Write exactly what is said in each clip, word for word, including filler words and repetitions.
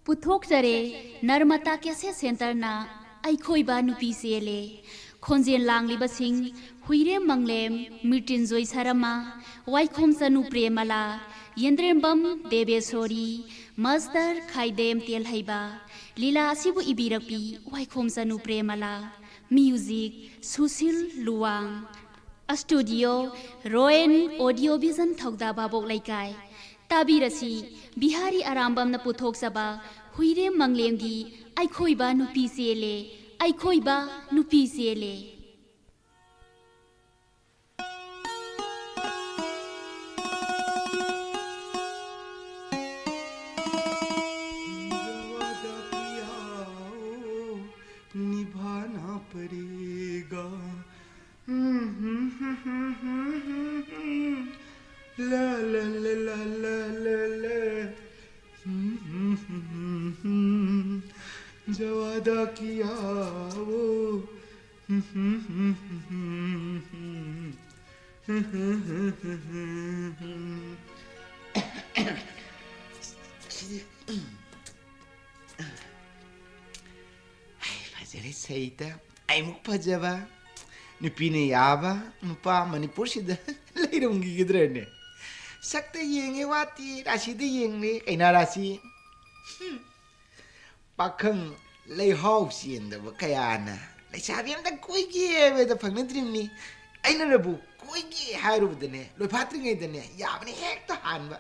ꯄꯨꯊꯣꯛꯆꯔꯦ ꯅꯔꯃꯇꯥ cassette ꯁꯦꯟꯇꯔꯅ ꯑꯩꯈꯣꯏꯕ ꯅꯨꯄꯤ ꯆꯦꯜꯂꯦ꯫ ꯈꯣꯟꯖꯦꯜ ꯂꯥꯡꯂꯤꯕꯁꯤꯡ ꯍꯨꯏꯔꯦꯝ ꯃꯪꯂꯦꯝ, ꯃ꯭ꯔꯤꯇ꯭ꯌꯨꯟꯖꯣꯏ ꯁꯔꯃ, ꯋꯥꯏꯈꯣꯝ ꯆꯅꯨ ꯄ꯭ꯔꯦꯃꯂꯥ, ꯌꯦꯟꯗ꯭ꯔꯦꯝꯕꯝ ꯗꯦꯕꯦꯁꯣꯔꯤ, ꯃꯁꯇꯔ ꯈꯥꯏꯗꯦꯝ ꯇꯦꯜꯍꯩꯕ꯫ ꯂꯤꯂꯥ ꯑꯁꯤꯕꯨ ꯏꯕꯤꯔꯛꯄꯤ Waikhom Chanu Premala. Music Sushil Luwang. Studio Royen audio vision Thouda Bhabok ꯂꯩꯀꯥꯏ꯫ ꯇꯥꯕꯤꯔꯁꯤ ꯕꯤꯍꯥꯔꯤ ꯑꯔꯥꯝꯕꯝꯅ ꯄꯨꯊꯣꯛꯆꯕ ꯍꯨꯏꯔꯦꯝ ꯃꯪꯂꯦꯝꯒꯤ ꯑꯩꯈꯣꯏꯕ ꯅꯨꯄꯤ ꯆꯦꯜꯂꯦ, ꯑꯩꯈꯣꯏꯕ ꯅꯨꯄꯤ ꯆꯦꯜꯂꯦ꯫ निभाना पड़ेगा। ला ला ला ला ला ला ला। जो वादा किया वो। ꯐꯖꯔꯦ ꯁꯩꯇ꯫ ꯑꯩꯃꯨꯛ ꯐꯖꯕ, ꯅꯨꯄꯤꯅ ꯌꯥꯕ ꯅꯨꯄꯥ ꯃꯅꯤꯄꯨꯔꯁꯤꯗ ꯂꯩꯔꯝꯈꯤꯒꯗ꯭ꯔꯅꯦ? ꯁꯛꯇ ꯌꯦꯡꯉꯦ ꯋꯥꯠꯇꯦ, ꯔꯥꯁꯤꯗ ꯌꯦꯡꯂꯦ ꯀꯩꯅꯥ ꯔꯥꯁꯤ꯫ ꯍꯨꯝ꯫ ꯄꯥꯈꯪ ꯂꯩꯍꯥꯎ ꯆꯦꯟꯗꯕ ꯀꯌꯥꯅ ꯂꯩꯁꯥꯕꯤ ꯑꯝꯇ ꯀꯣꯏꯒꯦ ꯍꯥꯏꯕꯗ ꯐꯪꯅꯗ꯭ꯔꯤꯕꯅꯤ꯫ ꯑꯩꯅꯅꯕꯨ ꯀꯣꯏꯒꯦ ꯍꯥꯏꯔꯨꯕꯗꯅꯦ, ꯂꯣꯏꯐꯥꯠꯇ꯭ꯔꯤꯉꯩꯗꯅꯦ ꯌꯥꯕꯅ ꯍꯦꯛꯇ ꯍꯥꯟꯕ꯫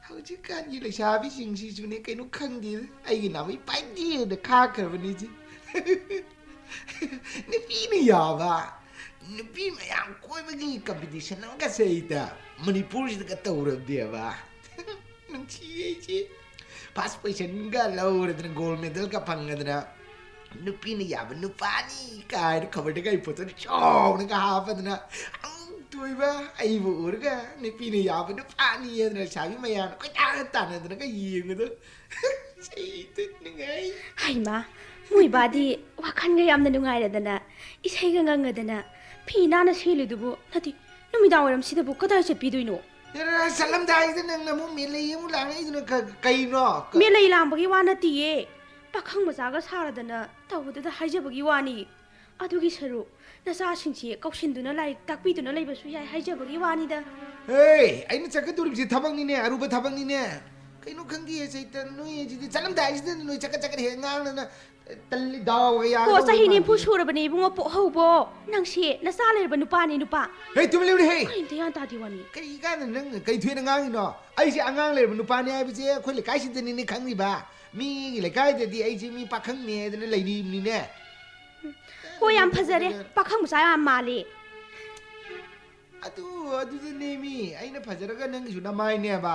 ꯍꯧꯖꯤꯛꯀꯥꯟꯒꯤ ꯂꯩꯁꯥꯕꯤꯁꯤꯡꯁꯤꯁꯨꯅꯦ ꯀꯩꯅꯣ ꯈꯪꯗꯦꯗ, ꯑꯩꯒꯤ ꯅꯥꯃꯩ ꯄꯥꯏꯗꯦꯗ ꯈꯥꯛꯈ꯭ꯔꯕꯅꯤ ꯏꯆꯦ꯫ ꯅꯨꯄꯤꯅ ꯌꯥꯕ, ꯅꯨꯄꯤ ꯃꯌꯥꯝ ꯀꯣꯏꯕꯒꯤ ꯀꯝꯄꯤꯇꯤꯁꯟ ꯑꯃꯒꯁꯦ ꯑꯩꯗ ꯃꯅꯤꯄꯨꯔꯁꯤꯗꯒ ꯇꯧꯔꯕꯗꯦꯕ꯫ ꯅꯨꯡꯁꯤꯌꯦ ꯏꯆꯦ꯫ ꯐꯥꯔꯁ ꯄꯣꯖꯤꯁꯟꯒ ꯂꯧꯔꯗꯅ, ꯒꯣꯜ ꯃꯦꯗꯜꯒ ꯐꯪꯉꯗꯅ, ꯅꯨꯄꯤꯅ ꯌꯥꯕ ꯅꯨꯄꯥꯅꯤ ꯀꯥꯏꯅ ꯈꯕꯔꯗꯒ ꯑꯩ ꯐꯣꯇꯣꯗ ꯆꯥꯎꯅꯒ ꯍꯥꯞꯄꯗꯅ, ꯑꯃꯨꯛꯇꯣꯏꯕ ꯑꯩꯕꯨ ꯎꯔꯒ ꯅꯨꯄꯤꯅ ꯌꯥꯕ ꯅꯨꯄꯥꯅꯤ ꯍꯥꯏꯗꯅ ꯂꯩꯁꯥꯕꯤ ꯃꯌꯥꯝꯅ ꯀꯣꯏꯇꯥꯟ ꯇꯥꯟꯅꯗꯅꯒ ꯌꯦꯡꯕꯗꯣ꯫ ꯁꯤꯗ ꯅꯨꯡꯉꯥꯏ꯫ ꯍꯩꯃꯥ, ꯃꯣꯏ ꯕꯥꯗꯤ ꯋꯥꯈꯜꯒ ꯌꯥꯝꯅ ꯅꯨꯡꯉꯥꯏꯔꯗꯅ, ꯏꯁꯩꯒ ꯉꯪꯉꯗꯅ, ꯐꯤ ꯅꯥꯟꯅ ꯁꯦꯠꯂꯤꯗꯨꯕꯨ꯫ ꯅꯠꯇꯦ, ꯅꯨꯃꯤꯗꯥꯡ ꯋꯥꯏꯔꯝꯁꯤꯗꯕꯨ ꯀꯗꯥꯏ ꯆꯠꯄꯤꯗꯣꯏꯅꯣ? ꯆꯠꯂꯝꯗꯥꯏꯁꯤꯗ ꯅꯪꯅ ꯑꯃꯨꯛ ꯃꯦꯂꯩ ꯑꯃꯨꯛ ꯂꯥꯡꯉꯛꯏꯗꯨꯅ ꯀ-, ꯀꯩꯅꯣ? ꯃꯦꯂꯩ ꯂꯥꯡꯕꯒꯤ ꯋꯥ ꯅꯠꯇꯤꯌꯦ꯫ ꯄꯥꯈꯪ ꯃꯆꯥꯒ ꯁꯥꯔꯗꯅ ꯇꯧꯕꯗꯨꯗ ꯍꯥꯏꯖꯕꯒꯤ ꯋꯥꯅꯤ꯫ ꯑꯗꯨꯒꯤ ꯁꯔꯨꯛ ꯅꯆꯥꯁꯤꯡꯁꯤ ꯀꯧꯁꯤꯟꯗꯨꯅ ꯂꯥꯏꯔꯤꯛ ꯇꯥꯛꯄꯤꯗꯨꯅ ꯂꯩꯕꯁꯨ ꯌꯥꯏ ꯍꯥꯏꯖꯕꯒꯤ ꯋꯥꯅꯤꯗ꯫ ꯍꯦ, ꯑꯩꯅ ꯆꯠꯀꯗꯧꯔꯤꯕꯁꯤ ꯊꯕꯛꯅꯤꯅꯦ, ꯑꯔꯨꯕ ꯊꯕꯛꯅꯤꯅꯦ꯫ ꯀꯩꯅꯣ ꯈꯪꯗꯦ ꯆꯩꯇꯟ, ꯅꯣꯏ ꯑꯁꯤꯗꯤ ꯆꯠꯂꯝꯗꯥꯏꯁꯤꯗ ꯅꯣꯏ ꯆꯀꯠ ꯆꯀꯠ ꯍꯦꯛ ꯉꯥꯡꯗꯅ ꯇꯜꯂꯤ, ꯗꯥꯎꯒ ꯌꯥꯒꯗꯧꯕ ꯆꯍꯤ ꯃꯥꯟꯗꯦ꯫ ꯅꯤꯐꯨ ꯁꯨꯔꯕꯅꯦ ꯏꯕꯨꯡꯉꯣ ꯄꯣꯛꯍꯧꯕꯣ꯫ ꯅꯪꯁꯦ ꯅꯆꯥ ꯂꯩꯔꯕ ꯅꯨꯄꯥꯅꯤ, ꯅꯨꯄꯥ꯫ ꯍꯦ, ꯇꯨꯃꯤꯟ ꯂꯩꯌꯨꯅꯦꯍꯦ꯫ ꯀꯔꯤꯝꯇ ꯒ꯭ꯌꯥꯟ ꯇꯥꯗꯦ ꯋꯥꯅꯤ꯫ ꯀꯔꯤ ꯀꯥꯟꯗ ꯅꯪ ꯀꯔꯤ ꯊꯣꯏꯅ ꯉꯥꯡꯉꯤꯅꯣ? ꯑꯩꯁꯦ ꯑꯉꯥꯡ ꯂꯩꯔꯕ ꯅꯨꯄꯥꯅꯤ ꯍꯥꯏꯕꯁꯦ ꯑꯩꯈꯣꯏ ꯂꯩꯀꯥꯏꯁꯤꯗꯅꯤꯅꯦ ꯈꯪꯉꯤꯕ꯫ ꯃꯤꯒꯤ ꯂꯩꯀꯥꯏꯗꯗꯤ ꯑꯩꯁꯦ ꯃꯤ ꯄꯥꯈꯪꯅꯦ ꯍꯥꯏꯗꯅ ꯂꯩꯔꯤꯕꯅꯤꯅꯦ꯫ ꯍꯣꯏ, ꯌꯥꯝ ꯐꯖꯔꯦ꯫ ꯄꯥꯈꯪ ꯃꯆꯥ ꯌꯥꯝ ꯃꯥꯜꯂꯦ꯫ ꯑꯗꯨ, ꯑꯗꯨꯗꯅꯦꯃꯤ ꯑꯩꯅ ꯐꯖꯔꯒ ꯅꯪꯒꯤꯁꯨ ꯅꯃꯥꯏꯅꯦꯕ꯫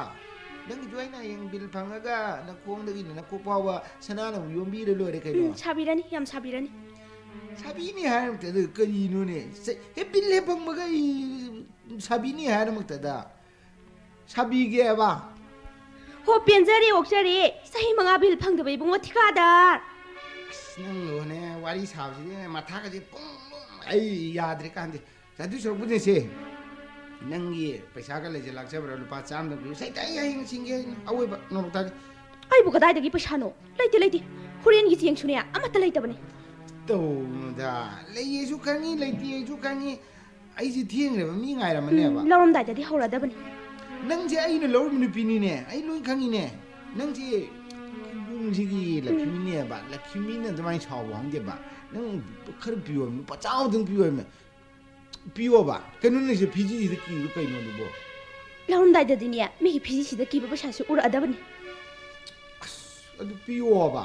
ꯅꯪꯒꯤꯁꯨ ꯑꯩꯅ ꯍꯌꯦꯡ ꯕꯤꯜ ꯐꯪꯉꯒ ꯅꯈꯣꯡꯗꯒꯤꯅ ꯅꯀꯣꯛ ꯐꯥꯎꯕ ꯁꯅꯥꯅ ꯑꯃꯨꯛ ꯌꯣꯝꯕꯤꯔ ꯂꯣꯏꯔꯦ ꯀꯩꯅꯣ꯫ ꯎꯝ, ꯁꯥꯕꯤꯔꯅꯤ, ꯌꯥꯝ ꯁꯥꯕꯤꯔꯅꯤ꯫ ꯁꯥꯕꯤꯅꯤ ꯍꯥꯏꯔꯃꯛꯇꯗ ꯀꯔꯤꯅꯣꯅꯦ? ꯁ-, ꯍꯦ, ꯕꯤꯜ ꯍꯦꯛ ꯐꯪꯕꯒ ꯑꯩ ꯁꯥꯕꯤꯅꯤ ꯍꯥꯏꯔꯃꯛꯇꯗ ꯁꯥꯕꯤꯒꯦꯕ꯫ ꯍꯣ, ꯄꯦꯟꯖꯔꯦ, ꯑꯣꯛꯆꯔꯦ꯫ ꯆꯍꯤ ꯃꯉꯥ ꯕꯤꯜ ꯐꯪꯗꯕ ꯏꯕꯨꯡꯉꯣ ꯊꯤꯀꯥꯗꯥꯔ꯫ ꯑꯁ, ꯅꯪꯒ ꯍꯣꯅꯦ ꯋꯥꯔꯤ ꯁꯥꯕꯁꯤꯗꯤ ꯃꯊꯥꯒꯁꯦ ꯄꯨꯡ ꯄꯨꯡ ꯑꯩ ꯌꯥꯗ꯭ꯔꯦ ꯀꯥꯟꯗꯦ꯫ ꯑꯗꯨ ꯁꯔꯨꯛꯄꯨꯗꯤ ꯁꯦ, ꯅꯪꯒꯤ ꯄꯩꯁꯥꯒ ꯂꯩꯖ ꯂꯥꯛꯆꯕ꯭ꯔꯥ? ꯂꯨꯄꯥ ꯆꯥꯝꯗ ꯄꯤꯌꯨ꯫ ꯁꯦ, ꯑꯩ ꯍꯌꯦꯡ ꯁꯤꯡꯒꯦ ꯑꯩꯅ ꯑꯋꯣꯏꯕ ꯅꯣꯡꯇꯥꯒꯤ꯫ ꯑꯩꯕꯨ ꯀꯗꯥꯏꯗꯒꯤ ꯄꯩꯁꯥꯅꯣ? ꯂꯩꯇꯦ, ꯂꯩꯇꯦ꯫ ꯍꯣꯔꯦꯟꯒꯤ ꯆꯦꯡꯁꯨꯅꯦ ꯑꯃꯠꯇ ꯂꯩꯇꯕꯅꯦ꯫ ꯇꯧꯅꯨꯗ꯫ ꯂꯩꯌꯦꯁꯨ ꯈꯪꯉꯤ, ꯂꯩꯇꯦꯁꯨ ꯈꯪꯉꯤ꯫ ꯑꯩꯁꯦ ꯊꯦꯡꯈ꯭ꯔꯦꯕ, ꯃꯤ ꯉꯥꯏꯔꯝꯃꯅꯦꯕ꯫ ꯎꯝ, ꯂꯧꯔꯝꯗꯥꯏꯗꯗꯤ ꯍꯧꯔꯗꯕꯅꯤ꯫ ꯅꯪꯁꯦ ꯑꯩꯅ ꯂꯧꯔꯤꯕ ꯅꯨꯄꯤꯅꯤꯅꯦ, ꯑꯩ ꯂꯣꯏ ꯈꯪꯉꯤꯅꯦ꯫ ꯅꯪꯁꯦ ꯌꯨꯝꯁꯤꯒꯤ ꯎꯝ꯫ ꯂꯛꯈꯤꯃꯤꯅꯦꯕ, ꯂꯛꯈꯤꯃꯤꯅ ꯑꯗꯨꯃꯥꯏꯅ ꯁꯥꯎꯕ ꯈꯪꯗꯦꯕ꯫ ꯅꯪ ꯈꯔ ꯄꯤꯌꯣ, ꯂꯨꯄꯥ ꯆꯥꯝꯃꯗꯪ ꯄꯤꯌꯣ ꯍꯥꯏꯕꯅꯦ꯫ ꯄꯤꯌꯣꯕ? ꯀꯩꯅꯣ ꯅꯪꯁꯦ ꯐꯤꯖꯤꯁꯤꯗ ꯀꯤꯕ ꯀꯩꯅꯣ ꯑꯗꯨꯕꯣ? ꯂꯧꯔꯝꯗꯥꯏꯗꯗꯤꯅꯦ, ꯃꯤꯒꯤ ꯐꯤꯖꯤꯁꯤꯗ ꯀꯤꯕ ꯄꯩꯁꯥꯁꯦ ꯎꯔꯛꯑꯗꯕꯅꯤ꯫ ꯑꯁ, ꯑꯗꯨ ꯄꯤꯌꯣꯕ꯫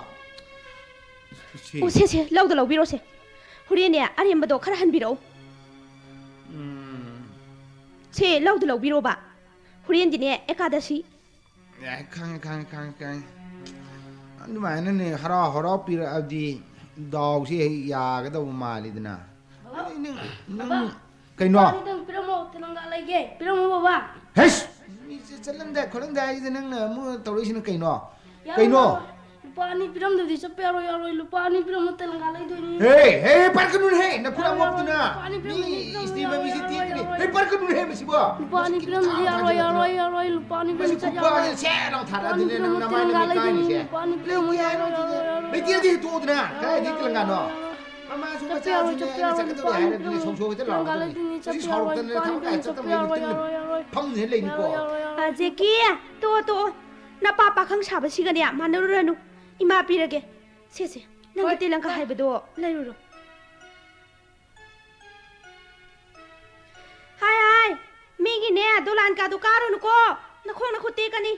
ꯁꯤ꯫ ꯑꯣ, ꯁꯦ, ꯁꯦ, ꯂꯧꯗ ꯂꯧꯕꯤꯔꯣꯁꯦ꯫ ꯍꯣꯔꯦꯟꯅꯦ, ꯑꯔꯦꯝꯕꯗꯣ ꯈꯔ ꯍꯟꯕꯤꯔꯛꯎ꯫ ꯎꯝ꯫ ꯁꯦ, ꯂꯧꯗ ꯂꯧꯕꯤꯔꯣꯕ꯫ ꯍꯣꯔꯦꯟꯗꯤꯅꯦ, ꯑꯦꯀꯥꯗꯁꯤ꯫ ꯑꯦ, ꯈꯪꯉꯦ, ꯈꯪꯉꯦ, ꯈꯪꯉꯦ, ꯈꯪꯉꯦ꯫ ꯑꯗꯨꯃꯥꯏꯅꯅꯦ, ꯍꯔꯥꯎ ꯍꯔꯥꯎ ꯄꯤꯔꯛꯑꯗꯤ ꯗꯥꯎꯁꯦ ꯍꯦꯛ ꯌꯥꯒꯗꯧꯕ ꯃꯥꯜꯂꯤꯗꯅ꯫ ꯕꯕꯥ, ꯑꯩ ꯅꯪ, ꯅꯪ ꯕꯕꯥ, ꯀꯩꯅꯣ? ꯂꯨꯄꯥ ꯑꯅꯤꯗꯪ ꯄꯤꯔꯝꯃꯣ, ꯇꯤꯂꯪꯒꯥ ꯂꯩꯒꯦ꯫ ꯄꯤꯔꯝꯃꯣ, ꯕꯕꯥ꯫ ꯍꯩꯁ! ꯃꯤꯁꯦ ꯆꯠꯂꯝꯗꯥꯏ ꯈꯣꯠꯂꯝꯗꯥꯏꯁꯤꯗ ꯅꯪꯅ ꯑꯃꯨꯛ ꯇꯧꯔꯛꯏꯁꯤꯅ ꯀꯩꯅꯣ? ꯌꯥꯔꯦ, ꯀꯩꯅꯣ? ꯕꯕꯥ꯫ ꯂꯨꯄꯥ ꯑꯅꯤ ꯄꯤꯔꯝꯗꯗꯤ ꯆꯠꯄ ꯌꯥꯔꯣꯏ, ꯌꯥꯔꯣꯏ꯫ ꯂꯨꯄꯥ ꯑꯅꯤ ꯄꯤꯔꯝꯃ ꯇꯦꯂꯪꯒꯥ ꯂꯩꯗꯣꯏꯅꯤ꯫ ꯍꯦ, ꯍꯦ, ꯄꯥꯏꯔꯛꯀꯅꯨꯅꯦꯍꯦ, ꯅꯈꯨꯠ ꯌꯥꯔꯣꯏ, ꯑꯃꯣꯠꯄꯗꯨꯅ꯫ ꯌꯥꯔꯣꯏ, ꯂꯨꯄꯥ ꯑꯅꯤ ꯃꯤ ꯄꯤꯔꯝꯗꯗꯤ ꯏꯁꯇ꯭ꯔꯤ ꯌꯥꯔꯣꯏ, ꯃꯃꯤꯁꯤ ꯌꯥꯔꯣꯏ, ꯇꯦꯛꯀꯅꯤ꯫ ꯌꯥꯔꯣꯏ꯫ ꯍꯦ, ꯄꯥꯏꯔꯛꯀꯅꯨꯅꯦꯍꯦ, ꯃꯁꯤꯕꯣ꯫ ꯂꯨꯄꯥ ꯑꯅꯤ ꯃꯁꯤ ꯄꯤꯔꯝꯗꯗꯤ ꯈꯨꯐꯥ ꯌꯥꯔꯣꯏ, ꯊꯥꯖꯤꯜꯂꯛꯇꯅ꯫ ꯌꯥꯔꯣꯏ, ꯌꯥꯔꯣꯏ, ꯂꯨꯄꯥ ꯑꯅꯤ ꯃꯁꯤ ꯄꯤꯔꯝꯗꯗꯤ ꯈꯨꯐꯥ ꯆꯠ ꯌꯥꯔꯣꯏ꯫ ꯊꯥꯖꯤꯜꯂꯛꯇꯅ ꯂꯨꯄꯥ ꯑꯅꯤ ꯅꯪ ꯅꯃꯥꯏ ꯄꯤꯔꯝꯗꯗꯤ ꯅꯃꯤꯠ ꯇꯦꯂꯪꯒꯥ ꯀꯥꯏꯅꯤꯁꯦ꯫ ꯂꯩꯗꯣꯏꯅꯤ, ꯂꯨꯄꯥ ꯑꯅꯤ ꯄꯤꯔꯝꯗꯗꯤ ꯂꯩꯇꯦ ꯍꯥꯏꯔꯣ, ꯌꯥꯔꯣꯏ, ꯌꯥꯔꯣꯏ, ꯂꯩꯇꯦ ꯌꯥꯔꯣꯏ, ꯍꯥꯏꯔꯗꯤ ꯌꯥꯔꯣꯏ, ꯇꯣꯛꯑꯣꯗꯅ꯫ ꯌꯥꯔꯣꯏ, ꯀꯗꯥꯏꯗꯒꯤ ꯌꯥꯔꯣꯏ꯫ ꯇꯦꯂꯪꯒꯥꯅꯣ? ꯆꯠꯄ ꯌꯥꯔꯣꯏ, ꯃꯃꯥꯁꯨ ꯆꯠꯄ ꯃꯆꯥꯁꯨꯅꯦ ꯌꯥꯔꯣꯏ, ꯑꯩꯅ ꯌꯥꯔꯣꯏ, ꯆꯠꯀꯗꯧꯔꯦ ꯂꯨꯄꯥ ꯑꯅꯤ ꯍꯥꯏꯔꯕꯅꯤꯅꯦ ꯄꯤꯔꯝꯗꯗꯤ ꯁꯣꯡ ꯁꯣꯡ ꯍꯦꯛꯇ ꯇꯦꯂꯪꯒꯥ ꯂꯥꯎꯔꯛꯀꯗꯣꯏꯅꯤ꯫ ꯂꯩꯗꯣꯏꯅꯤ, ꯃꯁꯤ ꯆꯠꯄ ꯌꯥꯔꯣꯏ, ꯁꯥꯎꯔꯛꯇꯅ ꯂꯨꯄꯥ ꯑꯅꯤ ꯊꯕꯛ ꯀꯌꯥ ꯄꯤꯔꯝꯗꯗꯤ ꯆꯠꯄ ꯆꯠꯇꯕꯅꯤ ꯌꯥꯔꯣꯏ, ꯍꯧꯖꯤꯛꯇꯤ ꯌꯥꯔꯣꯏ, ꯇꯨꯝ ꯌꯥꯔꯣꯏ, ꯐꯝꯗꯨꯅ ꯂꯩꯅꯤꯀꯣ꯫ ꯌꯥꯔꯣꯏ, ꯌꯥꯔꯣꯏ, ꯌꯥꯔꯣꯏ, ꯌꯥꯔꯣꯏ꯫ ꯑ, ꯖꯦꯀꯤ, ꯇꯣ, ꯇꯣ꯫ ꯅꯄꯥ ꯄꯥꯈꯪ ꯁꯥꯕꯁꯤꯒꯅꯦ ꯃꯥꯟꯅꯔꯨꯔꯅꯨ꯫ ꯏꯃꯥ ꯄꯤꯔꯒꯦ꯫ ꯁꯦ, ꯁꯦ, ꯅꯪꯒꯤ ꯍꯣꯏ, ꯇꯦꯂꯪꯒꯥ ꯍꯣꯏ꯫ ꯍꯥꯏꯕꯗꯣ ꯂꯩꯔꯨꯔꯣ꯫ ꯍꯥꯏ, ꯍꯥꯏ, ꯃꯤꯒꯤꯅꯦ ꯗꯣꯂꯥꯟ ꯀꯥꯗꯣ ꯀꯥꯔꯨꯅꯨꯀꯣ꯫ ꯅꯈꯣꯡ ꯅꯈꯨꯠ ꯇꯦꯛꯀꯅꯤ꯫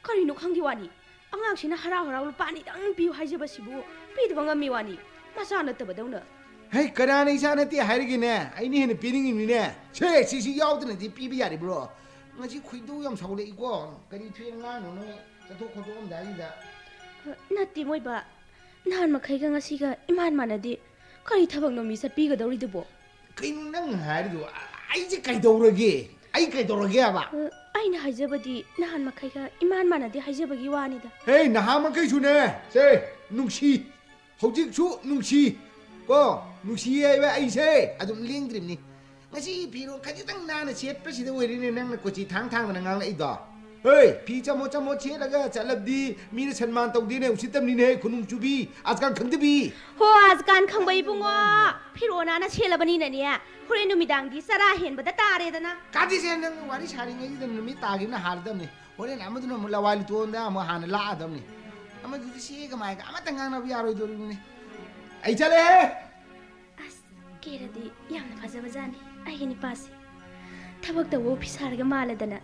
ꯀꯔꯤꯅꯣ ꯈꯪꯗꯦ ꯋꯥꯅꯤ꯫ ꯑꯉꯥꯡꯁꯤꯅ ꯍꯔꯥꯎ ꯍꯔꯥꯎ ꯂꯨꯄꯥ ꯑꯅꯤꯗꯪ ꯄꯤꯌꯨ ꯍꯥꯏꯖꯕꯁꯤꯕꯨ ꯄꯤꯗꯕ ꯉꯝꯃꯤ ꯋꯥꯅꯤ꯫ ꯃꯆꯥ ꯅꯠꯇꯕꯗꯧꯅ꯫ ꯍꯩ, ꯀꯅꯥꯅ ꯏꯆꯥ ꯅꯠꯇꯦ ꯍꯥꯏꯔꯒꯦꯅꯦ? ꯑꯩꯅ ꯍꯦꯟꯅ ꯄꯤꯅꯤꯡꯉꯤꯕꯅꯤꯅꯦ꯫ ꯁꯦ, ꯁꯤꯁꯤ ꯌꯥꯎꯗꯅꯗꯤ ꯄꯤꯕ ꯌꯥꯔꯤꯕ꯭ꯔꯣ? ꯉꯁꯤ ꯈꯣꯏꯗꯧ ꯌꯥꯝ ꯁꯥꯎꯒꯠꯂꯛꯏꯀꯣ꯫ ꯀꯔꯤ ꯊꯣꯏꯅ ꯉꯥꯡꯅꯣ ꯅꯣꯏ ꯆꯠꯊꯣꯛ ꯈꯣꯠꯇꯣꯛꯑꯝꯗꯥꯏꯁꯤꯗ꯫ ꯅꯠꯇꯦ ꯃꯣꯏꯕ, ꯅꯍꯥꯟ ꯃꯈꯩꯒ ꯉꯁꯤꯒ ꯏꯃꯥꯟ ꯃꯥꯟꯅꯗꯦ꯫ ꯀꯔꯤ ꯊꯕꯛꯅꯣ ꯃꯤ ꯆꯠꯄꯤꯒꯗꯧꯔꯤꯗꯨꯕꯣ? ꯀꯩꯅꯣ ꯅꯪ ꯍꯥꯏꯔꯤꯗꯨ? ꯑꯩꯁꯦ ꯀꯩꯗꯧꯔꯒꯦ? ꯑꯩ ꯀꯩꯗꯧꯔꯒꯦ ꯍꯥꯏꯕ? ꯑ, ꯑꯩꯅ ꯍꯥꯏꯖꯕꯗꯤ ꯅꯍꯥꯟ ꯃꯈꯩꯒ ꯏꯃꯥꯟ ꯃꯥꯟꯅꯗꯦ ꯍꯥꯏꯖꯕꯒꯤ ꯋꯥꯅꯤꯗ꯫ ꯍꯦ, ꯅꯍꯥꯟ ꯃꯈꯩꯁꯨꯅꯦ, ꯁꯦ, ꯅꯨꯡꯁꯤ, ꯍꯧꯖꯤꯛꯁꯨ ꯅꯨꯡꯁꯤ꯫ ꯀꯣ, ꯅꯨꯡꯁꯤ ꯍꯥꯏꯕ ꯑꯩꯁꯦ ꯑꯗꯨꯝ ꯂꯦꯡꯗ꯭ꯔꯤꯕꯅꯤ꯫ ꯉꯁꯤ ꯐꯤꯔꯣꯜ ꯈꯖꯤꯛꯇꯪ ꯅꯥꯟꯅ ꯁꯦꯠꯄꯁꯤꯗ ꯑꯣꯏꯔꯦꯅꯦ ꯅꯪꯅ ꯀꯣꯆꯤ ꯊꯥꯡ ꯊꯥꯡꯗꯅ ꯉꯥꯡꯂꯛꯏꯗꯣ꯫ ꯍꯦ, ꯐꯤ ꯆꯃꯣꯠ ꯆꯃꯣꯠ ꯁꯦꯠꯂꯒ ꯆꯠꯂꯕꯗꯤ ꯃꯤꯅ ꯁꯟꯃꯥꯟ ꯇꯧꯗꯦꯅꯦ, ꯎꯁꯤꯠꯇꯕꯅꯤꯅꯦ, ꯈꯨꯅꯨꯡ ꯆꯨꯕꯤ, ꯑꯁꯀꯥꯟ ꯈꯪꯗꯕꯤ꯫ ꯍꯣ, ꯑꯁꯀꯥꯟ ꯈꯪꯕ ꯏꯕꯨꯡꯉꯣ, ꯐꯤꯔꯣꯜ ꯅꯥꯟꯅ ꯁꯦꯠꯂꯕꯅꯤꯅꯅꯦ, ꯍꯣꯔꯦꯟ ꯅꯨꯃꯤꯗꯥꯡꯗꯤ ꯆꯔꯥ ꯍꯦꯟꯕꯗ ꯇꯥꯔꯦꯗꯅ꯫ ꯀꯥꯗꯤꯁꯦ, ꯅꯪ ꯋꯥꯔꯤ ꯁꯥꯔꯤꯉꯩꯁꯤꯗ ꯅꯨꯃꯤꯠ ꯇꯥꯈꯤꯕꯅ ꯍꯥꯜꯂꯗꯕꯅꯤ꯫ ꯍꯣꯔꯦꯟ ꯑꯃꯗꯨꯅ ꯑꯃꯨꯛ ꯂꯋꯥꯏ ꯂꯨꯇꯣꯟꯗ ꯑꯃꯨꯛ ꯍꯥꯟꯅ ꯂꯥꯛꯑꯗꯕꯅꯤ꯫ ꯑꯃꯗꯨꯗꯤ ꯁꯤꯒ ꯃꯥꯏꯒ ꯑꯃꯠꯇ ꯉꯥꯡꯅꯕ ꯌꯥꯔꯣꯏꯗꯣꯔꯤꯕꯅꯤ꯫ ꯑꯩ ꯆꯠꯂꯦꯍꯦ! ꯑꯁ, ꯀꯦꯔꯗꯤ ꯌꯥꯝꯅ ꯐꯖꯕꯖꯥꯠꯅꯤ ꯑꯩꯒꯤ ꯅꯨꯄꯥꯁꯦ꯫ ꯊꯕꯛ ꯇꯧꯕ ꯑꯣꯐꯤꯁꯥꯔꯒ ꯃꯥꯜꯂꯗꯅ꯫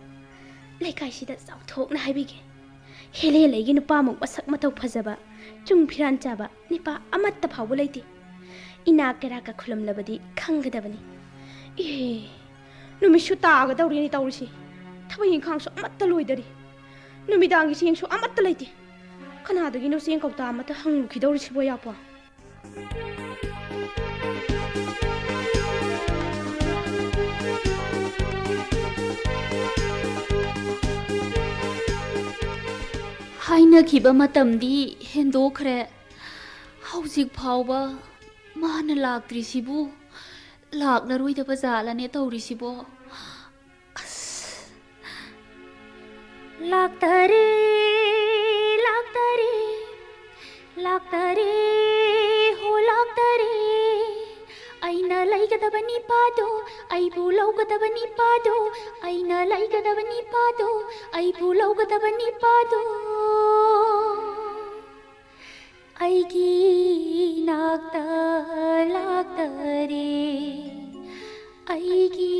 ꯂꯩꯀꯥꯏꯁꯤꯗ ꯆꯥꯎꯊꯣꯛꯅ ꯍꯥꯏꯕꯤꯒꯦ꯫ ꯍꯦꯂꯦꯟ ꯑꯩꯒꯤ ꯅꯨꯄꯥꯃꯨꯛ ꯃꯁꯛ ꯃꯇꯧ ꯐꯖꯕ, ꯆꯨꯡ ꯐꯤꯔꯥꯟ ꯆꯥꯕ ꯅꯨꯄꯥ ꯑꯃꯠꯇ ꯐꯥꯎꯕ ꯂꯩꯇꯦ꯫ ꯏꯅꯥꯛ ꯀꯩꯔꯥꯛꯀ ꯈꯨꯂꯨꯝꯂꯕꯗꯤ ꯈꯪꯒꯗꯕꯅꯤ꯫ ꯏꯍꯦ, ꯅꯨꯃꯤꯠꯁꯨ ꯇꯥꯒꯗꯧꯔꯤꯅꯤ ꯇꯧꯔꯤꯁꯤ꯫ ꯊꯕꯛ ꯏꯪꯈꯥꯡꯁꯨ ꯑꯃꯠꯇ ꯂꯣꯏꯗꯔꯤ꯫ ꯅꯨꯃꯤꯗꯥꯡꯒꯤ ꯆꯦꯡꯁꯨ ꯑꯃꯠꯇ ꯂꯩꯇꯦ꯫ ꯀꯅꯥꯗꯒꯤꯅꯣ ꯆꯦꯡ ꯀꯧꯇꯥ ꯑꯃꯠꯇ ꯍꯪꯉꯨꯈꯤꯗꯧꯔꯤꯁꯤꯕꯣ ꯌꯥꯄꯣ? ꯀꯥꯏꯅꯈꯤꯕ ꯃꯇꯝꯗꯤ ꯍꯦꯟꯗꯣꯛꯈ꯭ꯔꯦ꯫ ꯍꯧꯖꯤꯛ ꯐꯥꯎꯕ ꯃꯥꯅ ꯂꯥꯛꯇ꯭ꯔꯤꯁꯤꯕꯨ ꯂꯥꯛꯂꯔꯣꯏꯗꯕ ꯖꯥꯠꯂꯅꯦ ꯇꯧꯔꯤꯁꯤꯕꯣ? ꯑꯁ꯫ ꯂꯥꯛꯇꯔꯦ, ꯂꯥꯛꯇꯔꯦ, ꯂꯥꯛꯇꯔꯦ, ꯍꯣ ꯂꯥꯛꯇꯔꯦ꯫ ꯑꯩꯅ ꯂꯩꯒꯗꯕ ꯅꯤꯄꯥꯗꯣ, ꯑꯩꯕꯨ ꯂꯧꯒꯗꯕ ꯅꯤꯄꯥꯗꯣ, ꯑꯩꯅ ꯂꯩꯒꯗꯕ ꯅꯤꯄꯥꯗꯣ, ꯑꯩꯕꯨ ꯂꯧꯒꯗꯕ ꯅꯤꯄꯥꯗꯣ꯫ ꯑꯩꯒꯤ ꯅꯥꯛꯇ ꯂꯥꯛꯇꯔꯦ, ꯑꯩꯒꯤ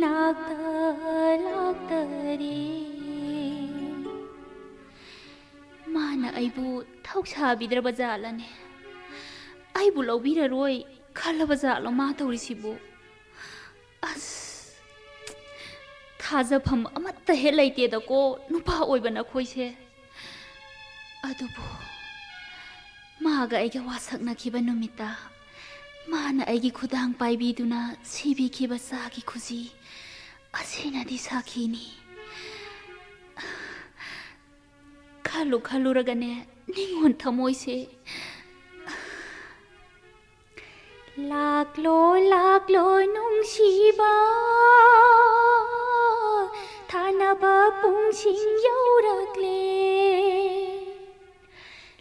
ꯅꯥꯛꯇ ꯂꯥꯛꯇꯔꯦ꯫ ꯃꯥꯅ ꯑꯩꯕꯨ ꯊꯧꯁꯥꯕꯤꯗ꯭ꯔꯕ ꯖꯥꯠꯂꯅꯦ? ꯑꯩꯕꯨ ꯂꯧꯕꯤꯔꯔꯣꯏ ꯈꯜꯂꯕ ꯖꯥꯠꯂꯣ ꯃꯥ ꯇꯧꯔꯤꯁꯤꯕꯨ? ꯑꯁ, ꯊꯥꯖꯐꯝ ꯑꯃꯠꯇ ꯍꯦꯛ ꯂꯩꯇꯦꯗꯀꯣ, ꯅꯨꯄꯥ ꯑꯣꯏꯕ ꯅꯈꯣꯏꯁꯦ꯫ ꯑꯗꯨꯕꯨ ꯃꯥꯒ ꯑꯩꯒ ꯋꯥꯁꯛꯅꯈꯤꯕ ꯅꯨꯃꯤꯠꯇ ꯃꯥꯅ ꯑꯩꯒꯤ ꯈꯨꯗꯥꯡ ꯄꯥꯏꯕꯤꯗꯨꯅ ꯁꯤꯕꯤꯈꯤꯕ ꯆꯥꯒꯤ ꯈꯨꯖꯤ ꯑꯁꯤꯅꯗꯤ ꯁꯥꯈꯤꯅꯤ꯫ ꯈꯜꯂꯨ ꯈꯜꯂꯨꯔꯒꯅꯦ, ꯅꯤꯉꯣꯜ ꯊꯃꯣꯏꯁꯦ꯫ ꯂꯥꯛꯂꯣ, ꯂꯥꯛꯂꯣ ꯅꯨꯡꯁꯤꯕ, ꯊꯥꯅꯕ ꯄꯨꯡꯁꯤꯡ ꯌꯧꯔꯛꯂꯦ꯫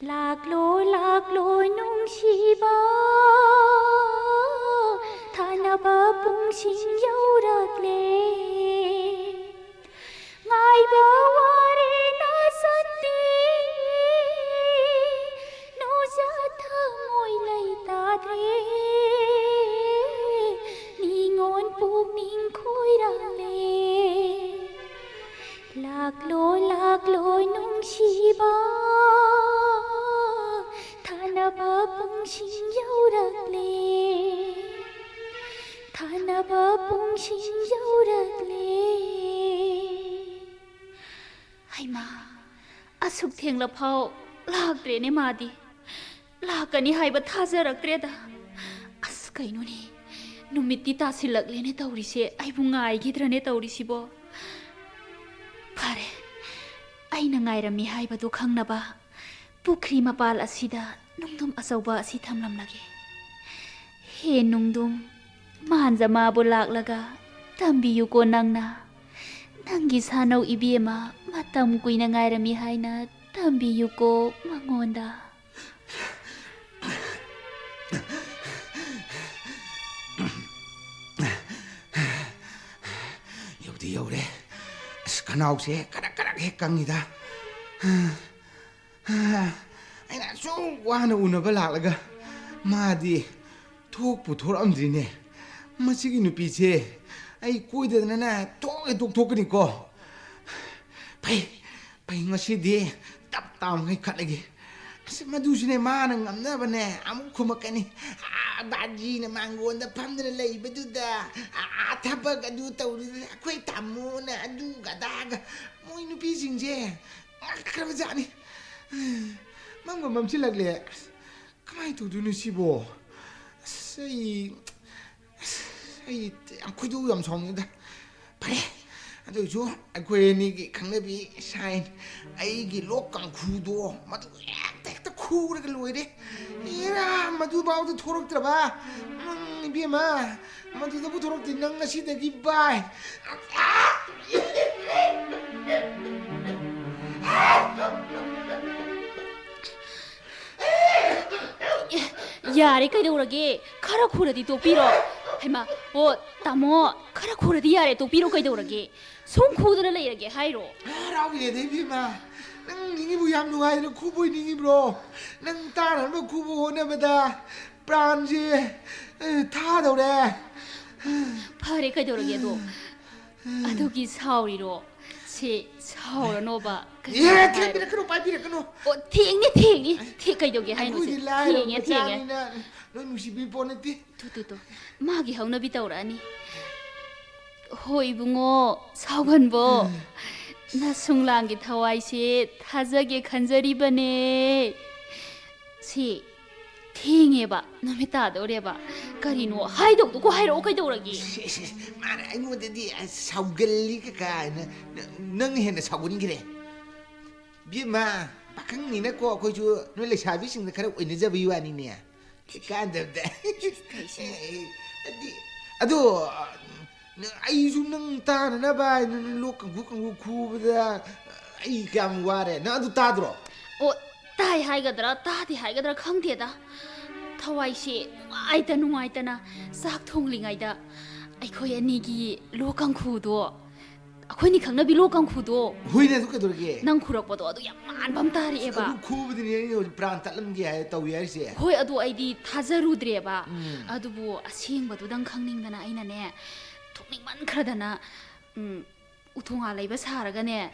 ꯂꯥꯛꯂꯣ, ꯂꯥꯛꯂꯣ ꯅꯨꯡꯁꯤꯕ, ꯊꯥꯅꯕ ꯄꯨꯡꯁꯤꯡ ꯌꯧꯔꯛꯂꯦ꯫ ꯉꯥꯏꯕ ꯋꯥꯔꯦ ꯅꯁꯛꯇꯤ, ꯅꯨꯡꯖꯥ ꯊꯃꯣꯏ ꯂꯩꯇꯥꯗ꯭ꯔꯦ, ꯅꯤꯉꯣꯜ ꯄꯨꯛꯅꯤꯡ ꯈꯣꯏꯔꯥꯡꯂꯦ꯫ ꯂꯥꯛꯂꯣ, ꯂꯥꯛꯂꯣ ꯅꯨꯡꯁꯤꯕ, ꯊꯥꯅꯕ ꯄꯨꯡꯁꯤꯡ ꯌꯧꯔꯛꯂꯦ, ꯊꯥꯅꯕ ꯄꯨꯡꯁꯤꯡ ꯌꯧꯔꯛꯂꯦ꯫ ꯍꯩꯃꯥ, ꯑꯁꯨꯛ ꯊꯦꯡꯂꯐꯥꯎ ꯂꯥꯛꯇ꯭ꯔꯦꯅꯦ ꯃꯥꯗꯤ꯫ ꯂꯥꯛꯀꯅꯤ ꯍꯥꯏꯕ ꯊꯥꯖꯔꯛꯇ꯭ꯔꯦꯗ꯫ ꯑꯁ, ꯀꯩꯅꯣꯅꯦ, ꯅꯨꯃꯤꯠꯇꯤ ꯇꯥꯁꯤꯜꯂꯛꯂꯦꯅꯦ ꯇꯧꯔꯤꯁꯦ, ꯑꯩꯕꯨ ꯉꯥꯏꯈꯤꯗ꯭ꯔꯅꯦ ꯇꯧꯔꯤꯁꯤꯕꯣ? ꯐꯔꯦ, ꯑꯩꯅ ꯉꯥꯏꯔꯝꯃꯤ ꯍꯥꯏꯕꯗꯨ ꯈꯪꯅꯕ ꯄꯨꯈ꯭ꯔꯤ ꯃꯄꯥꯜ ꯑꯁꯤꯗ ꯅꯨꯡꯗꯨꯝ ꯑꯆꯧꯕ ꯑꯁꯤ ꯊꯝꯂꯝꯂꯒꯦ꯫ ꯍꯦ ꯅꯨꯡꯗꯨꯝ, ꯃꯥꯟꯖ ꯃꯥꯕꯨ ꯂꯥꯛꯂꯒ ꯇꯝꯕꯤꯌꯨꯀꯣ ꯅꯪꯅ꯫ ꯅꯪꯒꯤ ꯁꯥꯅꯧ ꯏꯕꯦꯝꯃ ꯃꯇꯝ ꯀꯨꯏꯅ ꯉꯥꯏꯔꯝꯃꯤ ꯍꯥꯏꯅ ꯇꯝꯕꯤꯌꯨꯀꯣ ꯃꯉꯣꯟꯗ꯫ ꯌꯧꯗꯤ ꯌꯧꯔꯦ꯫ ꯑꯁ, ꯈꯅꯥꯎꯁꯦ ꯀꯔꯛ ꯀꯔꯛ ꯍꯦꯛ ꯀꯪꯉꯤꯗ꯫ ꯑꯩꯅ ꯑꯁꯨꯛ ꯋꯥꯅ ꯎꯅꯕ ꯂꯥꯛꯂꯒ ꯃꯥꯗꯤ ꯊꯣꯛꯄꯨ ꯊꯣꯔꯛꯑꯝꯗ꯭ꯔꯤꯅꯦ꯫ ꯃꯁꯤꯒꯤ ꯅꯨꯄꯤꯁꯦ ꯑꯩ ꯀꯣꯏꯗꯗꯅꯅꯦ ꯊꯣꯛ ꯍꯦꯛ ꯇꯣꯛꯊꯣꯛꯀꯅꯤꯀꯣ꯫ ꯐꯩ, ꯐꯩ, ꯉꯁꯤꯗꯤ ꯇꯞ ꯇꯥ ꯃꯈꯩ ꯈꯠꯂꯒꯦ꯫ ꯑꯁ, ꯃꯗꯨꯁꯨꯅꯦ ꯃꯥꯅ ꯉꯝꯅꯕꯅꯦ ꯑꯃꯨꯛ ꯈꯨꯝꯃꯛꯀꯅꯤ꯫ "ꯑꯥ, ꯕꯥꯖꯤꯅ ꯃꯥꯡꯒꯣꯟꯗ ꯐꯝꯗꯅ ꯂꯩꯕꯗꯨꯗ, ꯑꯥ, ꯊꯕꯛ ꯑꯗꯨ ꯇꯧꯔꯤꯗꯨꯗ ꯑꯩꯈꯣꯏ ꯇꯥꯃꯣꯅ ꯑꯗꯨ ꯑꯗꯥꯒ", ꯃꯣꯏ ꯅꯨꯄꯤꯁꯤꯡꯁꯦ ꯉꯛꯈ꯭ꯔꯕꯖꯥꯠꯅꯤ꯫ ꯃꯝꯒ ꯃꯝꯁꯤꯜꯂꯛꯂꯦ꯫ ꯑꯁ, ꯀꯃꯥꯏꯅ ꯇꯧꯗꯣꯏꯅꯣ ꯁꯤꯕꯣ? ꯑꯁ, ꯑꯩ, ꯑꯁ, ꯑꯩ ꯌꯥꯝ ꯈꯣꯏꯗꯧ ꯌꯥꯝ ꯁꯥꯎꯅꯤꯡꯉꯤꯗ꯫ ꯐꯔꯦ, ꯑꯗꯨ ꯑꯣꯏꯁꯨ ꯑꯩꯈꯣꯏ ꯑꯅꯤꯒꯤ ꯈꯪꯅꯕꯤ ꯁꯥꯏꯟ, ꯑꯩꯒꯤ ꯂꯣꯛ ꯀꯥꯡꯈꯨꯗꯣ ꯃꯗꯨ ꯍꯦꯛꯇ, ꯍꯦꯛꯇ ꯈꯨꯔꯒ ꯂꯣꯏꯔꯦ꯫ ꯑꯦꯔꯥ, ꯃꯗꯨꯐꯥꯎꯗ ꯊꯣꯔꯛꯇ꯭ꯔꯕ? ꯎꯝ, ꯏꯕꯦꯝꯃ, ꯃꯗꯨꯗꯕꯨ ꯊꯣꯔꯛꯇꯦ ꯅꯪ ꯉꯁꯤꯗꯒꯤ ꯕꯥꯏ꯫ ꯑꯦ, ꯌꯥꯔꯦ, ꯀꯩꯗꯧꯔꯒꯦ? ꯈꯔ ꯈꯨꯔꯗꯤ ꯇꯣꯛꯄꯤꯔꯣ꯫ ꯍꯩꯃꯥ, ꯑꯣ, ꯇꯥꯃꯣ, ꯈꯔ ꯈꯨꯔꯗꯤ ꯌꯥꯔꯦ, ꯇꯣꯛꯄꯤꯔꯣ, ꯀꯩꯗꯧꯔꯒꯦ? ꯁꯨꯝ ꯈꯨꯗꯅ ꯂꯩꯔꯒꯦ ꯍꯥꯏꯔꯣ? ꯍꯔꯥꯎꯕꯤꯔꯦꯗ ꯏꯕꯦꯝꯃ, ꯅꯪ ꯅꯤꯡꯉꯤꯕꯨ ꯌꯥꯝ ꯅꯨꯡꯉꯥꯏꯗꯅ ꯈꯨꯕꯣꯏ ꯅꯤꯡꯉꯤꯕ꯭ꯔꯣ? ꯅꯪ ꯇꯥꯅꯅꯕ ꯈꯨꯕ ꯍꯣꯠꯅꯕꯗ ꯄ꯭ꯔꯥꯟꯁꯦ, ꯑꯦ, ꯊꯥꯗꯧꯔꯦ꯫ ꯐꯔꯦ, ꯀꯩꯗꯧꯔꯒꯦ ꯑꯗꯣ? ꯑꯗꯨꯒꯤ ꯁꯥꯎꯔꯤꯔꯣ? ꯁꯦ, ꯁꯥꯎꯔꯅꯣꯕ꯫ ꯀꯩꯁꯨ ꯑꯦ, ꯍꯥꯏꯔꯣꯏ꯫ ꯊꯦꯡꯕꯤꯔꯛꯀꯅꯨ, ꯄꯥꯏꯕꯤꯔꯛꯀꯅꯨ꯫ ꯑꯣ, ꯊꯦꯡꯅꯤ, ꯊꯦꯡꯅꯤ꯫ ꯊꯦ-, ꯀꯩꯗꯧꯒꯦ ꯍꯥꯏꯅꯣ ꯁꯦ? ꯑꯩꯈꯣꯏꯗꯤ ꯂꯥꯏꯔꯕ ꯊꯦꯡꯉꯦ, ꯊꯦꯡꯉꯦ꯫ ꯃꯆꯥꯅꯤꯅ ꯂꯣꯏ ꯅꯨꯡꯁꯤꯕꯤ ꯄꯣꯠ ꯅꯠꯇꯦ꯫ Two, two, two. ꯃꯥꯒꯤ ꯍꯧꯅꯕꯤ ꯇꯧꯔꯛꯑꯅꯤ꯫ ꯍꯣꯏ, ꯏꯕꯨꯡꯉꯣ, ꯁꯥꯎꯒꯟꯕꯣ꯫ ꯅꯁꯨꯡꯂꯥꯡꯒꯤ ꯊꯋꯥꯏꯁꯦ ꯊꯥꯖꯒꯦ ꯈꯟꯖꯔꯤꯕꯅꯦ꯫ ꯁꯤ, ꯊꯦꯡꯉꯦꯕ, ꯅꯨꯃꯤꯠ ꯇꯥꯗꯧꯔꯦꯕ꯫ ꯀꯔꯤꯅꯣ? ꯍꯥꯏꯗꯧꯗꯨꯀꯣ ꯍꯥꯏꯔꯛꯑꯣ, ꯀꯩꯗꯧꯔꯒꯦ? ꯁꯤ, ꯁꯤ, ꯃꯥꯅ ꯑꯩꯉꯣꯟꯗꯗꯤ, ꯑꯁ, ꯁꯥꯎꯒꯜꯂꯤ ꯀꯀꯥ ꯍꯥꯏꯅ ꯅ-, ꯅꯪ ꯍꯦꯟꯅ ꯁꯥꯎꯒꯟꯈ꯭ꯔꯦ꯫ ꯏꯕꯦꯝꯃ, ꯄꯥꯈꯪꯅꯤꯅꯀꯣ ꯑꯩꯈꯣꯏꯁꯨ ꯅꯣꯏ ꯂꯩꯁꯥꯕꯤꯁꯤꯡꯗ ꯈꯔ ꯑꯣꯏꯅꯖꯕꯒꯤ ꯋꯥꯅꯤꯅꯦ꯫ ꯀꯥꯟꯗꯕꯗ꯫ ꯀꯩꯁꯦ? ꯑꯗꯤ-, ꯑꯗꯣ, ꯑꯩꯁꯨ ꯅꯪ ꯇꯥꯅꯅꯕ ꯍꯥꯏꯅ ꯅꯪ ꯂꯣꯛ ꯀꯥꯡꯈꯨ ꯀꯥꯡꯈꯨ ꯈꯨꯕꯗ ꯑꯩ ꯀꯌꯥꯝ ꯋꯥꯔꯦ꯫ ꯅꯪ ꯑꯗꯨ ꯇꯥꯗ꯭ꯔꯣ? ꯑꯣ, ꯇꯥꯏ ꯍꯥꯏꯒꯗ꯭ꯔꯥ ꯇꯥꯗꯦ ꯍꯥꯏꯒꯗ꯭ꯔꯥ ꯈꯪꯗꯦꯗ꯫ ꯊꯋꯥꯏꯁꯦ ꯅꯨꯡꯉꯥꯏꯇ ꯅꯨꯡꯉꯥꯏꯇꯅ ꯆꯥꯛ ꯊꯣꯡꯂꯤꯉꯩꯗ ꯑꯩꯈꯣꯏ ꯑꯅꯤꯒꯤ ꯂꯣꯛ ꯀꯥꯡꯈꯨꯗꯣ, ꯑꯩꯈꯣꯏꯅꯤ ꯈꯪꯅꯕꯤ ꯂꯣꯛ ꯀꯥꯡꯈꯨꯗꯣ꯫ ꯍꯣꯏꯅꯦ, ꯑꯗꯨ ꯀꯩꯗꯧꯔꯒꯦ? ꯅꯪ ꯈꯨꯔꯛꯄꯗꯣ ꯑꯗꯨ ꯌꯥꯝ ꯃꯥꯟꯕ ꯑꯃ ꯇꯥꯔꯛꯑꯦꯕ꯫ ꯑꯗꯨ ꯈꯨꯕꯗꯨꯅꯦ ꯑꯩꯅ ꯍꯧꯖꯤꯛ ꯄ꯭ꯔꯥꯟ ꯇꯠꯂꯝꯒꯦ ꯍꯥꯏ ꯇꯧꯏ ꯍꯥꯏꯔꯤꯁꯦ꯫ ꯍꯣꯏ, ꯑꯗꯨ ꯑꯩꯗꯤ ꯊꯥꯖꯔꯨꯗ꯭ꯔꯦꯕ꯫ ꯎꯝ꯫ ꯑꯗꯨꯕꯨ ꯑꯁꯦꯡꯕꯗꯨꯗꯪ ꯈꯪꯅꯤꯡꯗꯅ ꯑꯩꯅꯅꯦ, ꯊꯣꯛꯅꯤꯡꯃꯟꯈ꯭ꯔꯗꯅ, ꯎꯝ, ꯎꯊꯣꯡ ꯂꯩꯕ ꯁꯥꯔꯒꯅꯦ,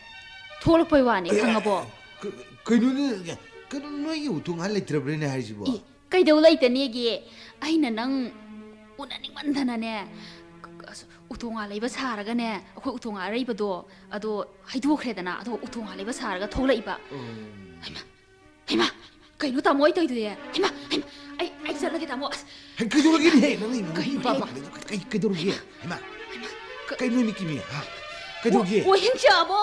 ꯊꯣꯛꯂꯛꯄꯩ ꯋꯥꯅꯤ, ꯑꯦ, ꯈꯪꯉꯕꯣ? ꯀ-, ꯀꯩꯅꯣꯅꯦ, ꯀꯩꯅꯣ ꯅꯣꯏꯒꯤ ꯎꯊꯣꯡ ꯂꯩꯇ꯭ꯔꯕ꯭ꯔꯦꯅꯦ ꯍꯥꯏꯁꯤꯕꯣ? ꯏ, ꯀꯩꯗꯧ ꯂꯩꯇꯅꯦꯒꯦ? ꯑꯩꯅ ꯅꯪ ꯎꯅꯅꯤꯡꯃꯟꯗꯅꯅꯦ, ꯀ-, ꯑꯁ, ꯎꯇꯣꯡ ꯂꯩꯕ ꯁꯥꯔꯒꯅꯦ, ꯑꯩꯈꯣꯏ ꯎꯇꯣꯡ ꯑꯔꯩꯕꯗꯣ, ꯑꯗꯣ ꯍꯩꯗꯣꯛꯈ꯭ꯔꯦꯗꯅ, ꯑꯗꯣ ꯎꯇꯣꯡ ꯂꯩꯕ ꯁꯥꯔꯒ ꯊꯣꯛꯂꯛꯏꯕ꯫ ꯎꯝ꯫ ꯍꯩꯃꯥ, ꯍꯩꯃꯥ, ꯀꯩꯅꯣ ꯇꯥꯃꯣ ꯑꯩ ꯇꯧꯔꯤꯗꯨꯗꯤ? ꯍꯩꯃꯥ, ꯍꯩꯃꯥ, ꯑꯩ, ꯑꯩ ꯆꯠꯂꯒꯦ ꯇꯥꯃꯣ꯫ ꯑꯁ, ꯍꯩ, ꯀꯩꯗꯧꯔꯒꯦꯅꯦꯍꯦ? ꯅꯪ ꯏꯃꯨꯡ ꯀꯩꯅꯣꯅꯦ? ꯏꯄꯥ ꯄꯥꯈꯠꯂꯤꯗꯣ ꯀꯩ, ꯀꯩ, ꯀꯩꯗꯧꯔꯒꯦ? ꯍꯩꯃꯥ, ꯍꯩꯃꯥ, ꯀ-, ꯀꯩꯅꯣ ꯃꯤꯀꯤꯃꯤ? ꯍꯥ? ꯀꯩꯗꯧꯔꯒꯦ? ꯑꯣ, ꯍꯤꯡꯆꯥꯕꯣ!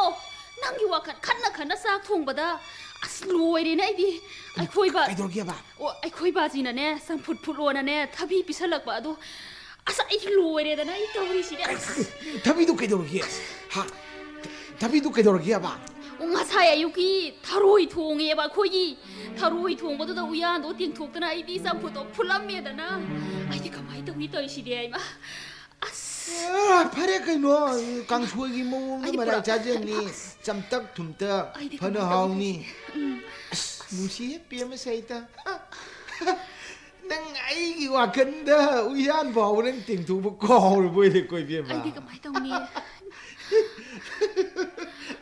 ꯅꯪꯒꯤ ꯋꯥꯈꯜ ꯈꯟꯅ ꯈꯟꯅ ꯆꯥꯛ ꯊꯣꯡꯕꯗ, ꯑꯁ, ꯂꯣꯏꯔꯦꯅꯦ ꯑꯩꯗꯤ꯫ ꯑꯩꯈꯣꯏ ꯕꯥ-, ꯀꯩꯗꯧꯔꯒꯦꯕ? ꯑꯣ, ꯑꯩꯈꯣꯏ ꯕꯥꯖꯤꯅꯅꯦ, ꯆꯝꯐꯨꯠ ꯐꯨꯠꯂꯣꯅꯅꯦ, ꯊꯕꯤ ꯄꯤꯁꯜꯂꯛꯄ ꯑꯗꯣ, ꯑꯁ, ꯑꯩ ꯂꯣꯏꯔꯦꯗꯅ, ꯑꯩ ꯇꯧꯔꯤꯁꯤꯗꯤ꯫ ꯀꯩ-, ꯑꯁ! ꯊꯕꯤꯗꯨ ꯀꯩꯗꯧꯔꯒꯦ? ꯍꯥ? ꯊꯕꯤꯗꯨ ꯀꯩꯗꯧꯔꯒꯦꯕ? ꯑꯣ, ꯉꯁꯥꯏ ꯑꯌꯨꯛꯀꯤ ꯊꯔꯣꯏ ꯊꯣꯡꯉꯦꯕ ꯑꯩꯈꯣꯏꯒꯤ꯫ ꯊꯔꯣꯏ ꯊꯣꯡꯕꯗꯨꯗ ꯎꯌꯥꯟꯗꯣ ꯇꯦꯡꯊꯣꯛꯇꯅ ꯑꯩꯗꯤ ꯆꯝꯐꯨꯠꯇꯣ ꯐꯨꯠꯂꯝꯃꯦꯗꯅ꯫ ꯑꯩꯗꯤ ꯀꯃꯥꯏꯅ ꯇꯧꯅꯤ ꯇꯧꯔꯤꯁꯤꯗꯤ, ꯏꯃꯥ? ꯑꯁ! ꯑ, ꯐꯔꯦ ꯀꯩꯅꯣ, ꯀꯥꯡꯁꯣꯏꯒꯤ ꯃꯑꯣꯡꯗ ꯑꯩꯗꯤ ꯃꯔꯥꯏ ꯄꯨꯔꯥ ꯆꯥꯖꯅꯤ꯫ ꯑꯁ! ꯆꯝꯇꯛ ꯊꯨꯝꯇꯛ ꯑꯩꯗꯤ ꯐꯅ ꯀꯃꯥꯏꯅ ꯍꯥꯎꯅꯤ꯫ ꯇꯧꯅꯤ? ꯎꯝ꯫ ꯑꯁ, ꯅꯨꯡꯁꯤꯍꯦ ꯄꯦꯝꯃ ꯁꯩꯇ꯫ ꯅꯪ ꯑꯩꯒꯤ ꯋꯥꯈꯜꯗ ꯎꯌꯥꯟ ꯐꯥꯎꯕ ꯅꯪ ꯇꯦꯡꯊꯣꯛꯄ ꯀꯥꯎꯔꯕꯣꯏꯔꯦꯀꯣ, ꯏꯕꯦꯝꯃ? ꯑꯩꯗꯤ ꯀꯃꯥꯏꯅ ꯇꯧꯅꯤ?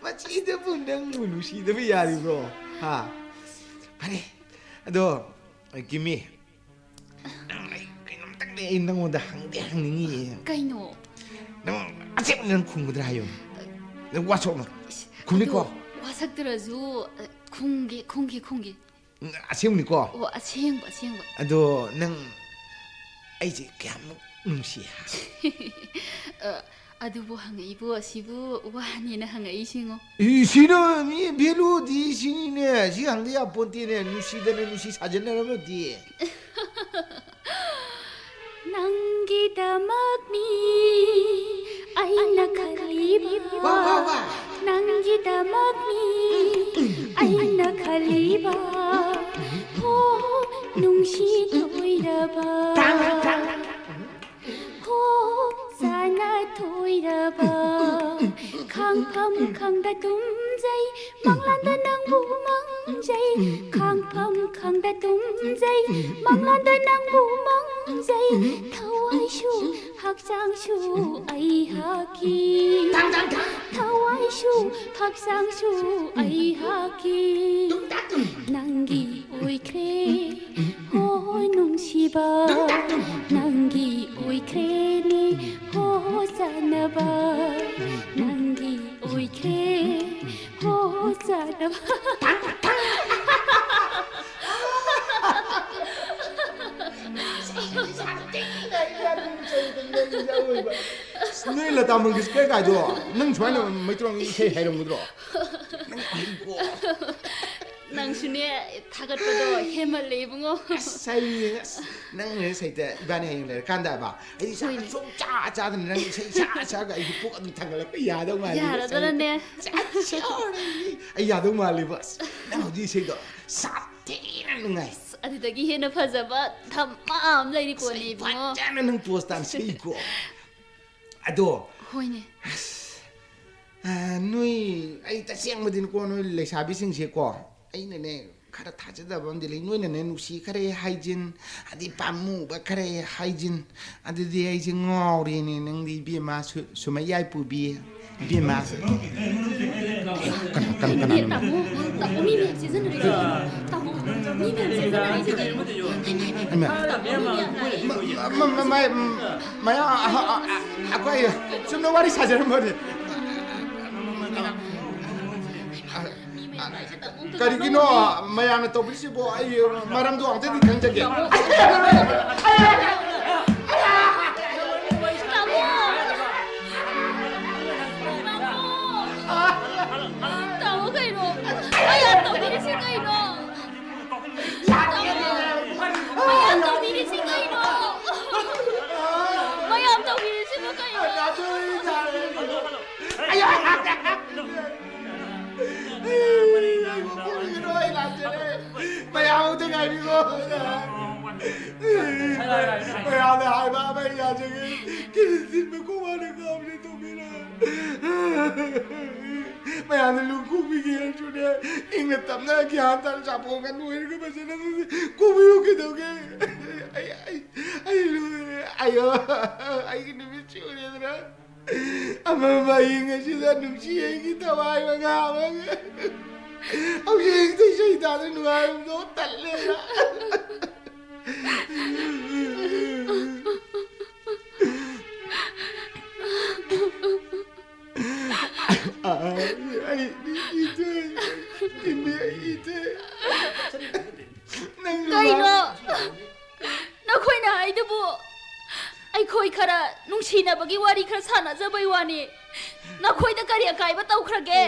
ꯃꯁꯤꯗꯕꯨ ꯅꯪꯕꯨ ꯅꯨꯡꯁꯤꯗꯕ ꯌꯥꯔꯤꯕ꯭ꯔꯣ? ꯍꯥ? ꯐꯔꯦ꯫ ꯑꯗꯣ, ꯀꯤꯃꯤ, ꯅꯪ, ꯑꯩ ꯀꯩꯅꯣꯝꯇꯪꯗꯤ ꯑꯩ ꯅꯪꯉꯣꯟꯗ ꯍꯪꯗꯤ ꯍꯪꯅꯤꯡꯉꯤꯌꯦ꯫ ꯀꯩꯅꯣ? ꯅꯪ ꯑꯁꯦꯡꯕ ꯅꯪ ꯈꯨꯝꯒꯗ꯭ꯔꯥ ꯍꯥꯏꯌꯨ꯫ ꯅꯪ ꯋꯥꯁꯛꯅꯣ꯫ ꯏꯁ, ꯈꯨꯝꯅꯤꯀꯣ? ꯑꯗꯣ ꯋꯥꯁꯛꯇ꯭ꯔꯁꯨ, ꯑ, ꯈꯨꯝꯒꯦ, ꯈꯨꯝꯒꯦ, ꯈꯨꯝꯒꯦ꯫ ꯎꯝ, ꯑꯁꯦꯡꯕꯅꯤꯀꯣ? ꯑꯣ, ꯑꯁꯦꯡꯕ, ꯑꯁꯦꯡꯕ꯫ ꯑꯗꯣ ꯅꯪ ꯑꯩꯁꯦ ꯀꯌꯥꯃꯨꯛ ꯅꯨꯡꯁꯤ ꯍꯥꯏ? ꯑ, ꯑꯗꯨꯕꯨ ꯍꯪꯉꯛꯏꯕꯨ ꯑꯁꯤꯕꯨ ꯋꯥꯅꯦꯅ ꯍꯪꯉꯛꯏꯁꯤꯉꯣ꯫ ꯏ, ꯁꯤꯅ ꯃꯤ ꯚꯦꯂꯨꯗꯤ ꯁꯤꯅꯤꯅꯦ꯫ ꯁꯤ ꯍꯪꯗ ꯌꯥꯄꯣꯟꯇꯦꯅꯦ꯫ ꯅꯨꯡꯁꯤꯗꯅ ꯅꯨꯡꯁꯤ ꯁꯥꯖꯟꯅꯔꯝꯃꯗꯤ꯫ ꯅꯪꯒꯤꯗꯃꯛꯅꯤ ꯑꯩꯅ ꯈꯜꯂꯤꯕ꯫ ꯋꯥ, ꯋꯥ, ꯋꯥ꯫ ꯅꯪꯒꯤꯗꯃꯛꯅꯤ ꯑꯩꯅ ꯈꯜꯂꯤꯕ꯫ ꯍꯣ, ꯅꯨꯡꯁꯤ ꯊꯣꯏꯔꯕ꯫ ꯍꯣ, ꯆꯥꯅ ꯊꯣꯏꯔꯕ꯫ ꯈꯥꯡꯐꯝ ꯈꯪꯗ ꯇꯨꯝꯖꯩ, ꯃꯪꯂꯥꯟꯗ ꯅꯪꯕꯨ ꯃꯪꯖꯩ꯫ ꯈꯥꯡꯐꯝ ꯈꯪꯗ ꯇꯨꯝꯖꯩ, ꯃꯪꯂꯥꯟꯗ ꯅꯪꯕꯨ ꯃꯪꯖꯩ꯫ ꯊꯋꯥꯏꯁꯨ ꯍꯛꯆꯥꯡꯁꯨ ꯑꯩꯍꯥꯛꯀꯤ꯫ ꯊꯋꯥꯏꯁꯨ ꯍꯛꯆꯥꯡꯁꯨ ꯑꯩꯍꯥꯛꯀꯤ꯫ ꯅꯪꯒꯤ ꯑꯣꯏꯈ꯭ꯔꯦ ꯍꯣ ꯅꯨꯡꯁꯤꯕ꯫ ꯅꯪꯒꯤ ꯑꯣꯏꯈ꯭ꯔꯦꯅꯦ ꯍꯣ ꯆꯥꯅꯕ꯫ ꯅꯪꯒꯤ ꯑꯣꯏꯈ꯭ꯔꯦ ꯍꯣ ꯆꯥꯅꯕ꯫ ꯑꯁ, ꯅꯣꯏ ꯂꯇꯥ ꯃꯪꯒꯦꯁꯀꯔ ꯀꯥꯏꯗꯣ ꯅꯪ ꯁꯨꯃꯥꯏꯅ ꯃꯩꯇ꯭ꯔꯣꯡ ꯏꯁꯩ ꯍꯩꯔꯝꯒꯗ꯭ꯔꯣ? ꯅꯪ ꯍꯩꯀꯣ꯫ ꯅꯪꯁꯨꯅꯦ, ꯊꯥꯒꯠꯄꯗꯣ ꯍꯦꯃꯜꯂꯦ ꯏꯕꯨꯡꯉꯣ꯫ ꯑꯁ, ꯍꯩꯌꯦ꯫ ꯑꯁ, ꯅꯪꯅꯦ ꯁꯩꯇ ꯏꯕꯥꯅꯤ ꯍꯌꯦꯡ ꯂꯩꯔꯀꯥꯟꯗ ꯍꯥꯏꯕ, ꯑꯩꯗꯤ ꯆꯥꯛ ꯍꯣꯏꯅꯦ꯫ ꯁꯨꯡ ꯆꯥ ꯆꯥꯗꯅ ꯅꯪ ꯏꯁꯩ ꯁꯥ ꯁꯥꯒ ꯑꯩꯒꯤ ꯄꯨꯛ ꯑꯗꯨꯝ ꯊꯥꯡꯒꯠꯂꯛꯄ ꯌꯥꯗꯧ ꯃꯥꯜꯂꯦ꯫ ꯌꯥꯔꯗ꯭ꯔꯅꯦ? ꯑꯩ ꯌꯥꯗꯧ ꯃꯥꯜꯂꯦꯕ꯫ ꯑꯁ, ꯅꯪ ꯍꯧꯖꯤꯛ ꯏꯁꯩꯗꯣ ꯁꯥꯊꯤꯅ ꯅꯨꯡꯉꯥꯏ꯫ ꯑꯗꯨꯗꯒꯤ ꯍꯦꯟꯅ ꯐꯖꯕ ꯙꯃꯥ ꯑꯃ ꯂꯩꯔꯤ ꯄꯣꯠꯅꯤ ꯏꯕꯨꯡꯉꯣ꯫ ꯐꯖꯅ ꯅꯪ ꯄꯣꯁ ꯇꯥꯅ ꯁꯛꯏꯀꯣ꯫ ꯑꯗꯣ, ꯍꯣꯏꯅꯦ꯫ ꯑ, ꯅꯣꯏ, ꯑꯩ ꯇꯁꯦꯡꯕꯗꯤꯅꯀꯣ, ꯅꯣꯏ ꯂꯩꯁꯥꯕꯤꯁꯤꯡꯁꯦꯀꯣ, ꯑꯩꯅꯅꯦ, ꯈꯔ ꯊꯥꯖꯗꯕ ꯑꯃꯗꯤ ꯂꯩ꯫ ꯅꯣꯏꯅꯅꯦ, ꯅꯨꯡꯁꯤ ꯈꯔ ꯍꯥꯏꯖꯤꯟ, ꯑꯗꯩ ꯄꯥꯝꯃꯨꯕ ꯈꯔ ꯍꯥꯏꯖꯤꯟ, ꯑꯗꯨꯗꯤ ꯑꯩꯁꯦ ꯉꯥꯎꯔꯦꯅꯦ꯫ ꯅꯪꯗꯤ ꯏꯕꯦꯝꯃ ꯁꯨ-, ꯁꯨꯃꯩ ꯌꯥꯏꯄꯨꯕꯤ, ꯏꯕꯦꯝꯃ꯫ ꯀꯅꯥ, ꯀꯅꯥ, ꯀꯅꯥꯅꯣ? ꯇꯥꯃꯣ, ꯇꯥꯃꯣ, ꯃꯤ ꯃꯌꯥꯝ ꯁꯤꯖꯤꯟꯅꯔꯤꯁꯦ꯫ ꯇꯥꯃꯣ, ꯃꯤ ꯃꯌꯥꯝ ꯁꯤꯖꯤꯟꯅꯔꯤꯁꯦ꯫ ꯏꯃꯥ꯫ ꯃ-, ꯃ-, ꯃ-, ꯃ-, ꯃꯌꯥ-, ꯑ-, ꯑ-, ꯑ-, ꯑꯩꯈꯣꯏ ꯆꯨꯝꯅ ꯋꯥꯔꯤ ꯁꯥꯖꯔꯝꯕꯅꯤ꯫ ꯀꯔꯤꯒꯤꯅꯣ ꯃꯌꯥꯝꯅ ꯇꯧꯕꯤꯔꯤꯁꯤꯕꯣ? ꯑꯩ ꯃꯔꯝꯗꯣ ꯑꯝꯇꯗꯤ ꯈꯪꯖꯒꯦ꯫ ꯃꯌꯥꯝ ꯑꯝꯇ ꯉꯥꯏꯕꯤꯈꯣ꯫ ꯃꯌꯥꯝꯅ ꯍꯥꯏꯕ ꯑꯃ ꯑꯩ ꯌꯥꯖꯒꯦ꯫ ꯀꯤꯔꯤꯁꯤꯟꯕ ꯈꯣꯡꯕꯥꯟꯗ ꯀꯥꯕꯅꯦ ꯇꯣꯝꯕꯤꯅ꯫ ꯃꯌꯥꯝꯅ ꯂꯨ ꯈꯨꯕꯤꯒꯦ ꯍꯥꯏꯔꯁꯨꯅꯦ, ꯏꯪꯅ ꯇꯞꯅ ꯒ꯭ꯌꯥꯟ ꯇꯥꯅ ꯆꯥꯄꯣꯡꯒ ꯅꯣꯏꯔꯒ ꯐꯖꯅ ꯈꯨꯕꯤꯌꯨ ꯀꯩꯗꯧꯒꯦ? ꯑꯩ, ꯑꯩ, ꯑꯩ ꯂꯣꯏꯔꯦ꯫ ꯑꯌꯣ, ꯑꯩꯒꯤ ꯅꯨꯃꯤꯠ ꯆꯨꯔꯦꯗꯅ꯫ ꯑꯃꯝꯕ ꯑꯍꯤꯡ ꯑꯁꯤꯗ ꯅꯨꯡꯁꯤ ꯑꯩꯒꯤ ꯊꯋꯥꯏ ꯃꯉꯥ ꯑꯃꯒ ꯍꯧꯖꯤꯛ ꯍꯦꯛꯇ ꯏꯁꯩ ꯇꯥꯗ ꯅꯨꯡꯉꯥꯏꯕꯗꯣ ꯇꯜꯂꯦꯗ꯫ ꯑꯩ ꯏꯊꯦ, ꯏꯃꯦ, ꯏꯊꯦ꯫ ꯅꯪ ꯀꯩꯅꯣ? ꯅꯈꯣꯏꯅ ꯍꯥꯏꯗꯨꯕꯨ ꯑꯩꯈꯣꯏ ꯈꯔ ꯅꯨꯡꯁꯤꯅꯕꯒꯤ ꯋꯥꯔꯤ ꯈꯔ ꯁꯥꯟꯅꯖꯕꯩ ꯋꯥꯅꯤ꯫ ꯅꯈꯣꯏꯗ ꯀꯔꯤ ꯑꯀꯥꯏꯕ ꯇꯧꯈ꯭ꯔꯒꯦ?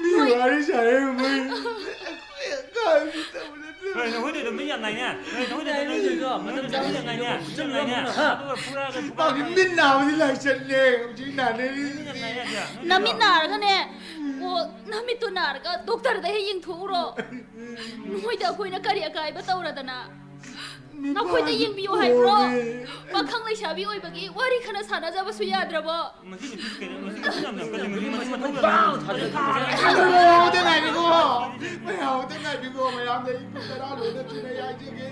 ꯃꯤ ꯋꯥꯔꯤ ꯁꯥꯟꯅꯔꯝꯕꯩ꯫ ꯑꯩꯈꯣꯏ ꯑꯀꯥꯏꯕ ꯇꯧꯕ ꯅꯠꯇꯦ꯫ ꯍꯣꯏ, ꯅꯈꯣꯏꯗꯤ ꯑꯗꯨꯝ ꯃꯤ ꯌꯥꯝ ꯅꯥꯏꯅꯦ꯫ ꯍꯣꯏ, ꯅꯈꯣꯏꯗꯤ ꯑꯗꯨꯝ ꯃꯤ ꯌꯥꯝ ꯅꯥꯏꯅꯦ꯫ ꯃꯤ ꯌꯥꯝ ꯅꯥꯏꯅꯦ꯫ ꯑꯗꯨꯒ ꯐꯨꯔꯛꯑꯒ ꯃꯥꯒꯤ ꯃꯤꯠ ꯅꯥꯕꯗꯤ ꯂꯥꯏꯆꯠꯂꯦ꯫ ꯍꯧꯖꯤꯛ ꯅꯥꯅꯔꯤ꯫ ꯃꯤ ꯌꯥꯝ ꯅꯥꯏꯅꯦ꯫ ꯅꯃꯤꯠ ꯅꯥꯔꯒꯅꯦ꯫ ꯑꯣ, ꯅꯃꯤꯠꯇꯣ ꯅꯥꯔꯒ ꯗꯣꯛꯇꯔꯗ ꯍꯦꯛ ꯌꯦꯡꯊꯣꯛꯎꯔꯣ꯫ ꯅꯣꯏꯗ ꯑꯩꯈꯣꯏꯅ ꯀꯔꯤ ꯑꯀꯥꯏꯕ ꯇꯧꯔꯗꯅ? ꯅꯈꯣꯏꯗ ꯌꯦꯡꯕꯤꯌꯨ ꯍꯥꯏꯕ꯭ꯔꯣ? ꯄꯥꯈꯪ ꯂꯩꯁꯥꯕꯤ ꯑꯣꯏꯕꯒꯤ ꯋꯥꯔꯤ ꯈꯔ ꯁꯥꯟꯅꯖꯕꯁꯨ ꯌꯥꯗ꯭ꯔꯕꯣ? ꯃꯁꯤ ꯅꯨꯄꯤꯁꯤ ꯀꯩꯅꯣ? ꯃꯁꯤ ꯅꯨꯄꯤ ꯌꯥꯝ ꯌꯥꯝ ꯀꯜꯂꯤ꯫ ꯃꯁꯤ ꯃꯊꯧ ꯌꯥꯝ ꯃꯌꯥꯝꯗ ꯉꯥꯏꯕꯤꯈꯣ꯫ ꯃꯌꯥꯝꯗ ꯉꯥꯏꯕꯤꯈꯣ꯫ ꯃꯌꯥꯝꯗ ꯑꯩ ꯄꯨꯡ ꯇꯔꯥ ꯂꯣꯏꯅ ꯊꯤꯅ ꯌꯥꯏꯖꯒꯦ꯫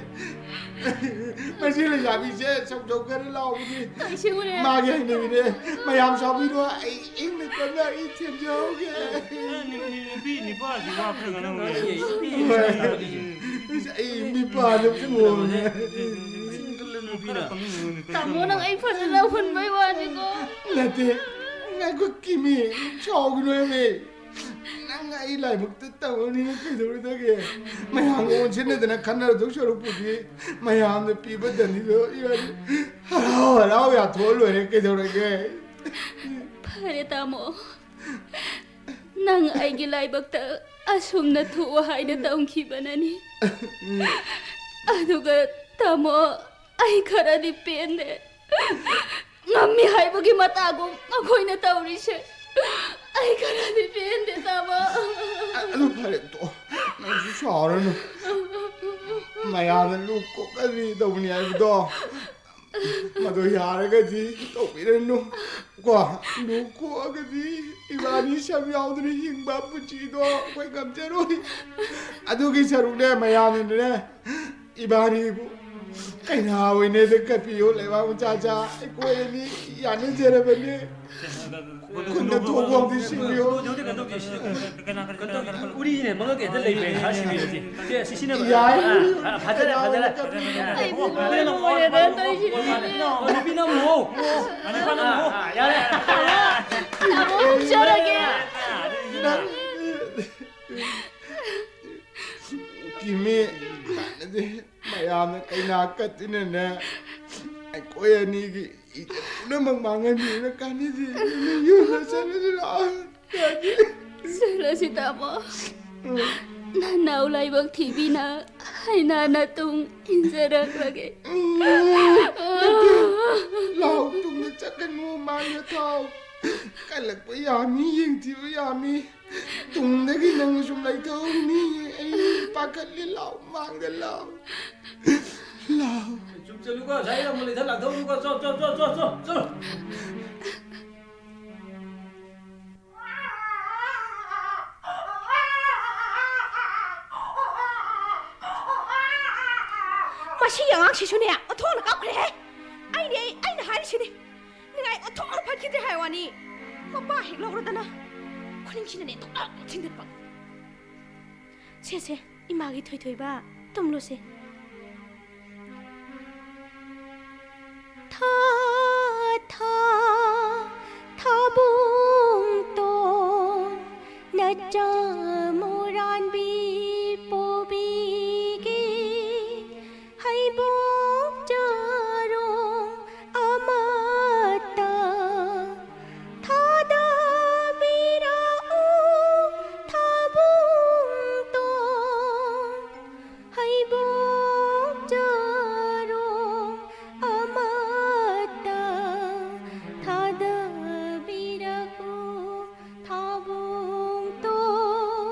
ꯃꯁꯤ ꯂꯩꯁꯥꯕꯤꯁꯦ ꯁꯧ ꯁꯧ ꯈꯔ ꯂꯥꯎꯕꯒꯤ ꯃꯥꯒꯤ ꯍꯩꯅꯕꯤꯅꯦ꯫ ꯃꯌꯥꯝ ꯁꯥꯎꯕꯤꯔꯣ꯫ ꯑꯩ ꯏꯪꯅ ꯇꯞꯅ ꯑꯩ ꯊꯦꯝꯖꯍꯧꯒꯦ꯫ ꯑꯦ, ꯅꯨ-, ꯅꯨ-, ꯅꯨꯄꯤ, ꯅꯨꯄꯥꯁꯤ ꯋꯥ ꯈꯔ ꯉꯥꯡꯅꯧ꯫ ꯍꯣꯏ꯫ ꯑꯩ ꯃꯤꯄꯥꯗ ꯄꯣꯡꯉꯦ꯫ ꯈꯔ ꯄꯪꯅꯤꯡꯕ ꯇꯥꯃꯣ, ꯅꯪ ꯑꯩ ꯐꯖꯅ ꯍꯨꯟꯕꯩ ꯋꯥꯅꯤꯀꯣ꯫ ꯅꯠꯇꯦ, ꯉꯥꯏꯈꯣ, ꯀꯤꯃꯤ, ꯁꯥꯎꯒꯅꯨ ꯍꯥꯏꯃꯤ꯫ ꯅꯪ ꯑꯩ ꯂꯥꯏꯕꯛꯇ ꯇꯝꯃꯅꯤꯅ ꯀꯩꯗꯧꯔꯨꯗꯒꯦ? ꯃꯌꯥꯝꯒ ꯑꯣꯟꯁꯤꯟꯅꯗꯅ ꯈꯟꯅꯔꯗꯧ ꯁꯔꯨꯛꯄꯨꯗꯤ ꯃꯌꯥꯝꯅ ꯄꯤꯕ ꯗꯟꯗꯤꯗꯣ ꯏꯕꯥꯅꯤ ꯍꯔꯥꯎ ꯍꯔꯥꯎ ꯌꯥꯊꯣꯛꯑ ꯂꯣꯏꯔꯦ, ꯀꯩꯗꯧꯔꯒꯦ? ꯐꯔꯦ ꯇꯥꯃꯣ, ꯅꯪ ꯑꯩꯒꯤ ꯂꯥꯏꯕꯛꯇ ꯑꯁꯨꯝꯅ ꯊꯣꯛꯑꯣ ꯍꯥꯏꯅ ꯇꯝꯈꯤꯕꯅꯅꯤ꯫ ꯑꯗꯨꯒ ꯇꯥꯃꯣ, ꯑꯩ ꯈꯔꯗꯤ ꯄꯦꯟꯗꯦ꯫ ꯉꯝꯃꯤ ꯍꯥꯏꯕꯒꯤ ꯃꯇꯥꯒꯨꯝ ꯃꯈꯣꯏꯅ ꯇꯧꯔꯤꯁꯦ꯫ ꯑꯩ ꯈꯔꯗꯤ ꯄꯦꯟꯗꯦ, ꯇꯥꯃꯣ꯫ ꯑꯗꯨ ꯐꯔꯦ, ꯇꯣꯛꯑꯣ꯫ ꯅꯪꯁꯨ ꯁꯥꯎꯔꯅꯨ꯫ ꯃꯌꯥꯝꯅ ꯂꯨ ꯀꯣꯛꯀꯅꯤ ꯇꯧꯕꯅꯤ ꯍꯥꯏꯕꯗꯣ, ꯃꯗꯨ ꯌꯥꯔꯒꯗꯤ ꯇꯧꯕꯤꯔꯅꯨ꯫ ꯀꯣ, ꯂꯨ ꯀꯣꯛꯑꯒꯗꯤ ꯏꯕꯥꯅꯤ ꯁꯝ ꯌꯥꯎꯗꯅ ꯍꯤꯡꯕ ꯄꯨꯟꯁꯤꯗꯣ ꯑꯩꯈꯣꯏ ꯉꯝꯖꯔꯣꯏ꯫ ꯑꯗꯨꯒꯤ ꯁꯔꯨꯛꯅꯦ, ꯃꯌꯥꯝꯅꯅꯦ, ꯏꯕꯥꯅꯤꯕꯨ ꯀꯩꯅꯥ ꯑꯣꯏꯅꯗ ꯀꯠꯄꯤꯌꯨ, ꯂꯩꯕꯥꯛ ꯃꯆꯥ ꯃꯆꯥ ꯑꯩꯈꯣꯏ ꯑꯅꯤ ꯌꯥꯅꯖꯔꯕꯅꯤ꯫ ꯈꯨꯟꯗ ꯊꯣꯛꯐꯝꯗꯤ ꯁꯤꯟꯕꯤꯌꯨ꯫ ꯎꯔꯤꯅꯦ, ꯃꯉꯛ ꯍꯦꯛꯇ ꯂꯩꯕ ꯍꯥꯏ ꯁꯤꯕꯤꯔꯗꯤ꯫ ꯁꯦ, ꯁꯤꯁꯤꯅ ꯌꯥꯏ꯫ ꯑꯥ, ꯑꯥ, ꯐꯖꯔꯦ, ꯐꯖꯔꯦ꯫ ꯑꯩꯕꯨ ꯂꯣꯏꯔꯦꯗ ꯇꯧꯔꯤꯁꯤꯗꯤ꯫ ꯑꯣ, ꯅꯨꯄꯤ ꯅꯝꯃꯣ꯫ ꯑꯥ, ꯑꯥ, ꯑꯥ, ꯌꯥꯔꯦ꯫ ꯇꯥꯃꯣ, ꯆꯠꯂꯒꯦ꯫ ꯀꯤꯃꯤ, ꯀꯥꯟꯅꯗꯦ꯫ ꯃꯌꯥꯝꯅ ꯀꯩꯅꯥ ꯀꯠꯇꯨꯅꯅꯦ, ꯑꯩꯈꯣꯏ ꯑꯅꯤꯒꯤ ꯏꯖꯠ ꯄꯨꯝꯅꯃꯛ ꯃꯥꯡꯍꯟꯕꯤꯕꯅ ꯀꯥꯟꯅꯗꯦ꯫ ꯌꯨꯝꯗ ꯆꯠꯂꯁꯤ ꯂꯥꯛꯑꯣ꯫ ꯆꯠꯂꯁꯤ ꯇꯥꯃꯣ꯫ ꯎꯝ꯫ ꯅꯅꯥꯎ ꯂꯥꯏꯕꯛ ꯊꯤꯕꯤꯅ ꯍꯥꯏꯅ ꯅꯇꯨꯡ ꯏꯟꯖꯔꯛꯂꯒꯦ꯫ ꯎꯝ꯫ ꯂꯥꯎ, ꯇꯨꯡꯗ ꯆꯠꯀꯅꯨ, ꯃꯥꯡꯗ ꯊꯥꯎ꯫ ꯀꯜꯂꯛꯄ ꯌꯥꯝꯃꯤ, ꯌꯦꯡꯊꯤꯕ ꯌꯥꯝꯃꯤ꯫ ꯇꯨꯡꯗꯒꯤ ꯅꯪ ꯁꯨꯝ ꯂꯩꯊꯍꯧꯅꯤ꯫ ꯑꯩ ꯄꯥꯈꯠꯂꯤ, ꯂꯥꯎ, ꯃꯥꯡꯗ ꯂꯥꯎ꯫ ꯂꯥꯎ꯫ ꯆꯨꯝ ꯆꯠꯂꯨꯀꯣ, ꯉꯁꯥꯏ ꯑꯃꯨꯛ ꯂꯩꯊ ꯂꯥꯛꯊꯧꯅꯨꯀꯣ, ꯆꯣ, ꯆꯣ, ꯆꯣ꯫ ꯃꯁꯤꯒꯤ ꯑꯉꯥꯡꯁꯤꯁꯨꯅꯦ, ꯑꯣꯟꯊꯣꯛꯅ ꯀꯞꯈ꯭ꯔꯦꯍꯦ꯫ ꯑꯩꯅꯦ, ꯑꯩ, ꯑꯩꯅ ꯍꯥꯏꯔꯤꯁꯤꯅꯤ꯫ ꯅꯤꯡꯉꯥꯏ ꯑꯣꯟꯊꯣꯛꯅ ꯐꯠꯈꯤꯗ꯭ꯔꯦ ꯍꯥꯏ ꯋꯥꯅꯤ꯫ ꯃꯄꯥ ꯍꯦꯛ ꯂꯧꯔꯗꯅ ꯈꯨꯅꯤꯡꯁꯤꯅꯅꯦ ꯇꯣꯛ ꯇꯣꯛ ꯊꯤꯟꯗꯠꯄ꯫ ꯁꯦ, ꯁꯦ, ꯏꯃꯥꯒꯤ ꯊꯣꯏꯊꯣꯏꯕ, ꯇꯨꯝꯂꯣꯁꯦ꯫ ꯊꯥ, ꯊꯥ, ꯊꯥꯕꯨꯡꯇꯣꯟ, ꯅꯆꯥ ꯃꯨꯔꯥꯟꯕꯤ ꯄꯣꯕꯤꯒꯦ꯫ ꯍꯩꯕꯣꯡ ꯆꯔꯣꯡ ꯑꯃꯠꯇ ꯊꯥꯗꯕꯤꯔꯛꯎ ꯊꯥꯕꯨꯡꯇꯣꯟ꯫ ꯍꯩꯕꯣꯡ ꯆꯔꯣꯡ ꯑꯃꯠꯇ ꯊꯥꯗꯕꯤꯔꯛꯎ ꯊꯥꯕꯨꯡꯇꯣꯟ꯫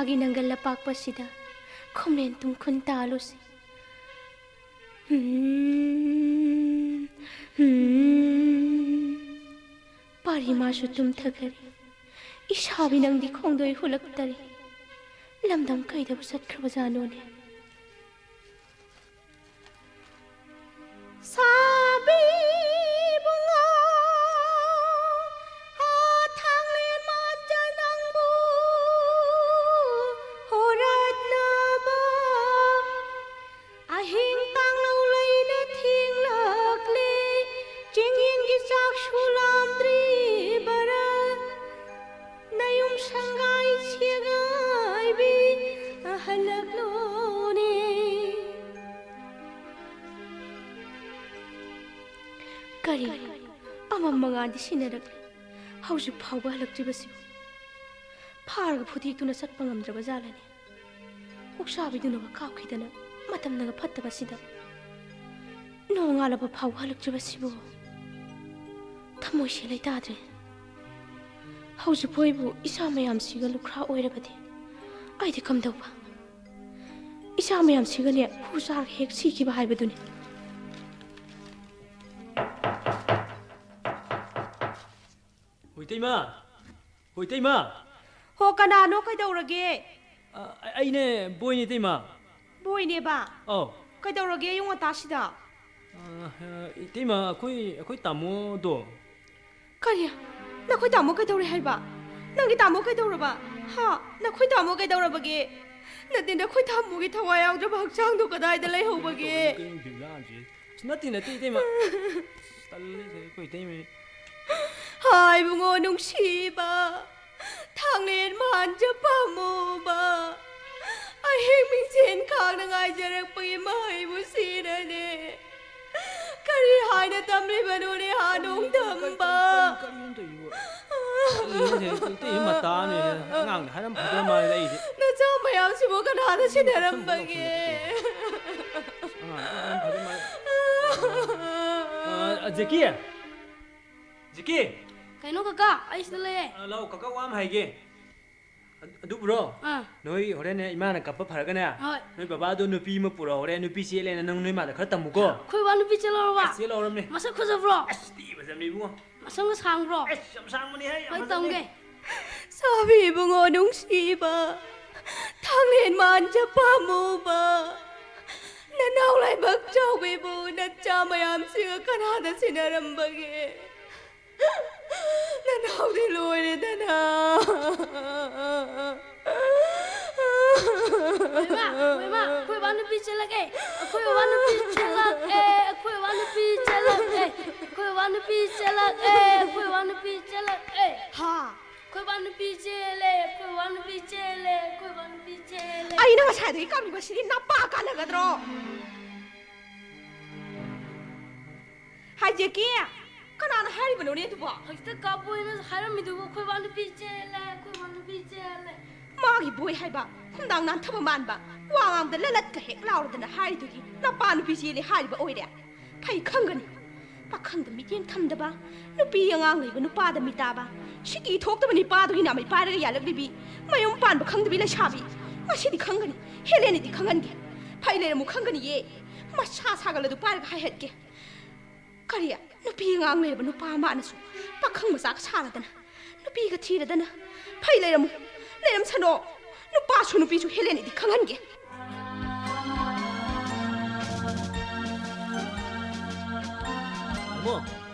ꯃꯥꯒꯤ ꯅꯪꯒꯜ ꯑꯄꯥꯛꯄꯁꯤꯗ ꯈꯨꯝꯂꯦꯟ ꯇꯨꯡꯈꯨꯟ ꯇꯥꯜꯂꯨꯁꯤ꯫ ꯍꯨꯝ, ꯍꯨꯝ꯫ ꯄꯥꯔꯤ ꯃꯥꯁꯨ ꯇꯨꯝꯊꯈꯔꯦ꯫ ꯏꯁꯥꯕꯤ ꯅꯪꯗꯤ ꯈꯣꯡꯗꯣꯏ ꯍꯨꯜꯂꯛꯇꯔꯦ꯫ ꯂꯝꯗꯝ ꯀꯩꯗꯕꯨ ꯆꯠꯈ꯭ꯔꯕꯖꯥꯠꯅꯣꯅꯦ? ꯁꯥꯕꯤ ꯏꯕꯨꯡꯉꯣ, ꯍꯥ ꯊꯥꯡꯂꯦꯟ ꯃꯥꯟꯖ ꯅꯪꯕꯨ ꯍꯣꯔꯠꯅꯕ ꯑꯍꯤꯡ ꯇꯥꯡꯂꯧ ꯂꯩꯅ ꯊꯦꯡꯂꯛꯂꯦ, ꯆꯦꯡꯌꯦꯟꯒꯤ ꯆꯥꯛꯁꯨ ꯂꯥꯝꯗ꯭ꯔꯤꯕꯔꯥ? ꯅꯌꯨꯝ ꯁꯪꯒꯥꯏ ꯁꯦꯒꯥꯏꯕꯤ ꯑꯍꯜꯂꯛꯂꯣꯅꯦ꯫ ꯀꯔꯤ? ꯑꯃꯝ ꯃꯉꯥꯟꯗꯤ ꯁꯤꯟꯅꯔꯛꯂꯦ꯫ ꯍꯧꯖꯤꯛ ꯐꯥꯎꯕ ꯍꯜꯂꯛꯇ꯭ꯔꯤꯕꯁꯤꯕꯨ? ꯐꯥꯔꯒ ꯐꯨꯗꯦꯛꯇꯨꯅ ꯆꯠꯄ ꯉꯝꯗ꯭ꯔꯕ ꯖꯥꯠꯂꯅꯦ? ꯀꯣꯛꯆꯥꯕꯤꯗꯨꯅꯒ ꯀꯥꯞꯈꯤꯗꯅ ꯃꯇꯝꯅꯒ ꯐꯠꯇꯕꯁꯤꯗ꯫ ꯅꯣꯡꯉꯥꯜꯂꯕ ꯐꯥꯎ ꯍꯜꯂꯛꯇ꯭ꯔꯤꯕꯁꯤꯕꯨ? ꯊꯃꯣꯏꯁꯦ ꯂꯩꯇꯥꯗ꯭ꯔꯦ꯫ ꯍꯧꯖꯤꯛꯄꯨ ꯑꯩꯕꯨ ꯏꯆꯥ ꯃꯌꯥꯝꯁꯤꯒ ꯂꯨꯈ꯭ꯔꯥ ꯑꯣꯏꯔꯕꯗꯤ ꯑꯩꯗꯤ ꯀꯝꯗꯧꯕ? ꯏꯆꯥ ꯃꯌꯥꯝꯁꯤꯒꯅꯦ ꯍꯨ ꯆꯥꯔꯒ ꯍꯦꯛ ꯁꯤꯈꯤꯕ ꯍꯥꯏꯕꯗꯨꯅꯤ꯫ ꯍꯣꯏ, ꯏꯇꯩꯃ! ꯍꯣꯏ, ꯏꯇꯩꯃ! ꯍꯣ, ꯀꯅꯥꯅꯣ? ꯀꯩꯗꯧꯔꯒꯦ? ꯑ, ꯑꯩꯅꯦ, ꯕꯣꯏꯅꯦ, ꯏꯇꯩꯃ꯫ ꯕꯣꯏꯅꯦꯕ? ꯑꯧ꯫ ꯀꯩꯗꯧꯔꯒꯦ ꯑꯌꯨꯛ ꯉꯟꯇꯥꯁꯤꯗ? ꯑ, ꯑ, ꯏꯇꯩꯃ, ꯑꯩꯈꯣꯏ, ꯑꯩꯈꯣꯏ ꯇꯥꯃꯣꯗꯣ꯫ ꯀꯔꯤ? ꯅꯈꯣꯏ ꯇꯥꯃꯣ ꯀꯩꯗꯧꯔꯦ ꯍꯥꯏꯕ? ꯅꯪꯒꯤ ꯇꯥꯃꯣ ꯀꯩꯗꯧꯔꯕ? ꯍꯥ? ꯅꯈꯣꯏ ꯇꯥꯃꯣ ꯀꯩꯗꯧꯔꯕꯒꯦ? ꯅꯠꯇꯦ, ꯅꯈꯣꯏ ꯇꯥꯃꯣꯒꯤ ꯊꯋꯥꯏ ꯌꯥꯎꯗ꯭ꯔꯕ ꯍꯛꯆꯥꯡꯗꯣ ꯀꯗꯥꯏꯗ ꯂꯩꯍꯧꯕꯒꯦ? ꯀꯩꯅꯣ ꯕꯤꯃꯂꯥꯁꯦ? ꯑꯁ, ꯅꯠꯇꯦ, ꯅꯠꯇꯦ, ꯏꯇꯩꯃ꯫ ꯑꯁ, ꯇꯜꯂꯦ, ꯑꯩꯈꯣꯏ ꯏꯇꯩꯃ꯫ ꯍꯥꯏ, ꯏꯕꯨꯡꯉꯣ ꯅꯨꯡꯁꯤꯕ, ꯊꯥꯡꯂꯦꯟ ꯃꯥꯟꯖ ꯄꯥꯝꯃꯨꯕ, ꯑꯍꯤꯡ ꯃꯤꯡꯁꯦꯟ ꯈꯥꯡꯅ ꯉꯥꯏꯖꯔꯛꯄꯒꯤ ꯃꯍꯩꯕꯨ ꯁꯤꯔꯅꯦ꯫ ꯀꯔꯤ ꯍꯥꯏꯅ ꯇꯝꯂꯤꯕꯅꯣꯅꯦ, ꯍꯥ ꯅꯣꯡꯗꯝꯕ? ꯀꯔꯤ, ꯀꯔꯤ, ꯀꯔꯤꯅꯣ ꯇꯧꯔꯤꯁꯤꯕꯣ? ꯀꯔꯤꯅꯣ ꯇꯧꯔꯤꯁꯤꯕꯣ? ꯑꯉꯥꯡꯗ ꯍꯥꯏꯔꯝ ꯐꯗꯧ ꯃꯥꯜꯂꯦ ꯑꯩꯗꯤ꯫ ꯅꯆꯥ ꯃꯌꯥꯝꯁꯤꯕꯨ ꯀꯅꯥꯅ ꯁꯤꯟꯅꯔꯝꯕꯒꯦ? ꯑꯉꯥꯡꯗ ꯍꯥꯏꯔꯝ ꯐꯗꯧ ꯃꯥꯜꯂꯦ꯫ ꯑ, ꯖꯦꯀꯤ! ꯖꯤꯀꯤ! ꯀꯩꯅꯣ ꯀꯀꯥ? ꯑꯩ ꯁꯤꯗ ꯂꯩꯌꯦ꯫ ꯑ, ꯂꯥꯎ, ꯀꯀꯥ ꯋꯥ ꯑꯃ ꯍꯥꯏꯒꯦ꯫ ꯑꯗꯨꯕꯨꯔꯣ? ꯑꯥ꯫ ꯅꯣꯏ ꯍꯣꯔꯦꯟꯅꯦ, ꯏꯃꯥꯅ ꯀꯞꯄ ꯐꯔꯒꯅꯦ, ꯍꯣꯏ꯫ ꯅꯣꯏ ꯕꯕꯥꯗꯣ ꯅꯨꯄꯤ ꯑꯃ ꯄꯨꯔꯛꯑꯣ, ꯍꯣꯔꯦꯟ ꯅꯨꯄꯤ ꯆꯦꯜꯂꯦꯅ ꯅꯪ ꯅꯣꯏ ꯃꯥꯗ ꯈꯔ ꯇꯝꯃꯨꯀꯣ꯫ ꯑꯩꯈꯣꯏ ꯕꯥ ꯅꯨꯄꯤ ꯆꯦꯜꯂꯧꯔꯕ? ꯑꯁ, ꯆꯦꯜꯂꯧꯔꯕꯅꯦ꯫ ꯃꯁꯛ ꯐꯖꯕ꯭ꯔꯣ? ꯑꯁ, ꯊꯤ ꯐꯖꯕꯅꯦ ꯏꯕꯨꯡꯉꯣ꯫ ꯃꯁꯝꯒ ꯁꯥꯡꯕ꯭ꯔꯣ? ꯑꯁ, ꯌꯥꯝ ꯁꯥꯡꯕꯅꯦ ꯍꯦ, ꯌꯥꯝ ꯍꯣꯏ, ꯐꯖꯕꯅꯦ꯫ ꯇꯝꯒꯦ꯫ ꯁꯥꯕꯤ ꯏꯕꯨꯡꯉꯣ ꯅꯨꯡꯁꯤꯕ, ꯊꯥꯡꯂꯦꯟ ꯃꯥꯟꯖ ꯄꯥꯝꯃꯨꯕ, ꯅꯅꯥꯎ ꯂꯥꯏꯕꯛ ꯆꯥꯎꯕꯤꯕꯨ ꯅꯆꯥ ꯃꯌꯥꯝꯁꯤꯒ ꯀꯅꯥꯗ ꯁꯤꯟꯅꯔꯝꯕꯒꯦ? ꯅꯅꯥꯎꯗꯤ ꯂꯣꯏꯔꯦꯗꯅ꯫ ꯍꯣꯏ ꯃꯥ, ꯍꯣꯏ ꯃꯥ, ꯑꯩꯈꯣꯏ ꯕꯥ ꯅꯨꯄꯤ ꯆꯦꯜꯂꯛꯑꯦ, ꯑꯩꯈꯣꯏ ꯕꯥ ꯅꯨꯄꯤ ꯆꯦꯜꯂꯛꯑꯦ, ꯑꯩꯈꯣꯏ ꯕꯥ ꯅꯨꯄꯤ ꯆꯦꯜꯂꯛꯑꯦ, ꯑꯩꯈꯣꯏ ꯕꯥ ꯅꯨꯄꯤ ꯆꯦꯜꯂꯛꯑꯦ, ꯑꯩꯈꯣꯏ ꯕꯥ ꯅꯨꯄꯤ ꯆꯦꯜꯂꯛꯑꯦ꯫ ꯍꯥ? ꯑꯩꯈꯣꯏ ꯕꯥ ꯅꯨꯄꯤ ꯆꯦꯜꯂꯦ, ꯑꯩꯈꯣꯏ ꯕꯥ ꯅꯨꯄꯤ ꯆꯦꯜꯂꯦ, ꯑꯩꯈꯣꯏ ꯕꯥ ꯅꯨꯄꯤ ꯆꯦꯜꯂꯦ꯫ ꯑꯩꯅ ꯉꯁꯥꯏꯗꯒꯤ ꯀꯥꯝꯃꯤꯕꯁꯤꯗꯤ ꯅꯄꯥ ꯀꯥꯟꯅꯒꯗ꯭ꯔꯣ? ꯍꯥꯏ ꯖꯦꯀꯤ, ꯀꯅꯥꯅ ꯍꯥꯏꯔꯤꯕꯅꯣꯅꯦ ꯑꯗꯨꯕꯣ? ꯍꯧꯖꯤꯛꯇ ꯀꯥꯕꯣꯏꯅ ꯍꯥꯏꯔꯝꯃꯤꯗꯨꯕꯨ ꯑꯩꯈꯣꯏ ꯕꯥ ꯅꯨꯄꯤ ꯆꯦꯜꯂꯦ, ꯑꯩꯈꯣꯏ ꯕꯥ ꯅꯨꯄꯤ ꯆꯦꯜꯂꯦ꯫ ꯃꯥꯒꯤ ꯕꯣꯏ ꯍꯥꯏꯕ, ꯈꯨꯝꯗꯥꯡ ꯅꯥꯟꯊꯕ ꯃꯥꯟꯕ, ꯋꯥ ꯉꯥꯡꯕꯗ ꯂꯂꯠꯀ ꯍꯦꯛ ꯂꯥꯎꯔꯗꯅ ꯍꯥꯏꯔꯤꯗꯨꯒꯤ ꯅꯄꯥ ꯅꯨꯄꯤ ꯆꯦꯜꯂꯦ ꯍꯥꯏꯔꯤꯕ ꯑꯣꯏꯔꯦ꯫ ꯐꯩ ꯈꯪꯒꯅꯤ꯫ ꯄꯥꯈꯪꯗ ꯃꯤꯠꯌꯦꯡ ꯊꯝꯗꯕ, ꯅꯨꯄꯤ ꯑꯉꯥꯡ ꯂꯩꯕ ꯅꯨꯄꯥꯗ ꯃꯤꯇꯥꯕ, ꯁꯤꯀꯤ ꯊꯣꯛꯇꯕ ꯅꯤꯄꯥꯗꯨꯒꯤ ꯅꯥꯃꯩ ꯄꯥꯏꯔꯒ ꯌꯥꯜꯂꯛꯂꯤꯕꯤ, ꯃꯌꯨꯝ ꯄꯥꯟꯕ ꯈꯪꯗꯕꯤ ꯂꯩꯁꯥꯕꯤ꯫ ꯉꯁꯤꯗꯤ ꯈꯪꯒꯅꯤ, ꯍꯦꯂꯦꯟꯅꯗꯤ ꯈꯪꯍꯟꯒꯦ꯫ ꯐꯩ ꯂꯩꯔꯝꯃꯨ ꯈꯪꯒꯅꯤꯌꯦ꯫ ꯃꯁꯥ ꯁꯥꯒꯠꯂꯗꯨ ꯄꯥꯏꯔꯒ ꯍꯥꯏꯍꯠꯀꯦ꯫ ꯀꯔꯤ? ꯅꯨꯄꯤ ꯑꯉꯥꯡ ꯂꯩꯔꯕ ꯅꯨꯄꯥ ꯑꯃꯅꯁꯨ ꯄꯥꯈꯪ ꯃꯆꯥꯒ ꯁꯥꯔꯗꯅ, ꯅꯨꯄꯤꯒ ꯊꯤꯔꯗꯅ, ꯐꯩ ꯂꯩꯔꯝꯃꯨ, ꯂꯩꯔꯝꯁꯅꯣ꯫ ꯅꯨꯄꯥꯁꯨ ꯅꯨꯄꯤꯁꯨ ꯍꯦꯂꯦꯟꯅꯗꯤ ꯈꯪꯍꯟꯒꯦ꯫ ꯇꯥꯃꯣ꯫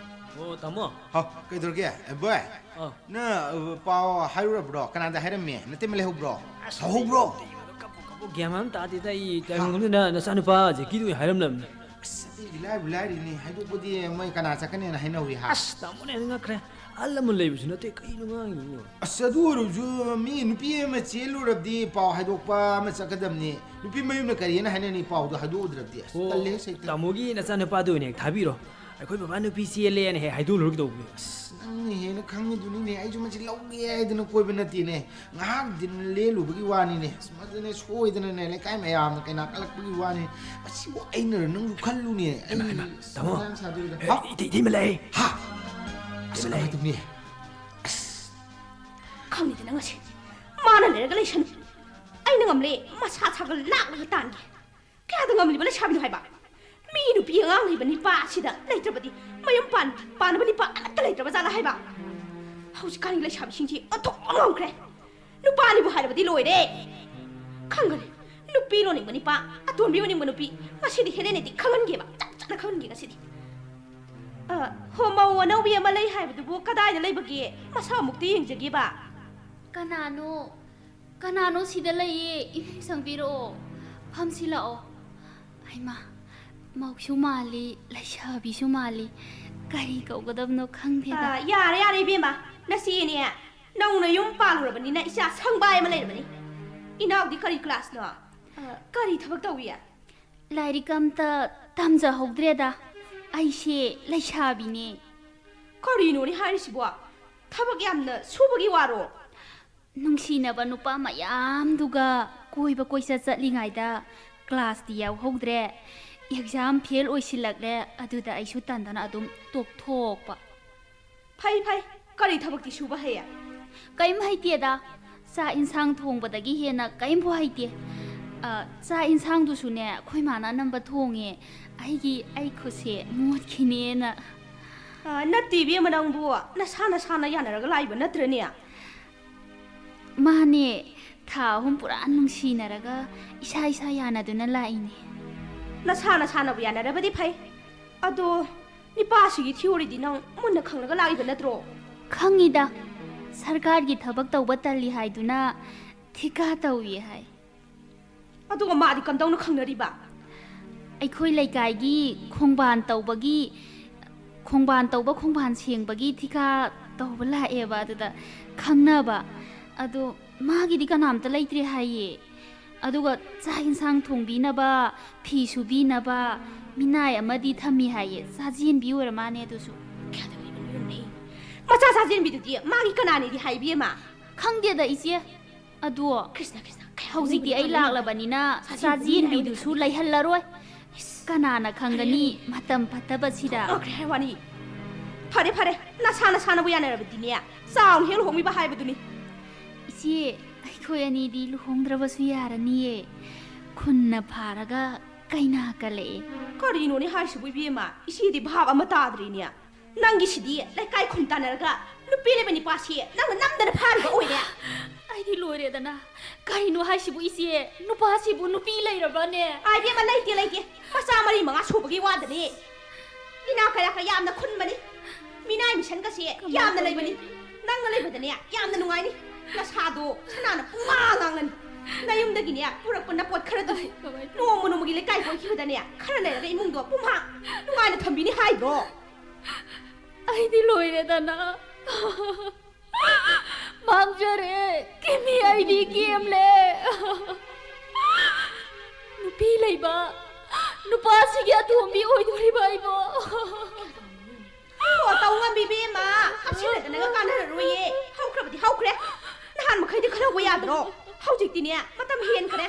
ꯑꯣ, ꯇꯥꯃꯣ꯫ ꯍꯥꯎ, ꯀꯩꯗꯧꯔꯒꯦ? ꯑꯦ, ꯕꯣꯏ, ꯑꯥ꯫ ꯅꯪ, ꯑ, ꯄꯥꯎ ꯍꯥꯏꯔꯨꯔꯕ꯭ꯔꯣ? ꯀꯅꯥꯗ ꯍꯥꯏꯔꯝꯃꯤ? ꯅꯇꯩꯃ ꯂꯩꯍꯧꯕ꯭ꯔꯣ? ꯑꯁ, ꯁꯥꯎꯍꯧꯕ꯭ꯔꯣ? ꯑꯩ, ꯑꯩ, ꯀꯞꯄꯨ, ꯀꯞꯄꯨ, ꯒ꯭ꯌꯥꯟ ꯑꯃ ꯇꯥꯗꯦꯗ꯫ ꯑꯩ ꯍꯥ? ꯇꯥꯏꯕꯪꯒꯨꯝꯗꯨꯅ ꯅꯆꯥꯅꯨꯄꯥ ꯖꯦꯀꯤꯗꯨ ꯑꯣꯏꯅ ꯍꯥꯏꯔꯝꯂꯕꯅꯤ꯫ ꯑꯁ, ꯑꯇꯩꯗꯤ ꯂꯥꯏꯕꯨ ꯂꯥꯏꯔꯤꯅꯦ꯫ ꯍꯥꯏꯗꯣꯛꯄꯗꯤ ꯃꯣꯏ ꯀꯅꯥ ꯆꯠꯀꯅꯦꯅ ꯍꯥꯏꯅꯍꯧꯔꯤ ꯍꯥ? ꯑꯁ, ꯇꯥꯃꯣꯅꯦ, ꯑꯗꯨ ꯉꯛꯈ꯭ꯔꯦ꯫ ꯑꯍꯜ ꯂꯃꯟ ꯂꯩꯕꯁꯨ ꯅꯠꯇꯦ, ꯀꯩꯅꯣ ꯉꯥꯡꯉꯤꯗꯨꯕꯨ? ꯑꯁ, ꯑꯗꯨ ꯑꯣꯏꯔꯁꯨ ꯃꯤ ꯅꯨꯄꯤ ꯑꯃ ꯆꯦꯜꯂꯨꯔꯕꯗꯤ ꯄꯥꯎ ꯍꯥꯏꯗꯣꯛꯄ ꯑꯃ ꯆꯠꯀꯗꯕꯅꯤ꯫ ꯅꯨꯄꯤ ꯃꯌꯨꯝꯅ ꯀꯔꯤꯅ ꯍꯥꯏꯅꯅꯤ ꯄꯥꯎꯗꯣ ꯍꯥꯏꯗꯣꯛꯎꯗ꯭ꯔꯕꯗꯤ? ꯑꯁ, ꯑꯣ, ꯇꯜꯂꯦ ꯁꯩꯇ꯫ ꯇꯥꯃꯣꯒꯤ ꯅꯆꯥꯅꯨꯄꯥꯗꯣ ꯑꯣꯏꯅ ꯍꯦꯛ ꯊꯥꯕꯤꯔꯣ꯫ ꯑꯩꯈꯣꯏ ꯕꯕꯥ ꯅꯨꯄꯤ ꯆꯦꯜꯂꯦꯅ ꯍꯦꯛ ꯍꯥꯏꯗꯣꯛꯂꯨꯔꯒꯦ ꯇꯧꯕꯅꯦ꯫ ꯑꯁ, ꯅꯪꯅ ꯍꯦꯟꯅ ꯈꯪꯉꯤꯗꯨꯅꯤꯅꯦ, ꯑꯩꯁꯨ ꯃꯁꯤ ꯂꯧꯒꯦ ꯍꯥꯏꯗꯅ ꯀꯣꯏꯕ ꯅꯠꯇꯦꯅꯦ꯫ ꯉꯥꯏꯍꯥꯛ ꯗꯤꯟ ꯂꯦꯜꯂꯨꯕꯒꯤ ꯋꯥꯅꯤꯅꯦ꯫ ꯑꯁ, ꯃꯗꯨꯅꯦ ꯁꯣꯏꯗꯅꯅꯦ ꯂꯩꯀꯥꯏ ꯃꯌꯥꯝꯅ ꯀꯩꯅꯥ ꯀꯜꯂꯛꯄꯒꯤ ꯋꯥꯅꯤ꯫ ꯃꯁꯤꯕꯨ ꯑꯩꯅꯔ ꯅꯪꯁꯨ ꯈꯜꯂꯨꯅꯦ꯫ ꯑꯩ ꯍꯩꯃꯥ, ꯍꯩꯃꯥ, ꯑꯁ, ꯇꯥꯃꯣ꯫ ꯃꯊꯥ ꯌꯥꯝ ꯁꯥꯗꯣꯔꯤꯗ꯫ ꯑꯦ, ꯍꯥ? ꯏꯇꯩ-, ꯏꯇꯩꯃ ꯂꯩ꯫ ꯍꯥ? ꯑꯁ, ꯏꯇꯩꯃ ꯀꯃꯥꯏꯅ ꯂꯩ꯫ ꯇꯧꯅꯤ? ꯑꯁ꯫ ꯈꯪꯗꯦꯗ ꯉꯁꯤ꯫ ꯄꯥꯅ ꯂꯩꯔꯒ ꯂꯩꯁꯅꯨ꯫ ꯑꯩꯅ ꯉꯝꯂꯦ, ꯃꯁꯥ ꯁꯥꯒ ꯂꯥꯛꯂꯒ ꯇꯥꯟꯒꯦ꯫ ꯀꯌꯥꯗ ꯉꯝꯂꯤꯕ ꯂꯩꯁꯥꯕꯤꯅꯣ ꯍꯥꯏꯕ? ꯃꯤ ꯅꯨꯄꯤ ꯑꯉꯥꯡ ꯂꯩꯕ ꯅꯤꯄꯥ ꯑꯁꯤꯗ ꯂꯩꯇ꯭ꯔꯕꯗꯤ ꯃꯌꯨꯝ ꯄꯥꯟ-, ꯄꯥꯟꯅꯕ ꯅꯤꯄꯥ ꯑꯃꯠꯇ ꯂꯩꯇ꯭ꯔꯕ ꯖꯥꯠꯂ ꯍꯥꯏꯕ? ꯍꯧꯖꯤꯛꯀꯥꯟꯒꯤ ꯂꯩꯁꯥꯕꯤꯁꯤꯡꯁꯤ ꯑꯣꯟꯊꯣꯛꯅ ꯉꯝꯈ꯭ꯔꯦ꯫ ꯅꯨꯄꯥꯅꯤꯕꯨ ꯍꯥꯏꯔꯕꯗꯤ ꯂꯣꯏꯔꯦ꯫ ꯈꯪꯒꯅꯤ, ꯅꯨꯄꯤ ꯂꯣꯟꯅꯤꯡꯕ ꯅꯤꯄꯥ, ꯑꯇꯣꯝꯕꯤ ꯑꯣꯏꯅꯤꯡꯕ ꯅꯨꯄꯤ꯫ ꯉꯁꯤꯗꯤ ꯍꯦꯂꯦꯅꯦꯗꯤ ꯈꯪꯍꯟꯒꯦꯕ, ꯆꯞ ꯆꯥꯅ ꯈꯪꯍꯟꯒꯦ ꯉꯁꯤꯗꯤ꯫ ꯑ, ꯍꯣ, ꯃꯧ ꯑꯅꯧꯕꯤ ꯑꯃ ꯂꯩ ꯍꯥꯏꯕꯗꯨꯕꯨ ꯀꯗꯥꯏꯗ ꯂꯩꯕꯒꯦ? ꯃꯁꯛ ꯑꯃꯨꯛꯇ ꯌꯦꯡꯖꯒꯦꯕ꯫ ꯀꯅꯥꯅꯣ? ꯀꯅꯥꯅꯣ ꯁꯤꯗ ꯂꯩꯌꯦ? ꯏꯃꯨꯡ ꯆꯪꯕꯤꯔꯛꯑꯣ, ꯐꯝꯁꯤ ꯂꯥꯛꯑꯣ꯫ ꯍꯩꯃꯥ, ꯃꯧꯁꯨ ꯃꯥꯜꯂꯤ, ꯂꯩꯁꯥꯕꯤꯁꯨ ꯃꯥꯜꯂꯤ꯫ ꯀꯔꯤ ꯀꯧꯒꯗꯕꯅꯣ ꯈꯪꯗꯦꯗ꯫ ꯑ, ꯌꯥꯔꯦ, ꯌꯥꯔꯦ, ꯏꯕꯦꯝꯃ꯫ ꯅꯆꯦꯅꯦ, ꯅꯧꯅ ꯌꯨꯝ ꯄꯥꯜꯂꯨꯔꯕꯅꯤꯅ ꯏꯆꯥ ꯁꯪꯕꯥꯏ ꯑꯃ ꯂꯩꯔꯕꯅꯤ꯫ ꯏꯅꯥꯎꯗꯤ ꯀꯔꯤ ꯀ꯭ꯂꯥꯁꯅꯣ? ꯑ, ꯀꯔꯤ ꯊꯕꯛ ꯇꯧꯏ? ꯂꯥꯏꯔꯤꯛ ꯑꯝꯇ ꯇꯝꯖꯍꯧꯗ꯭ꯔꯦꯗ꯫ ꯑꯩꯁꯦ ꯂꯩꯁꯥꯕꯤꯅꯦ꯫ ꯀꯔꯤꯅꯣꯅꯦ ꯍꯥꯏꯔꯤꯁꯤꯕꯣ? ꯊꯕꯛ ꯌꯥꯝꯅ ꯁꯨꯕꯒꯤ ꯋꯥꯔꯣ? ꯅꯨꯡꯁꯤꯅꯕ ꯅꯨꯄꯥ ꯃꯌꯥꯝꯗꯨꯒ ꯀꯣꯏꯕ ꯀꯣꯏꯆꯠ ꯆꯠꯂꯤꯉꯩꯗ ꯀ꯭ꯂꯥꯁꯇꯤ ꯌꯥꯎꯍꯧꯗ꯭ꯔꯦ꯫ ꯑꯦꯛꯖꯥꯝ ꯐꯦꯜ ꯑꯣꯏꯁꯤꯜꯂꯛꯂꯦ, ꯑꯗꯨꯗ ꯑꯩꯁꯨ ꯇꯟꯗꯅ ꯑꯗꯨꯝ ꯇꯣꯛꯊꯣꯛꯄ꯫ ꯐꯩ, ꯐꯩ꯫ ꯀꯔꯤ ꯊꯕꯛꯇꯤ ꯁꯨꯕ ꯍꯩ? ꯀꯔꯤꯝ ꯍꯩꯇꯦꯗ꯫ ꯆꯥꯛ ꯏꯟꯁꯥꯡ ꯊꯣꯡꯕꯗꯒꯤ ꯍꯦꯟꯅ ꯀꯔꯤꯝꯐꯥꯎ ꯍꯩꯇꯦ꯫ ꯑ, ꯆꯥꯛ ꯏꯟꯁꯥꯡꯗꯨꯁꯨꯅꯦ, ꯑꯩꯈꯣꯏ ꯃꯥꯅ ꯑꯅꯝꯕ ꯊꯣꯡꯉꯦ꯫ ꯑꯩꯒꯤ, ꯑꯩ ꯈꯨꯠꯁꯦ ꯃꯣꯠꯈꯤꯅꯦꯅ꯫ ꯑ, ꯅꯠꯇꯦ ꯏꯕꯦꯝꯃ, ꯅꯪꯕꯨ ꯅꯁꯥ ꯅꯁꯥꯅ ꯌꯥꯅꯔꯒ ꯂꯥꯛꯏꯕ ꯅꯠꯇ꯭ꯔꯅꯦ? ꯃꯥꯅꯦ, ꯊꯥ ꯑꯍꯨꯝ ꯄꯨꯔꯥ ꯅꯨꯡꯁꯤꯅꯔꯒ ꯏꯁꯥ ꯏꯁꯥ ꯌꯥꯅꯗꯨꯅ ꯂꯥꯛꯏꯅꯦ꯫ ꯅꯁꯥ ꯅꯁꯥꯅꯕꯨ ꯌꯥꯅꯔꯕꯗꯤ ꯐꯩ꯫ ꯑꯗꯣ ꯅꯤꯄꯥꯁꯤꯒꯤ ꯊꯤꯑꯣꯔꯤꯗꯤ ꯅꯪ ꯃꯨꯟꯅ ꯈꯪꯂꯒ ꯂꯥꯛꯏꯕ ꯅꯠꯇ꯭ꯔꯣ? ꯈꯪꯉꯤꯗ, ꯁꯔꯀꯥꯔꯒꯤ ꯊꯕꯛ ꯇꯧꯕ ꯇꯜꯂꯤ ꯍꯥꯏꯗꯨꯅ ꯊꯤꯀꯥ ꯇꯧꯏ ꯍꯥꯏ꯫ ꯑꯗꯨꯒ ꯃꯥꯗꯤ ꯀꯝꯗꯧꯅ ꯈꯪꯅꯔꯤꯕ? ꯑꯩꯈꯣꯏ ꯂꯩꯀꯥꯏꯒꯤ ꯈꯣꯡꯕꯥꯟ ꯇꯧꯕꯒꯤ, ꯈꯣꯡꯕꯥꯟ ꯇꯧꯕ, ꯈꯣꯡꯕꯥꯟ ꯁꯦꯡꯕꯒꯤ ꯊꯤꯀꯥ ꯇꯧꯕ ꯂꯥꯛꯑꯦꯕ, ꯑꯗꯨꯗ ꯈꯪꯅꯕ꯫ ꯑꯗꯣ ꯃꯥꯒꯤꯗꯤ ꯀꯅꯥꯝꯇ ꯂꯩꯇ꯭ꯔꯦ ꯍꯥꯏꯌꯦ꯫ ꯑꯗꯨꯒ ꯆꯥꯛ ꯏꯟꯁꯥꯡ ꯊꯣꯡꯕꯤꯅꯕ, ꯐꯤ ꯁꯨꯕꯤꯅꯕ ꯃꯤꯅꯥꯏ ꯑꯃꯗꯤ ꯊꯝꯃꯤ ꯍꯥꯏꯌꯦ꯫ ꯆꯥꯖꯦꯟꯕꯤ ꯑꯣꯏꯔ ꯃꯥꯅꯦ ꯑꯗꯨꯁꯨ꯫ ꯀꯌꯥꯗ ꯑꯣꯏꯕꯅꯣ ꯌꯦꯡꯉꯨꯅꯦ꯫ ꯃꯆꯥ ꯆꯥꯖꯦꯟꯕꯤꯗꯨꯗꯤ ꯃꯥꯒꯤ ꯀꯅꯥꯅꯦꯗꯤ ꯍꯥꯏꯕꯤ ꯑꯃ? ꯈꯪꯗꯦꯗ ꯏꯆꯦ꯫ ꯑꯗꯣ ꯀ꯭ꯔꯤꯁꯅ, ꯀ꯭ꯔꯤꯁꯅ, ꯀꯌꯥꯗ ꯍꯧꯖꯤꯛꯇꯤ ꯑꯣꯏꯕꯅꯣ ꯑꯩ ꯌꯦꯡꯉꯨꯅꯦ꯫ ꯂꯥꯛꯂꯕꯅꯤꯅ ꯆꯥꯖꯦꯟꯕꯤꯗꯨꯅꯤ ꯆꯥꯖꯦꯟꯕꯤꯗꯨꯁꯨ ꯍꯥꯏꯕꯅꯤ꯫ ꯂꯩꯍꯜꯂꯔꯣꯏ꯫ ꯏꯁ, ꯀꯅꯥꯅ ꯈꯪꯒꯅꯤ ꯐꯔꯦ, ꯃꯇꯝ ꯐꯠꯇꯕꯁꯤꯗ꯫ ꯊꯣꯛꯅꯈ꯭ꯔꯦ ꯍꯥꯏ ꯋꯥꯅꯤ꯫ ꯐꯔꯦ, ꯐꯔꯦ, ꯅꯁꯥ ꯅꯁꯥꯅꯕꯨ ꯌꯥꯅꯔꯕꯗꯤꯅꯦ, ꯆꯥꯎꯅ ꯍꯦꯛ ꯂꯨꯍꯣꯡꯉꯤꯕ ꯍꯥꯏꯕꯗꯨꯅꯤ꯫ ꯏꯆꯦ, ꯑꯩꯈꯣꯏ ꯑꯅꯤꯗꯤ ꯂꯨꯍꯣꯡꯗ꯭ꯔꯕꯁꯨ ꯌꯥꯔꯅꯤꯌꯦ꯫ ꯈꯨꯟꯅ ꯐꯥꯔꯒ ꯀꯩꯅꯥ ꯀꯜꯂꯛꯑꯦ꯫ ꯀꯔꯤꯅꯣꯅꯦ ꯍꯥꯏꯁꯤꯕꯨ ꯏꯕꯦꯝꯃ? ꯏꯆꯦꯗꯤ ꯚꯥꯞ ꯑꯃ ꯇꯥꯗ꯭ꯔꯦꯅꯦ꯫ ꯅꯪꯒꯤꯁꯤꯗꯤ ꯂꯩꯀꯥꯏ ꯈꯨꯟ ꯇꯥꯟꯅꯔꯒ ꯅꯨꯄꯤ ꯂꯩꯕ ꯅꯤꯄꯥꯁꯤ ꯅꯪꯅ ꯅꯝꯗꯅ ꯐꯥꯔꯤꯕ ꯑꯣꯏꯔꯦ꯫ ꯑꯩꯗꯤ ꯂꯣꯏꯔꯦꯗꯅ꯫ ꯀꯔꯤꯅꯣ ꯍꯥꯏꯁꯤꯕꯨ ꯏꯆꯦ? ꯅꯨꯄꯥꯁꯤꯕꯨ ꯅꯨꯄꯤ ꯂꯩꯔꯕꯅꯦ? ꯑꯥ, ꯏꯕꯦꯝꯃ, ꯂꯩꯇꯦ, ꯂꯩꯇꯦ꯫ ꯃꯆꯥ ꯃꯔꯤ ꯃꯉꯥ ꯁꯨꯕꯒꯤ ꯋꯥꯗꯅꯦ꯫ ꯏꯅꯥ ꯀꯩꯔꯥꯛꯀ ꯌꯥꯝꯅ ꯈꯨꯟꯕꯅꯤ꯫ ꯃꯤꯅꯥꯏ ꯃꯤꯁꯟꯒꯁꯦ ꯀꯃꯥꯏ ꯌꯥꯝꯅ ꯇꯧꯅꯤ? ꯂꯩꯕꯅꯤ꯫ ꯅꯪꯅ ꯂꯩꯕꯗꯅꯦ ꯌꯥꯝꯅ ꯅꯨꯡꯉꯥꯏꯅꯤ꯫ ꯅꯁꯥꯗꯣ ꯁꯅꯥꯅ ꯄꯨꯡꯉꯥꯡ ꯉꯥꯡꯉꯅꯤ꯫ ꯅꯌꯨꯝꯗꯒꯤꯅꯦ ꯄꯨꯔꯛꯄ ꯅꯄꯣꯠ ꯈꯔꯗꯨꯁꯨ ꯑꯩ ꯀꯃꯥꯏ ꯇꯧꯅꯤ? ꯅꯣꯡꯃ ꯅꯣꯡꯃꯒꯤ ꯂꯩꯀꯥꯏ ꯀꯣꯏꯈꯤꯕꯗꯅꯦ ꯈꯔ ꯂꯩꯔꯒ ꯏꯃꯨꯡꯗꯣ ꯄꯨꯝꯍꯥꯡ ꯅꯨꯡꯉꯥꯏꯅ ꯊꯝꯕꯤꯅꯤ ꯍꯥꯏꯗ꯭ꯔꯣ? ꯑꯩꯗꯤ ꯂꯣꯏꯔꯦꯗꯅ꯫ ꯃꯥꯡꯖꯔꯦ꯫ ꯀꯤꯃꯤ ꯑꯩꯗꯤ ꯀꯦꯝꯂꯦ꯫ ꯅꯨꯄꯤ ꯂꯩꯕ ꯅꯨꯄꯥꯁꯤꯒꯤ ꯑꯇꯣꯝꯕꯤ ꯑꯣꯏꯗꯣꯔꯤꯕ ꯑꯩꯕꯣ꯫ ꯑꯣ, ꯇꯧ ꯉꯝꯕꯤ ꯏꯕꯦꯝꯃ꯫ ꯍꯥꯞꯆꯤꯜꯂꯗꯅꯒ ꯀꯥꯟꯅꯔꯔꯣꯏꯌꯦ꯫ ꯍꯧꯈ꯭ꯔꯕꯗꯤ ꯍꯧꯈ꯭ꯔꯦ꯫ ꯅꯍꯥꯟ ꯃꯈꯩꯗꯤ ꯈꯟꯅꯧꯕ ꯌꯥꯗ꯭ꯔꯣ? ꯍꯧꯖꯤꯛꯇꯤꯅꯦ ꯃꯇꯝ ꯍꯦꯟꯈ꯭ꯔꯦ꯫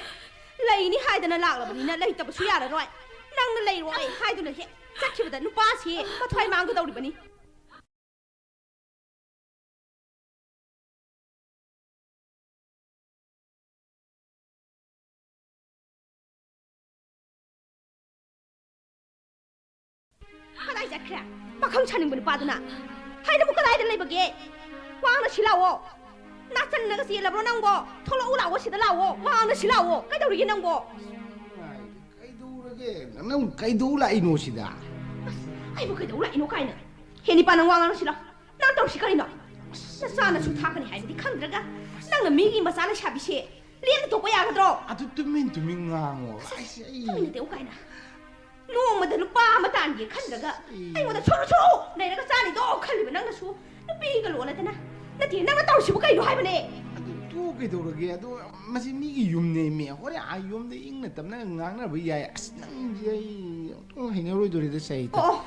ꯂꯩꯅꯤ ꯍꯥꯏꯗꯅ ꯂꯥꯛꯂꯕꯅꯤꯅ ꯂꯩꯇꯕꯁꯨ ꯌꯥꯔꯔꯣꯏ꯫ ꯅꯪꯅ ꯂꯩꯔꯣꯏ ꯍꯥꯏꯗꯨꯅ ꯍꯦꯛ ꯆꯠꯈꯤꯕꯗ ꯅꯨꯄꯥꯁꯤ ꯃꯊ꯭ꯋꯥꯏ ꯃꯥꯡꯒꯗꯧꯔꯤꯕꯅꯤ꯫ ꯀꯗꯥꯏ ꯆꯠꯈ꯭ꯔꯦ? ꯄꯥꯈꯪ ꯁꯥꯅꯤꯡꯕ ꯅꯨꯄꯥꯗꯨꯅ꯫ ꯍꯥꯏꯗꯕꯨ ꯀꯗꯥꯏꯗ ꯂꯩꯕꯒꯦ? ꯋꯥ ꯉꯥꯡꯅ ꯁꯤ ꯂꯥꯛꯑꯣ꯫ ꯅꯥꯆꯟꯅꯒ ꯆꯦꯜꯂꯕ꯭ꯔꯣ ꯅꯪꯕꯣ? ꯊꯣꯛꯂꯛꯎ ꯂꯥꯛꯑꯣ, ꯁꯤꯗ ꯂꯥꯛꯑꯣ꯫ ꯋꯥ ꯉꯥꯡꯅ ꯁꯤ ꯂꯥꯛꯑꯣ꯫ ꯀꯩꯗꯧꯔꯤꯒꯦ ꯅꯪꯕꯣ? ꯀꯩꯗꯧꯔꯒꯦ? ꯅꯪ ꯀꯩꯗꯧ ꯂꯥꯛꯏꯅꯣ ꯁꯤꯗ? ꯑꯁ, ꯑꯩꯕꯨ ꯀꯩꯗꯧ ꯂꯥꯛꯏꯅꯣ ꯀꯥꯏꯅ꯫ ꯍꯦ, ꯅꯤꯄꯥ, ꯅꯪ ꯋꯥ ꯉꯥꯡꯅ ꯁꯤ ꯂꯥꯛꯑꯣ꯫ ꯅꯪ ꯇꯧꯔꯤꯁꯤ ꯀꯔꯤꯅꯣ? ꯅꯆꯥ ꯅꯁꯨ ꯊꯥꯛꯀꯅꯤ ꯍꯥꯏꯕꯗꯤ ꯈꯪꯗ꯭ꯔꯒ ꯅꯪꯅ ꯃꯤꯒꯤ ꯃꯆꯥ ꯂꯩꯁꯥꯕꯤꯁꯦ ꯂꯦꯝꯅ ꯇꯣꯛꯄ ꯌꯥꯒꯗ꯭ꯔꯣ? ꯑꯗꯨ ꯇꯨꯃꯤꯟ ꯇꯨꯃꯤꯟ ꯉꯥꯡꯉꯣ꯫ ꯑꯁ, ꯑꯩꯁꯦ, ꯑꯩ ꯇꯨꯃꯤꯟꯅ ꯇꯣꯛꯎ ꯀꯥꯏꯅ꯫ ꯅꯣꯡꯃꯗ ꯂꯨꯄꯥ ꯑꯃ ꯇꯥꯟꯒꯦ ꯈꯟꯗ꯭ꯔꯒ ꯑꯩꯉꯣꯟꯗ ꯁꯨꯔꯨ ꯁꯨꯔꯨ ꯅꯩꯔꯒ ꯆꯥꯅꯤꯗꯣ ꯈꯜꯂꯤꯕ ꯅꯪꯅꯁꯨ ꯅꯨꯄꯤꯒ ꯂꯣꯜꯂꯗꯅ꯫ ꯅꯠꯇꯦ, ꯅꯪꯅ ꯇꯧꯔꯤꯁꯤꯕꯨ ꯀꯩꯅꯣ ꯍꯥꯏꯕꯅꯦ? ꯑꯗꯨ ꯇꯣꯛꯑꯣ, ꯀꯩꯗꯧꯔꯒꯦ? ꯑꯗꯨ ꯃꯁꯤ ꯃꯤꯒꯤ ꯌꯨꯝꯅꯦꯃꯤ꯫ ꯍꯣꯔꯦꯟ ꯑꯥ ꯌꯨꯝꯗ ꯏꯪꯅ ꯇꯞꯅ ꯉꯥꯡꯅꯕ ꯌꯥꯏ꯫ ꯑꯁ, ꯅꯪꯁꯦ ꯑꯩ ꯑꯃꯨꯛꯇꯪ ꯍꯩꯅꯔꯣꯏꯗꯣꯔꯤꯗ ꯁꯍꯤꯇꯥ꯫ ꯑꯣ, ꯑꯣ꯫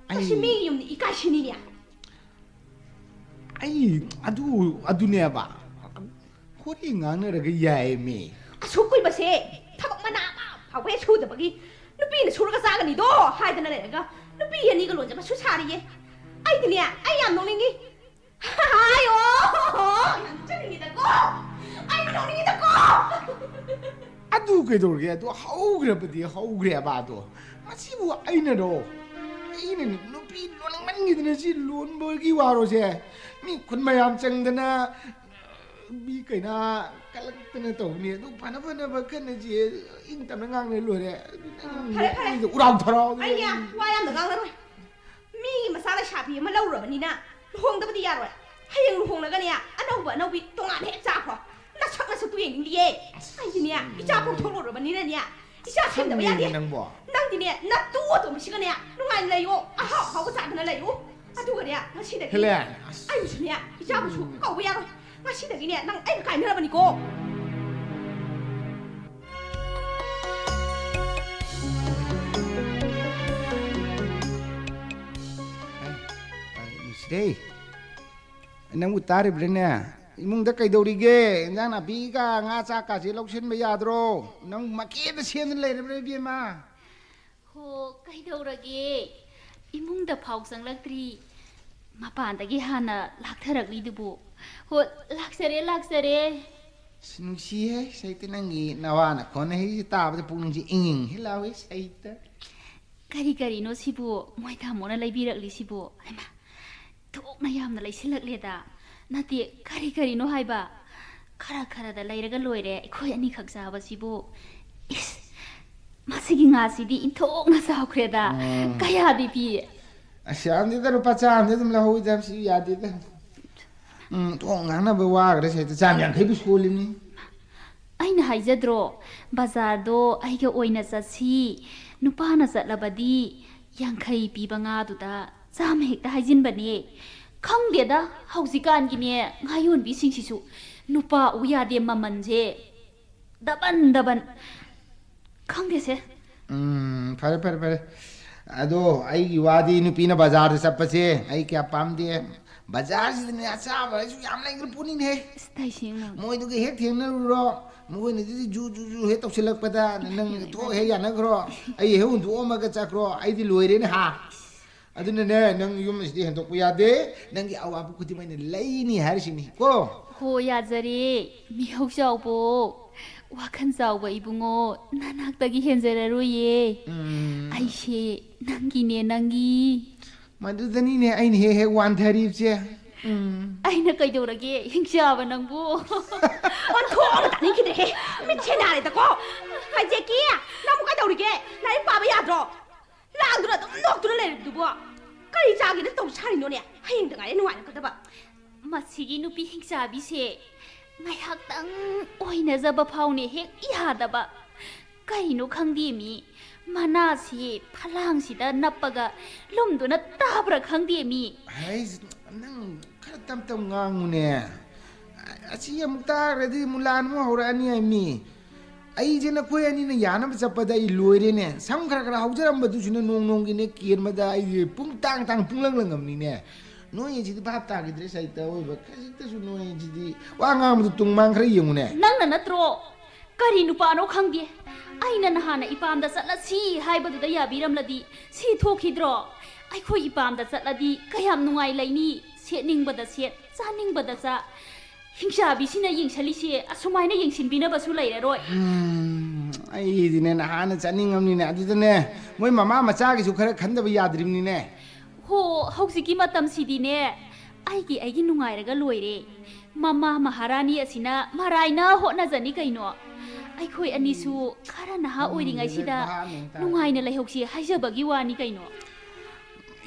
ꯃꯁꯤ ꯑꯩ ꯃꯤꯒꯤ ꯌꯨꯝꯅꯤ, ꯏꯀꯥꯏ ꯁꯤꯅꯤꯅꯦ꯫ ꯑꯩ ꯑꯗꯨ, ꯑꯗꯨꯅꯦꯕ꯫ ꯍꯣꯔꯦꯟ ꯉꯥꯡꯅꯔꯒ ꯌꯥꯏꯃꯤ꯫ ꯑꯁꯨꯛ ꯀꯨꯏꯕꯁꯦ ꯊꯕꯛ ꯃꯅꯥ ꯑꯃ ꯐꯥꯎꯕ ꯍꯦꯛ ꯁꯨꯗꯕꯒꯤ ꯅꯨꯄꯤꯅ ꯁꯨꯔꯒ ꯆꯥꯒꯅꯤꯗꯣ ꯍꯥꯏꯗꯅ ꯂꯩꯔꯒ ꯅꯨꯄꯤ ꯑꯅꯤꯒ ꯂꯣꯟꯖꯕꯁꯨ ꯁꯥꯔꯤꯌꯦ꯫ ꯑꯩꯗꯤꯅꯦ, ꯑꯩ ꯌꯥꯝ ꯅꯣꯛꯅꯤꯡꯉꯤ꯫ ꯍꯥꯏꯌꯣ! ꯌꯥꯝ ꯅꯣꯛꯆꯅꯤꯡꯉꯤꯗꯀꯣ꯫ ꯑꯩ ꯅꯣꯛꯅꯤꯡꯉꯤꯗꯀꯣ꯫ ꯑꯗꯨ ꯀꯩꯗꯧꯔꯒꯦ? ꯑꯗꯨ ꯍꯧꯈ꯭ꯔꯕꯗꯤ ꯍꯧꯈ꯭ꯔꯦꯕ꯫ ꯑꯗꯣ ꯃꯁꯤꯕꯨ ꯑꯩꯅꯔꯣ? ꯑꯩꯅ ꯅꯨꯄꯤ ꯂꯣꯟꯅꯤꯡꯃꯟꯈꯤꯗꯅ ꯁꯤ ꯂꯣꯟꯕꯒꯤ ꯋꯥꯔꯣꯁꯦ꯫ ꯃꯤ ꯈꯨꯟ ꯃꯌꯥꯝ ꯆꯪꯗꯅ, ꯃꯤ ꯀꯩꯅꯥ ꯀꯜꯂꯛꯇꯅ ꯇꯧꯕꯅꯤ꯫ ꯑꯗꯨ ꯐꯅ ꯐꯅꯕ ꯈꯟꯅꯁꯤ, ꯏꯪ ꯇꯞꯅ ꯉꯥꯡꯅ ꯂꯣꯏꯔꯦ꯫ ꯑꯗꯨ ꯅꯪ ꯐꯔꯦ, ꯐꯔꯦ꯫ ꯅꯨꯄꯤꯗꯣ ꯎꯔꯥꯎ ꯊꯔꯥꯎꯗꯅ ꯑꯩꯅꯦ ꯅꯪ ꯋꯥ ꯌꯥꯝꯅ ꯉꯥꯡꯅꯔꯣꯏ꯫ ꯃꯤꯒꯤ ꯃꯆꯥ ꯂꯩꯁꯥꯕꯤ ꯑꯃ ꯂꯧꯔꯨꯔꯕꯅꯤꯅ ꯂꯨꯍꯣꯡꯗꯕꯗꯤ ꯌꯥꯔꯣꯏ꯫ ꯍꯌꯦꯡ ꯂꯨꯍꯣꯡꯂꯒꯅꯦ, ꯑꯅꯧꯕ ꯑꯅꯧꯕꯤ ꯇꯣꯉꯥꯟꯅ ꯍꯦꯛ ꯆꯥꯈ꯭ꯔꯣ꯫ ꯅꯁꯛ ꯅꯁꯛꯇꯨ ꯌꯦꯡꯅꯤꯡꯗꯤꯌꯦ꯫ ꯑꯩꯗꯤꯅꯦ, ꯏꯆꯥ ꯄꯣꯛꯊꯣꯛꯂꯨꯔꯕꯅꯤꯅꯅꯦ, ꯏꯆꯥ ꯁꯦꯝꯗꯕ ꯌꯥꯗꯦ꯫ ꯈꯪꯉꯦꯅꯦ ꯅꯪꯕꯣ꯫ ꯅꯪꯗꯤꯅꯦ, ꯅꯇꯨ ꯑꯇꯣꯝꯕꯤꯁꯤꯒꯅꯦ ꯅꯨꯡꯉꯥꯏꯅ ꯂꯩꯌꯣ, ꯑꯍꯥꯎ ꯑꯍꯥꯎꯕ ꯆꯥꯗꯅ ꯂꯩꯌꯣ꯫ ꯑꯗꯨꯒꯅꯦ, ꯉꯁꯤꯗꯒꯤ ꯍꯦꯂꯦꯟ, ꯑꯁ꯫ ꯑꯩꯕꯨꯁꯨꯅꯦ, ꯏꯆꯥꯕꯨꯁꯨ ꯀꯧꯕ ꯌꯥꯔꯣꯏ꯫ ꯉꯁꯤꯗꯒꯤꯅꯦ, ꯅꯪ ꯑꯩꯒ ꯀꯥꯏꯅꯔꯕꯅꯤꯀꯣ꯫ ꯑꯩ, ꯑꯩ, ꯅꯨꯡꯁꯤꯔꯦ꯫ ꯅꯪꯕꯨ ꯇꯥꯔꯤꯕ꯭ꯔꯥꯅꯦ? ꯏꯃꯨꯡꯗ ꯀꯩꯗꯧꯔꯤꯒꯦ? ꯏꯟꯖꯥꯡ ꯅꯥꯄꯤꯒ ꯉꯥ ꯆꯥꯛꯀꯁꯦ ꯂꯧꯁꯤꯟꯕ ꯌꯥꯗ꯭ꯔꯣ? ꯅꯪ ꯃꯀꯦꯗ ꯁꯦꯝꯗꯅ ꯂꯩꯔꯕ꯭ꯔꯥ, ꯏꯕꯦꯝꯃ? ꯍꯣ, ꯀꯩꯗꯧꯔꯒꯦ? ꯏꯃꯨꯡꯗ ꯐꯥꯎ ꯆꯪꯂꯛꯇ꯭ꯔꯤ꯫ ꯃꯄꯥꯟꯗꯒꯤ ꯍꯥꯟꯅ ꯂꯥꯛꯊꯔꯛꯂꯤꯗꯨꯕꯨ꯫ ꯍꯣ, ꯂꯥꯛꯆꯔꯦ, ꯂꯥꯛꯆꯔꯦ꯫ ꯑꯁ, ꯅꯨꯡꯁꯤꯍꯦ, ꯁꯩꯇ, ꯅꯪꯒꯤ ꯅꯋꯥ ꯅꯈꯣꯟ ꯍꯩꯁꯦ ꯇꯥꯕꯗ ꯄꯨꯛꯅꯤꯡꯁꯦ ꯏꯪ ꯏꯪ ꯍꯦꯛ ꯂꯥꯎꯋꯦ, ꯁꯩꯇ꯫ ꯀꯔꯤ ꯀꯔꯤꯅꯣ ꯁꯤꯕꯨ ꯃꯣꯏ ꯇꯥꯃꯣꯅ ꯂꯩꯕꯤꯔꯛꯂꯤꯁꯤꯕꯨ? ꯍꯩꯃꯥ, ꯊꯣꯛꯅ ꯌꯥꯝꯅ ꯂꯩꯁꯤꯜꯂꯛꯂꯦꯗ꯫ ꯅꯠꯇꯦ, ꯀꯔꯤ ꯀꯔꯤꯅꯣ ꯍꯥꯏꯕ? ꯈꯔ ꯈꯔꯗ ꯂꯩꯔꯒ ꯂꯣꯏꯔꯦ, ꯑꯩꯈꯣꯏ ꯑꯅꯤꯈꯛ ꯆꯥꯕꯁꯤꯕꯨ꯫ ꯏꯁ, ꯃꯁꯤꯒꯤ ꯉꯥꯁꯤꯗꯤ ꯏꯟꯊꯣꯛꯅ ꯆꯥꯎꯈ꯭ꯔꯦꯗ꯫ ꯎꯝ꯫ ꯀꯌꯥꯗꯤ ꯄꯤ? ꯑꯁ, ꯌꯥꯝꯗꯦꯗ, ꯂꯨꯄꯥ ꯆꯥꯝꯗꯤ ꯑꯗꯨꯝ ꯂꯧꯍꯧꯏꯗ, ꯁꯤ ꯌꯥꯗꯦꯗ꯫ ꯎꯝ, ꯊꯣꯡ ꯉꯥꯡꯅꯕ ꯋꯥꯈ꯭ꯔꯦ, ꯁꯤꯗ ꯆꯥꯝ ꯌꯥꯡꯈꯩꯕꯨ ꯁꯣꯜꯂꯤꯅꯤ꯫ ꯑꯩꯅ ꯍꯥꯏꯖꯗ꯭ꯔꯣ, ꯕꯖꯥꯔꯗꯣ ꯑꯩꯒ ꯑꯣꯏꯅ ꯆꯠꯁꯤ, ꯅꯨꯄꯥꯅ ꯆꯠꯂꯕꯗꯤ ꯌꯥꯡꯈꯩ ꯄꯤꯕ ꯉꯥꯗꯨꯗ ꯆꯥꯝꯃ ꯍꯦꯛꯇ ꯍꯥꯏꯖꯤꯟꯕꯅꯦ꯫ ꯈꯪꯗꯦꯗ, ꯍꯧꯖꯤꯛꯀꯥꯟꯒꯤꯅꯦ ꯉꯥ ꯌꯣꯟꯕꯤꯁꯤꯡꯁꯤꯁꯨ, ꯅꯨꯄꯥ ꯎ ꯌꯥꯗꯦ, ꯃꯃꯜꯁꯦ ꯗꯕꯟ ꯗꯕꯟ꯫ ꯈꯪꯗꯦꯁꯦ꯫ ꯎꯝ, ꯐꯔꯦ, ꯐꯔꯦ, ꯐꯔꯦ꯫ ꯑꯗꯣ ꯑꯩꯒꯤ ꯋꯥꯗꯤ, ꯅꯨꯄꯤꯅ ꯕꯖꯥꯔꯗ ꯆꯠꯄꯁꯦ ꯑꯩ ꯀꯌꯥ ꯄꯥꯝꯗꯦ꯫ ꯕꯖꯥꯔꯁꯤꯗꯅꯦ ꯑꯆꯥꯕ ꯍꯥꯏꯁꯨ ꯌꯥꯝ ꯂꯩꯈ꯭ꯔ ꯄꯣꯠꯅꯤꯅꯦꯍꯦ꯫ ꯑꯁ, ꯇꯥꯏꯁꯦꯡꯅ꯫ ꯃꯣꯏꯗꯨꯒ ꯍꯦꯛ ꯊꯦꯡꯅꯔꯨꯔꯣ, ꯃꯣꯏꯅꯗꯤ ꯖꯨ ꯖꯨ ꯖꯨ ꯍꯦꯛ ꯇꯧꯁꯤꯜꯂꯛꯄꯗ ꯅꯪ ꯊꯣꯛ ꯍꯦꯛ ꯌꯥꯅꯈ꯭ꯔꯣ, ꯑꯩ ꯍꯦꯛ ꯍꯨꯟꯗꯣꯛꯑꯝꯃꯒ ꯆꯠꯈ꯭ꯔꯣ, ꯑꯩꯗꯤ ꯂꯣꯏꯔꯦꯅꯦ ꯍꯥ꯫ ꯑꯗꯨꯅꯅꯦ, ꯅꯪ ꯌꯨꯝ ꯑꯁꯤꯗꯤ ꯍꯦꯟꯗꯣꯛꯄ ꯌꯥꯗꯦ, ꯅꯪꯒꯤ ꯑꯋꯥꯕ ꯈꯨꯗꯤꯡꯃꯛ ꯑꯩꯅ ꯂꯩꯅꯤ ꯍꯥꯏꯔꯤꯁꯤꯅꯤ ꯀꯣ꯫ ꯍꯣ, ꯌꯥꯖꯔꯦ꯫ ꯃꯤꯍꯧ ꯆꯥꯎꯕꯣ, ꯋꯥꯈꯜ ꯆꯥꯎꯕ ꯏꯕꯨꯡꯉꯣ, ꯅꯅꯥꯛꯇꯒꯤ ꯍꯦꯟꯖꯔꯔꯣꯏꯌꯦ꯫ ꯎꯝ꯫ ꯑꯩꯁꯦ ꯅꯪꯒꯤꯅꯦ, ꯅꯪꯒꯤ꯫ ꯃꯗꯨꯗꯅꯤꯅꯦ ꯑꯩꯅ ꯍꯦꯛ ꯍꯦꯛ ꯋꯥꯟꯊꯔꯤꯕꯁꯦ꯫ ꯎꯝ꯫ ꯑꯩꯅ ꯀꯩꯗꯧꯔꯒꯦ, ꯍꯤꯡꯆꯥꯕ ꯅꯪꯕꯨ? ꯑꯣꯟꯊꯣꯛꯅ ꯇꯥꯅꯤꯡꯈꯤꯗ꯭ꯔꯦꯍꯦ꯫ ꯃꯤꯠꯁꯦ ꯅꯥꯔꯦꯗꯀꯣ꯫ ꯍꯥꯏ, ꯖꯦꯀꯤ, ꯅꯪꯕꯨ ꯀꯩꯗꯧꯔꯤꯒꯦ? ꯂꯥꯏꯔꯤꯛ ꯄꯥꯕ ꯌꯥꯗ꯭ꯔꯣ? ꯂꯥꯡꯗꯨꯅ ꯑꯗꯨꯝ ꯅꯣꯛꯇꯨꯅ ꯂꯩꯔꯤꯗꯨꯕꯣ꯫ ꯀꯔꯤ ꯆꯥꯒꯦꯅ ꯇꯧ ꯁꯥꯔꯤꯅꯣꯅꯦ? ꯍꯌꯦꯡꯗ ꯉꯥꯏꯔꯦ ꯅꯨꯡꯉꯥꯏꯔꯛꯀꯗꯕ꯫ ꯃꯁꯤꯒꯤ ꯅꯨꯄꯤ ꯍꯤꯡꯆꯥꯕꯤꯁꯦ ꯉꯥꯏꯍꯥꯛꯇꯪ ꯑꯣꯏꯅꯖꯕ ꯐꯥꯎꯅꯦ ꯍꯦꯛ ꯌꯥꯗꯕ꯫ ꯀꯩꯅꯣ ꯈꯪꯗꯦ ꯃꯤ, ꯃꯅꯥꯁꯤ ꯐꯂꯥꯡꯁꯤꯗ ꯅꯞꯄꯒ ꯂꯨꯝꯗꯨꯅ ꯇꯥꯕ꯭ꯔꯥ ꯈꯪꯗꯦ ꯃꯤ꯫ ꯍꯩꯁ, ꯅꯪ ꯈꯔ ꯇꯞ ꯇꯞ ꯉꯥꯡꯉꯨꯅꯦ꯫ ꯑꯁꯤ ꯑꯃꯨꯛ ꯇꯥꯈ꯭ꯔꯗꯤ ꯃꯨꯂꯥꯟ ꯑꯃꯨꯛ ꯍꯧꯔꯛꯑꯅꯤ ꯍꯥꯏ ꯃꯤ꯫ ꯑꯩꯁꯦ ꯅꯈꯣꯏ ꯑꯅꯤꯅ ꯌꯥꯅꯕ ꯆꯠꯄꯗ ꯑꯩ ꯂꯣꯏꯔꯦꯅꯦ꯫ ꯁꯝ ꯈꯔ ꯈꯔ ꯍꯧꯖꯔꯝꯕꯗꯨꯁꯨꯅꯦ ꯅꯣꯡ ꯅꯣꯡꯒꯤꯅꯦ ꯀꯦꯟꯕꯗ ꯑꯩꯁꯦ ꯄꯨꯡ ꯇꯥꯡ ꯇꯥꯡ ꯄꯨꯡꯂꯪ ꯂꯪꯉꯝꯅꯤꯅꯦ꯫ ꯅꯣꯏ ꯑꯁꯤꯗꯤ ꯚꯥꯞ ꯇꯥꯈꯤꯗ꯭ꯔꯦ ꯁꯥꯍꯤꯇ ꯑꯣꯏꯕ꯫ ꯈꯖꯤꯛꯇꯁꯨ ꯅꯣꯏ ꯑꯁꯤꯗꯤ ꯋꯥ ꯉꯥꯡꯕꯗ ꯇꯨꯡ ꯃꯥꯡ ꯈꯔ ꯌꯦꯡꯉꯨꯅꯦ꯫ ꯅꯪꯅ ꯅꯠꯇ꯭ꯔꯣ? ꯀꯔꯤ ꯅꯨꯄꯥꯅꯣ ꯈꯪꯗꯦ꯫ ꯑꯩꯅ ꯅꯍꯥꯟꯅ ꯏꯄꯥꯝꯗ ꯆꯠꯂꯁꯤ ꯍꯥꯏꯕꯗꯨꯗ ꯌꯥꯕꯤꯔꯝꯂꯗꯤ ꯁꯤ ꯊꯣꯛꯈꯤꯗ꯭ꯔꯣ? ꯑꯩꯈꯣꯏ ꯏꯄꯥꯝꯗ ꯆꯠꯂꯗꯤ ꯀꯌꯥꯝ ꯅꯨꯡꯉꯥꯏ ꯂꯩꯅꯤ? ꯁꯦꯠꯅꯤꯡꯕꯗ ꯁꯦꯠ, ꯆꯥꯅꯤꯡꯕꯗ ꯆꯥ꯫ ꯍꯤꯡꯆꯥꯕꯤꯁꯤꯅ ꯌꯦꯡꯁꯤꯜꯂꯤꯁꯦ ꯑꯁꯨꯃꯥꯏꯅ ꯌꯦꯡꯁꯤꯟꯕꯤꯅꯕꯁꯨ ꯂꯩꯔꯔꯣꯏ꯫ ꯎꯝ, ꯑꯩꯗꯤꯅꯦ ꯅꯍꯥꯟꯅ ꯆꯠꯅꯤꯡꯉꯝꯅꯤꯅꯦ꯫ ꯑꯗꯨꯗꯅꯦ ꯃꯣꯏ ꯃꯃꯥ ꯃꯆꯥꯒꯤꯁꯨ ꯈꯔ ꯈꯟꯗꯕ ꯌꯥꯗ꯭ꯔꯤꯕꯅꯤꯅꯦ꯫ ꯍꯣ, ꯍꯧꯖꯤꯛꯀꯤ ꯃꯇꯝꯁꯤꯗꯤꯅꯦ ꯑꯩꯒꯤ ꯑꯩꯒꯤ ꯅꯨꯡꯉꯥꯏꯔꯒ ꯂꯣꯏꯔꯦ꯫ ꯃꯃꯥ ꯃꯍꯥꯔꯥꯅꯤ ꯑꯁꯤꯅ ꯃꯔꯥꯏꯅ ꯍꯣꯠꯅꯖꯅꯤ ꯀꯩꯅꯣ꯫ ꯑꯩꯈꯣꯏ ꯑꯅꯤꯁꯨ ꯈꯔ ꯅꯍꯥ ꯑꯣꯏꯔꯤꯉꯩꯁꯤꯗ ꯅꯨꯡꯉꯥꯏꯅ ꯂꯩꯍꯧꯁꯤ ꯍꯥꯏꯖꯕꯒꯤ ꯋꯥꯅꯤ ꯀꯩꯅꯣ꯫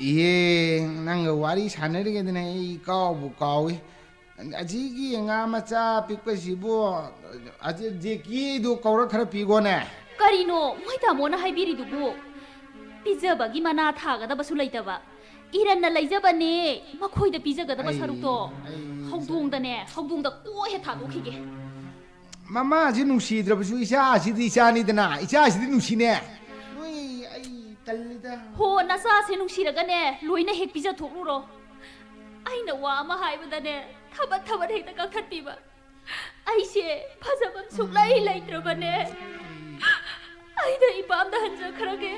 ꯏꯍꯦ, ꯅꯪꯒ ꯋꯥꯔꯤ ꯁꯥꯟꯅꯔꯤꯉꯩꯗꯅꯦ ꯑꯩ ꯀꯥꯎꯕꯨ ꯀꯥꯎꯏ꯫ ꯑꯁꯤꯒꯤ ꯉꯥ ꯃꯆꯥ ꯄꯤꯛꯄꯁꯤꯕꯨ, ꯑꯁꯤ ꯖꯦꯀꯤꯗꯨ ꯀꯧꯔ ꯈꯔ ꯄꯤꯒꯣꯅꯦ꯫ ꯀꯔꯤꯅꯣ ꯃꯣꯏ ꯇꯥꯃꯣꯅ ꯍꯥꯏꯕꯤꯔꯤꯗꯨꯕꯨ? ꯄꯤꯖꯕꯒꯤ ꯃꯅꯥ ꯊꯥꯒꯗꯕꯁꯨ ꯂꯩꯇꯕ꯫ ꯏꯔꯟꯅ ꯂꯩꯖꯕꯅꯦ ꯃꯈꯣꯏꯗ ꯄꯤꯖꯒꯗꯕ ꯑꯩ, ꯁꯔꯨꯛꯇꯣ꯫ ꯑꯩ ꯍꯧꯗꯣꯡꯗꯅꯦ, ꯍꯧꯗꯣꯡꯗ ꯀꯣꯛ ꯍꯦꯛ ꯊꯥꯗꯣꯛꯈꯤꯒꯦ꯫ ꯃꯃꯥꯁꯤ ꯅꯨꯡꯁꯤꯗ꯭ꯔꯕꯁꯨ ꯏꯆꯥꯁꯤꯗꯤ ꯏꯆꯥꯅꯤꯗꯅ, ꯏꯆꯥꯁꯤꯗꯤ ꯅꯨꯡꯁꯤꯅꯦ꯫ ꯅꯣꯏ, ꯑꯩ ꯇꯜꯂꯤꯗ꯫ ꯍꯣ, ꯅꯆꯥꯁꯦ ꯅꯨꯡꯁꯤꯔꯒꯅꯦ ꯂꯣꯏꯅ ꯍꯦꯛ ꯄꯤꯖꯊꯣꯛꯂꯨꯔꯣ꯫ ꯑꯩꯅ ꯋꯥ ꯑꯃ ꯍꯥꯏꯕꯗꯅꯦ ꯊꯕꯠ ꯊꯕꯠ ꯍꯦꯛꯇ ꯀꯛꯊꯠꯄꯤꯕ꯫ ꯑꯩꯁꯦ ꯐꯖꯐꯝ ꯁꯨꯛꯂꯩ ꯂꯩꯇ꯭ꯔꯕꯅꯦ꯫ ꯑꯩꯅ ꯏꯄꯥꯝꯗ ꯍꯟꯖꯈ꯭ꯔꯒꯦ꯫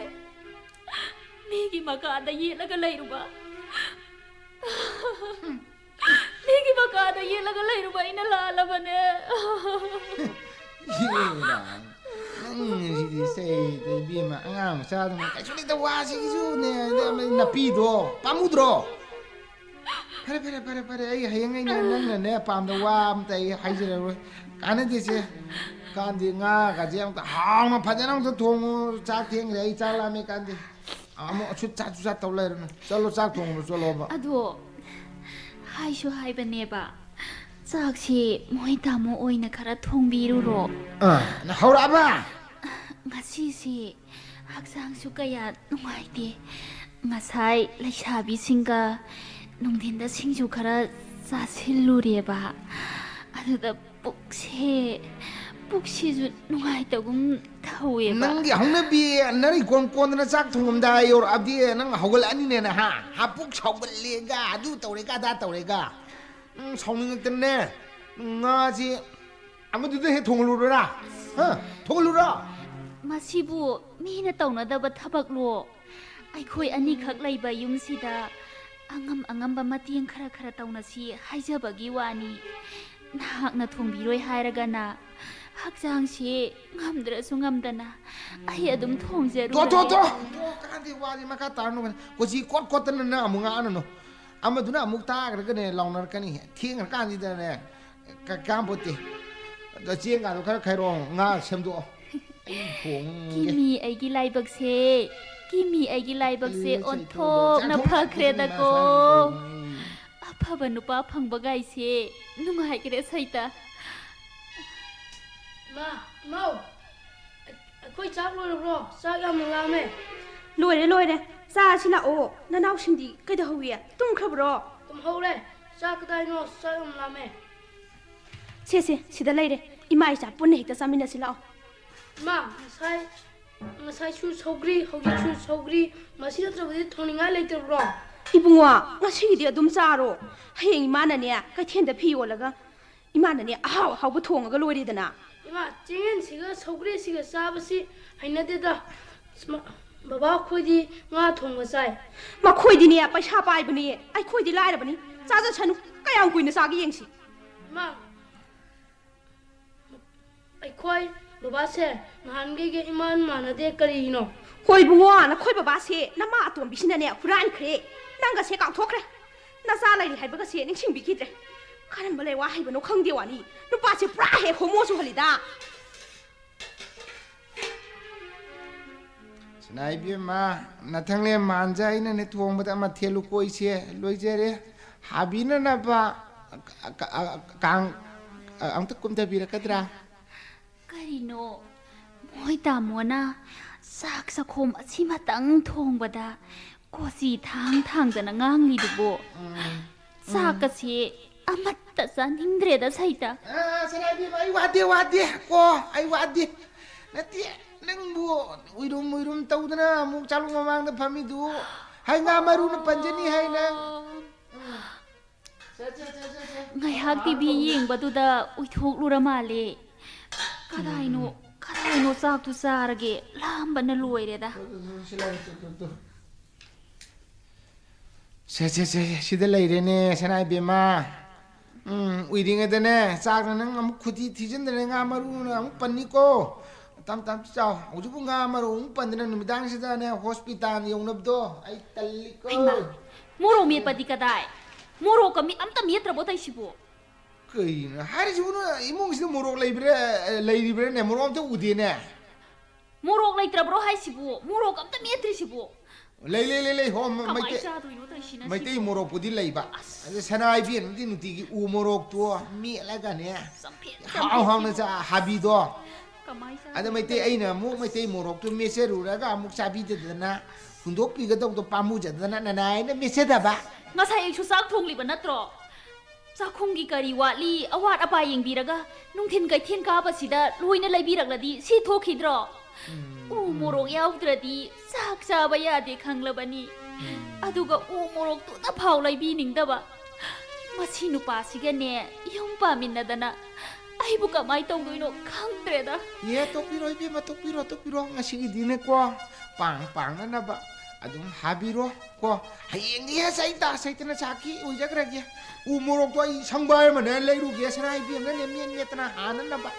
ꯃꯤꯒꯤ ꯃꯀꯥꯗ ꯌꯦꯠꯂꯒ ꯂꯩꯔꯨꯕ, ꯃꯤꯒꯤ ꯃꯀꯥ ꯀꯥꯗ ꯌꯦꯠꯂꯒ ꯂꯩꯔꯨꯕ ꯑꯩꯅ ꯂꯥꯜꯂꯕꯅꯦ꯫ ꯏꯕꯦꯝꯃ, ꯅꯪꯁꯤꯗꯤ ꯁꯦ, ꯏꯕꯦꯝꯃ, ꯑꯉꯥꯡ ꯃꯆꯥꯗꯨꯅ ꯀꯩꯁꯨ ꯂꯩꯇ ꯋꯥꯁꯤꯒꯤꯁꯨꯅꯦ, ꯅꯥꯄꯤꯗꯣ ꯄꯥꯝꯃꯨꯗ꯭ꯔꯣ? ꯐꯔꯦ, ꯐꯔꯦ, ꯐꯔꯦ, ꯐꯔꯦ, ꯑꯩ ꯍꯌꯦꯡ ꯑꯩꯅ ꯅꯪꯅꯅꯦ ꯄꯥꯝꯗ ꯋꯥ ꯑꯝꯇ ꯑꯩ ꯍꯥꯏꯖꯔꯔꯣꯏ꯫ ꯀꯥꯟꯅꯗꯦꯁꯦ꯫ ꯀꯥꯟꯗꯤ ꯉꯥꯒꯁꯦ ꯑꯝꯇ ꯍꯥꯎꯅ ꯐꯖꯅ ꯑꯝꯇ ꯊꯣꯡꯉꯨ꯫ ꯆꯥꯛ ꯊꯦꯡꯈ꯭ꯔꯦ, ꯑꯩ ꯆꯥꯛ ꯂꯥꯝꯃꯦ ꯀꯥꯟꯗꯤ꯫ ꯑꯃꯨꯛ ꯑꯁꯨꯠ ꯆꯥꯠ ꯆꯨꯆꯥꯠ ꯇꯧ ꯂꯩꯔꯅꯨ꯫ ꯆꯠꯂꯣ, ꯆꯥꯛ ꯊꯣꯡꯉꯨꯔꯣ, ꯆꯠꯂꯣꯕ꯫ ꯑꯗꯣ ꯍꯥꯏꯁꯨ ꯍꯥꯏꯕꯅꯦꯕ, ꯆꯥꯛꯁꯤ ꯃꯣꯏ ꯇꯥꯃꯣ ꯑꯣꯏꯅ ꯈꯔ ꯊꯣꯡꯕꯤꯔꯨꯔꯣ꯫ ꯑꯥ, ꯍꯧꯔꯛꯑꯕ? ꯉꯁꯤꯁꯤ ꯍꯛꯆꯥꯡꯁꯨ ꯀꯌꯥ ꯅꯨꯡꯉꯥꯏꯇꯦ꯫ ꯉꯁꯥꯏ ꯂꯩꯁꯥꯕꯤꯁꯤꯡꯒ ꯅꯨꯡꯊꯤꯟꯗ ꯁꯤꯡꯖꯨ ꯈꯔ ꯆꯥꯁꯤꯜꯂꯨꯔꯦꯕ꯫ ꯑꯗꯨꯗ ꯄꯨꯛꯁꯦ, ꯄꯨꯛꯁꯤꯁꯨ ꯅꯨꯡꯉꯥꯏꯇꯒꯨꯝ ꯇꯧꯋꯦꯕ꯫ ꯅꯪꯒꯤ ꯍꯧꯅꯕꯤ, ꯅꯔꯩ ꯀꯣꯟ ꯀꯣꯟꯗꯅ ꯆꯥꯛ ꯊꯣꯡꯉꯝꯗꯥꯏ ꯌꯧꯔꯛꯑꯗꯤ ꯅꯪ ꯍꯧꯒꯠꯂꯛꯑꯅꯤꯅꯦ, ꯅꯍꯥ? ꯍꯥ, ꯄꯨꯛ ꯁꯥꯎꯒꯠꯂꯦꯒ, ꯑꯗꯨ ꯇꯧꯔꯦꯒ, ꯑꯗꯥ ꯇꯧꯔꯦꯒ꯫ ꯅꯪ ꯁꯥꯎꯅꯤꯡꯉꯛꯇꯅꯅꯦ, ꯉꯥꯁꯤ ꯑꯃꯗꯨꯗ ꯍꯦꯛ ꯊꯣꯡꯍꯜꯂꯨꯔꯣꯔꯥ? ꯍꯥ? ꯊꯣꯡꯍꯜꯂꯨꯔꯣ? ꯃꯁꯤꯕꯨ ꯃꯤꯅ ꯇꯧꯅꯗꯕ ꯊꯕꯛꯂꯣ? ꯑꯩꯈꯣꯏ ꯑꯅꯤꯈꯛ ꯂꯩꯕ ꯌꯨꯝꯁꯤꯗ ꯑꯉꯝ ꯑꯉꯝꯕ ꯃꯇꯦꯡ ꯈꯔ ꯈꯔ ꯇꯧꯅꯁꯤ ꯍꯥꯏꯖꯕꯒꯤ ꯋꯥꯅꯤ꯫ ꯅꯍꯥꯛꯅ ꯊꯣꯡꯕꯤꯔꯣꯏ ꯍꯥꯏꯔꯒꯅ ꯍꯛꯆꯥꯡꯁꯤ ꯉꯝꯗ꯭ꯔꯁꯨ ꯉꯝꯗꯅ ꯑꯩ ꯑꯗꯨꯝ ꯊꯣꯡꯖꯔꯨꯔꯒꯦ꯫ ꯇꯣ, ꯇꯣ, ꯇꯣ! ꯇꯣ, ꯀꯥꯟꯗꯦ, ꯋꯥꯁꯦ ꯃꯈꯥ ꯇꯥꯔꯅꯨ꯫ ꯀꯣꯆꯤ ꯀꯣꯠ ꯀꯣꯠꯇꯅ ꯅꯪ ꯑꯃꯨꯛ ꯉꯥꯡꯉꯅꯨ꯫ ꯑꯃꯗꯨꯅ ꯑꯃꯨꯛ ꯇꯥꯈ꯭ꯔꯒꯅꯦ ꯂꯥꯎꯅꯔꯛꯀꯅꯤ꯫ ꯊꯦꯡꯈ꯭ꯔꯀꯥꯟꯁꯤꯗꯅꯦ ꯀ-, ꯀꯥꯟꯄꯣꯠꯇꯦ꯫ ꯑꯗ ꯆꯦꯡꯒꯥꯗꯣ ꯈꯔ ꯈꯥꯏꯔꯛꯑꯣ, ꯉꯥ ꯁꯦꯝꯗꯣꯛꯑꯣ꯫ ꯑꯩ ꯊꯣꯡꯒꯦ꯫ ꯀꯤꯃꯤ ꯑꯩꯒꯤ ꯂꯥꯏꯕꯛꯁꯦ, ꯀꯤꯃꯤ ꯑꯩꯒꯤ ꯂꯥꯏꯕꯛꯁꯦ ꯑꯩ ꯆꯩ ꯑꯣꯟꯊꯣꯛꯅ ꯊꯣꯡꯗꯣ ꯐꯈ꯭ꯔꯦꯗꯀꯣ꯫ ꯆꯥꯊꯣꯛ ꯆꯥꯊꯣꯛ ꯑꯐꯕ ꯅꯨꯄꯥ ꯐꯪꯕꯒꯥꯏꯁꯦ ꯅꯨꯡꯉꯥꯏꯈ꯭ꯔꯦ ꯁꯩꯇ꯫ ꯏꯃꯥ, ꯏꯃꯧ, ꯑꯩꯈꯣꯏ ꯆꯥꯛ ꯂꯣꯏꯔꯕ꯭ꯔꯣ? ꯆꯥꯛ ꯌꯥꯝꯅ ꯂꯥꯝꯃꯦ꯫ ꯂꯣꯏꯔꯦ, ꯂꯣꯏꯔꯦ꯫ ꯆꯥꯁꯤ ꯂꯥꯛꯑꯣ꯫ ꯅꯅꯥꯎꯁꯤꯡꯗꯤ ꯀꯩꯗꯧꯍꯧꯏ? ꯇꯨꯝꯈ꯭ꯔꯕ꯭ꯔꯣ? ꯇꯨꯝꯍꯧꯔꯦ꯫ ꯆꯥꯛ ꯀꯗꯥꯏꯅꯣ? ꯆꯥꯛ ꯌꯥꯝ ꯂꯥꯝꯃꯦ꯫ ꯁꯦ, ꯁꯦ, ꯁꯤꯗ ꯂꯩꯔꯦ꯫ ꯏꯃꯥ ꯏꯆꯥ ꯄꯨꯟꯅ ꯍꯦꯛꯇ ꯆꯥꯃꯤꯟꯅꯁꯤ ꯂꯥꯛꯑꯣ꯫ ꯏꯃꯥ, ꯉꯁꯥꯏ, ꯉꯁꯥꯏꯁꯨ ꯁꯧꯒ꯭ꯔꯤ, ꯍꯧꯖꯤꯛꯁꯨ ꯁꯧꯒ꯭ꯔꯤ꯫ ꯃꯁꯤ ꯅꯠꯇ꯭ꯔꯕꯗꯤ ꯊꯣꯡꯅꯤꯡꯉꯥꯏ ꯂꯩꯇ꯭ꯔꯕ꯭ꯔꯣ? ꯏꯕꯨꯡꯉꯣ, ꯉꯁꯤꯒꯤꯗꯤ ꯑꯗꯨꯝ ꯆꯥꯔꯣ꯫ ꯍꯌꯦꯡ ꯏꯃꯥꯅꯅꯦ, ꯀꯩꯊꯦꯜꯗ ꯐꯤ ꯌꯣꯜꯂꯒ ꯏꯃꯥꯅꯅꯦ, ꯑꯍꯥꯎ ꯑꯍꯥꯎꯕ ꯊꯣꯡꯉꯒ ꯂꯣꯏꯔꯦꯗꯅ꯫ ꯏꯃꯥ, ꯆꯦꯡꯌꯦꯟꯁꯤꯒ ꯁꯧꯒ꯭ꯔꯤꯁꯤꯒ ꯆꯥꯕꯁꯤ ꯍꯩꯅꯗꯦꯗ꯫ ꯃ-, ꯕꯕꯥ, ꯑꯩꯈꯣꯏꯗꯤ ꯉꯥ ꯊꯣꯡꯕ ꯆꯥꯏ꯫ ꯃꯈꯣꯏꯗꯤꯅꯦ, ꯄꯩꯁꯥ ꯄꯥꯏꯕꯅꯤ, ꯑꯩꯈꯣꯏꯗꯤ ꯂꯥꯏꯔꯕꯅꯤ꯫ ꯆꯥꯖꯁꯅꯨ꯫ ꯀꯌꯥꯝ ꯀꯨꯏꯅ ꯆꯥꯒꯦ ꯌꯦꯡꯁꯤ꯫ ꯏꯃꯥ, ꯑꯩꯈꯣꯏ ꯕꯕꯥꯁꯦ ꯅꯍꯥꯟꯈꯩꯒ ꯏꯃꯥꯟ ꯃꯥꯟꯅꯗꯦ, ꯀꯔꯤꯒꯤꯅꯣ? ꯍꯣꯏ ꯏꯕꯨꯡꯉꯣ, ꯅꯈꯣꯏ ꯕꯕꯥꯁꯦ ꯅꯃꯥ ꯑꯇꯣꯝꯕꯤꯁꯤꯅꯅꯦ ꯍꯨꯔꯥꯟꯈ꯭ꯔꯦ꯫ ꯅꯪꯒꯁꯦ ꯀꯥꯎꯊꯣꯛꯈ꯭ꯔꯦ꯫ ꯅꯆꯥ ꯂꯩꯔꯤ ꯍꯥꯏꯕꯒꯁꯦ ꯅꯤꯡꯁꯤꯡꯕꯤꯈꯤꯗ꯭ꯔꯦ꯫ ꯀꯔꯝꯕ ꯂꯩꯋꯥ ꯍꯩꯕꯅꯣ ꯈꯪꯗꯦ ꯋꯥꯅꯤ꯫ ꯅꯨꯄꯥꯁꯦ ꯄꯨꯔꯥ ꯍꯦꯛ ꯍꯣꯃꯣ ꯆꯨꯍꯜꯂꯤꯗ꯫ ꯁꯅꯥ ꯏꯕꯦꯝꯃ, ꯅꯊꯪꯂꯦ ꯃꯥꯟꯖ ꯑꯩꯅꯅꯦ ꯊꯣꯡꯕꯗ ꯃꯊꯦꯜ ꯂꯨꯀꯣꯏꯁꯦ ꯂꯣꯏꯖꯔꯦ꯫ ꯍꯥꯕꯤꯅꯅꯕ ꯀ-, ꯀ-, ꯀꯥꯡ ꯑꯝꯇ ꯀꯨꯝꯊꯕꯤꯔꯛꯀꯗ꯭ꯔꯥ? ꯀꯔꯤꯅꯣ? ꯃꯣꯏ ꯇꯥꯃꯣꯅ ꯆꯥꯛ ꯆꯥꯛꯈꯣꯝ ꯑꯁꯤꯃꯇꯪ ꯊꯣꯡꯕꯗ ꯀꯣꯆꯤ ꯊꯥꯡ ꯊꯥꯡꯗꯅ ꯉꯥꯡꯂꯤꯗꯨꯕꯣ? ꯎꯝ. ꯆꯥꯛꯀꯁꯦ ꯑꯃꯠꯇ ꯆꯥꯅꯤꯡꯗ꯭ꯔꯦꯗ, ꯁꯩꯇ꯫ ꯑ, ꯁꯅꯥ ꯏꯕꯦꯝꯃ, ꯑꯩ ꯋꯥꯗꯦ, ꯋꯥꯗꯦ ꯀꯣ, ꯑꯩ ꯋꯥꯗꯦ꯫ ꯅꯠꯇꯦ, ꯅꯪꯕꯨ ꯎꯏꯔꯨꯝ ꯎꯏꯔꯨꯝ ꯇꯧꯗꯅ ꯑꯃꯨꯛ ꯆꯥꯂꯨꯛ ꯃꯃꯥꯡꯗ ꯐꯝꯃꯤꯗꯨ꯫ ꯍꯥꯏ, ꯉꯥ ꯃꯔꯨꯅ ꯄꯟꯖꯅꯤ ꯍꯥꯏ ꯅꯪ꯫ ꯎꯝ. ꯁꯦ, ꯁꯦ, ꯁꯦ, ꯁꯦ, ꯁꯦ꯫ ꯉꯥꯏꯍꯥꯛ ꯇꯤꯚꯤ ꯌꯦꯡꯕꯗꯨꯗ ꯎꯏꯊꯣꯛꯂꯨꯔ ꯃꯥꯜꯂꯦ꯫ ꯀꯗꯥꯏꯅꯣ, ꯎꯝ, ꯎꯝ. ꯀꯗꯥꯏꯅꯣ ꯆꯥꯛꯇꯨ ꯆꯥꯔꯒꯦ? ꯂꯥꯝꯕꯅ ꯂꯣꯏꯔꯦꯗ꯫ ꯁꯤ ꯂꯩꯔꯦ, ꯇꯨ, ꯇꯨ, ꯇꯨ꯫ ꯁꯦ, ꯁꯦ, ꯁꯦ, ꯁꯤꯗ ꯂꯩꯔꯦꯅꯦ, ꯁꯅꯥ ꯏꯕꯦꯝꯃ꯫ ꯎꯝ, ꯎꯏꯔꯤꯉꯩꯗꯅꯦ, ꯆꯥꯛꯅ ꯅꯪ ꯑꯃꯨꯛ ꯈꯨꯗꯤ ꯊꯤꯖꯤꯟꯗꯅ ꯉꯥ ꯃꯔꯨꯅ ꯑꯃꯨꯛ ꯄꯟꯅꯤꯀꯣ꯫ ꯇꯞ ꯇꯞ ꯆꯥꯎ꯫ ꯍꯧꯖꯤꯛꯄꯨ ꯉꯥ ꯃꯔꯨ ꯑꯃꯨꯛ ꯄꯟꯗꯅ ꯅꯨꯃꯤꯗꯥꯡꯁꯤꯗꯅꯦ ꯍꯣꯁꯄꯤꯇꯥꯜ ꯌꯧꯅꯕꯗꯣ ꯑꯩ ꯇꯜꯂꯤꯀꯣ꯫ ꯍꯩꯃꯥ, ꯃꯣꯔꯣꯛ ꯃꯦꯠꯄꯗꯤ ꯀꯗꯥꯏ? ꯃꯣꯔꯣꯛꯀ ꯃꯤ ꯑꯝꯇ ꯃꯦꯠꯇ꯭ꯔꯕꯣ ꯇꯧꯏꯁꯤꯕꯨ? ꯀꯩꯅꯣ ꯍꯥꯏꯔꯤꯁꯤꯕꯨ? ꯅꯣꯏ ꯏꯃꯨꯡꯁꯤꯗ ꯃꯣꯔꯣꯛ ꯂꯩꯕ꯭ꯔꯥ, ꯂꯩꯔꯤꯕ꯭ꯔꯥꯅꯦ? ꯃꯣꯔꯣꯛ ꯑꯝꯇ ꯎꯗꯦꯅꯦ꯫ ꯃꯣꯔꯣꯛ ꯂꯩꯇ꯭ꯔꯕ꯭ꯔꯣ ꯍꯥꯏꯁꯤꯕꯨ? ꯃꯣꯔꯣꯛ ꯑꯝꯇ ꯃꯦꯠꯇ꯭ꯔꯤꯁꯤꯕꯨ? ꯂꯩ, ꯂꯩ, ꯂꯩ, ꯂꯩ꯫ ꯍꯣ, ꯃ-, ꯀꯃꯥꯏ ꯃꯩꯇꯩ, ꯆꯥꯗꯣꯏꯅꯣ ꯇꯧꯏꯁꯤꯅ ꯃꯩꯇꯩ ꯁꯤꯕꯨ? ꯃꯣꯔꯣꯛꯄꯨꯗꯤ ꯂꯩꯕ꯫ ꯑꯁ꯫ ꯑꯗ ꯁꯅꯥ ꯏꯕꯦꯝꯃꯗꯤ ꯅꯨꯡꯇꯤꯒꯤ ꯎ ꯃꯣꯔꯣꯛꯇꯣ ꯃꯦꯠꯂꯒꯅꯦ, ꯆꯝꯐꯦꯠ, ꯍꯥꯎ ꯆꯝꯐꯦꯠ ꯍꯥꯎꯅ ꯁꯤꯕꯨ꯫ ꯆꯥ-, ꯍꯥꯕꯤꯗꯣ꯫ ꯀꯃꯥꯏ ꯆꯥꯗꯣꯏꯅꯣ ꯑꯗ ꯃꯩꯇꯩ, ꯇꯧꯏꯁꯤꯕꯨ? ꯑꯩꯅ ꯑꯃꯨꯛ ꯃꯩꯇꯩ ꯃꯣꯔꯣꯛꯇꯣ ꯃꯦꯠꯆꯔꯨꯔꯒ ꯑꯃꯨꯛ ꯆꯥꯕꯤꯗꯗꯅ ꯍꯨꯟꯗꯣꯛꯄꯤꯒꯗꯧꯗꯣ ꯄꯥꯝꯃꯨꯖꯗꯅ ꯅꯅꯥꯏꯅ ꯃꯦꯠꯆꯗꯕ꯫ ꯉꯁꯥꯏ ꯑꯌꯨꯛꯁꯨ ꯆꯥꯛ ꯊꯣꯡꯂꯤꯕ ꯅꯠꯇ꯭ꯔꯣ? ꯆꯥꯛꯈꯨꯝꯒꯤ ꯀꯔꯤ ꯋꯥꯠꯂꯤ, ꯑꯋꯥꯠ ꯑꯄꯥ ꯌꯦꯡꯕꯤꯔꯒ ꯅꯨꯡꯊꯤꯟ ꯀꯩꯊꯦꯜ ꯀꯥꯕꯁꯤꯗ ꯂꯣꯏꯅ ꯂꯩꯕꯤꯔꯛꯂꯗꯤ ꯁꯤ ꯊꯣꯛꯈꯤꯗ꯭ꯔꯣ? ꯎꯝ, ꯎ ꯎꯝ. ꯃꯣꯔꯣꯛ ꯌꯥꯎꯗ꯭ꯔꯗꯤ ꯆꯥꯛ ꯆꯥꯕ ꯌꯥꯗꯦ ꯈꯪꯂꯕꯅꯤ꯫ ꯎꯝ. ꯑꯗꯨꯒ ꯎ ꯃꯣꯔꯣꯛꯇꯨꯗ ꯐꯥꯎ ꯂꯩꯕꯤꯅꯤꯡꯗꯕ꯫ ꯃꯁꯤ ꯅꯨꯄꯥꯁꯤꯒꯅꯦ ꯌꯨꯝ ꯄꯥꯃꯤꯟꯅꯗꯅ ꯑꯩꯕꯨ ꯀꯃꯥꯏ ꯇꯧꯗꯣꯏꯅꯣ ꯈꯪꯗ꯭ꯔꯦꯗ꯫ ꯑꯦ, ꯇꯣꯛꯄꯤꯔꯣ ꯏꯕꯦꯝꯃ, ꯇꯣꯛꯄꯤꯔꯣ, ꯇꯣꯛꯄꯤꯔꯣ꯫ ꯉꯁꯤꯒꯤꯗꯤꯅꯦꯀꯣ, ꯄꯥꯡ ꯄꯥꯡꯅꯅꯕ ꯑꯗꯨꯝ ꯍꯥꯕꯤꯔꯣ ꯀꯣ꯫ ꯍꯌꯦꯡꯗꯤ ꯍꯦ ꯁꯩꯇ ꯁꯩꯇꯅ ꯁꯥꯈꯤ ꯑꯣꯏꯖꯈ꯭ꯔꯒꯦ꯫ ꯎ ꯃꯣꯔꯣꯛꯇꯣ ꯑꯩ ꯁꯪꯕꯥꯏ ꯑꯃꯅ ꯂꯩꯔꯨꯒꯦ, ꯁꯅꯥ ꯏꯕꯦꯝꯅꯅꯦ ꯃꯦꯠ ꯃꯦꯠꯇꯅ ꯍꯥꯅꯅꯕ꯫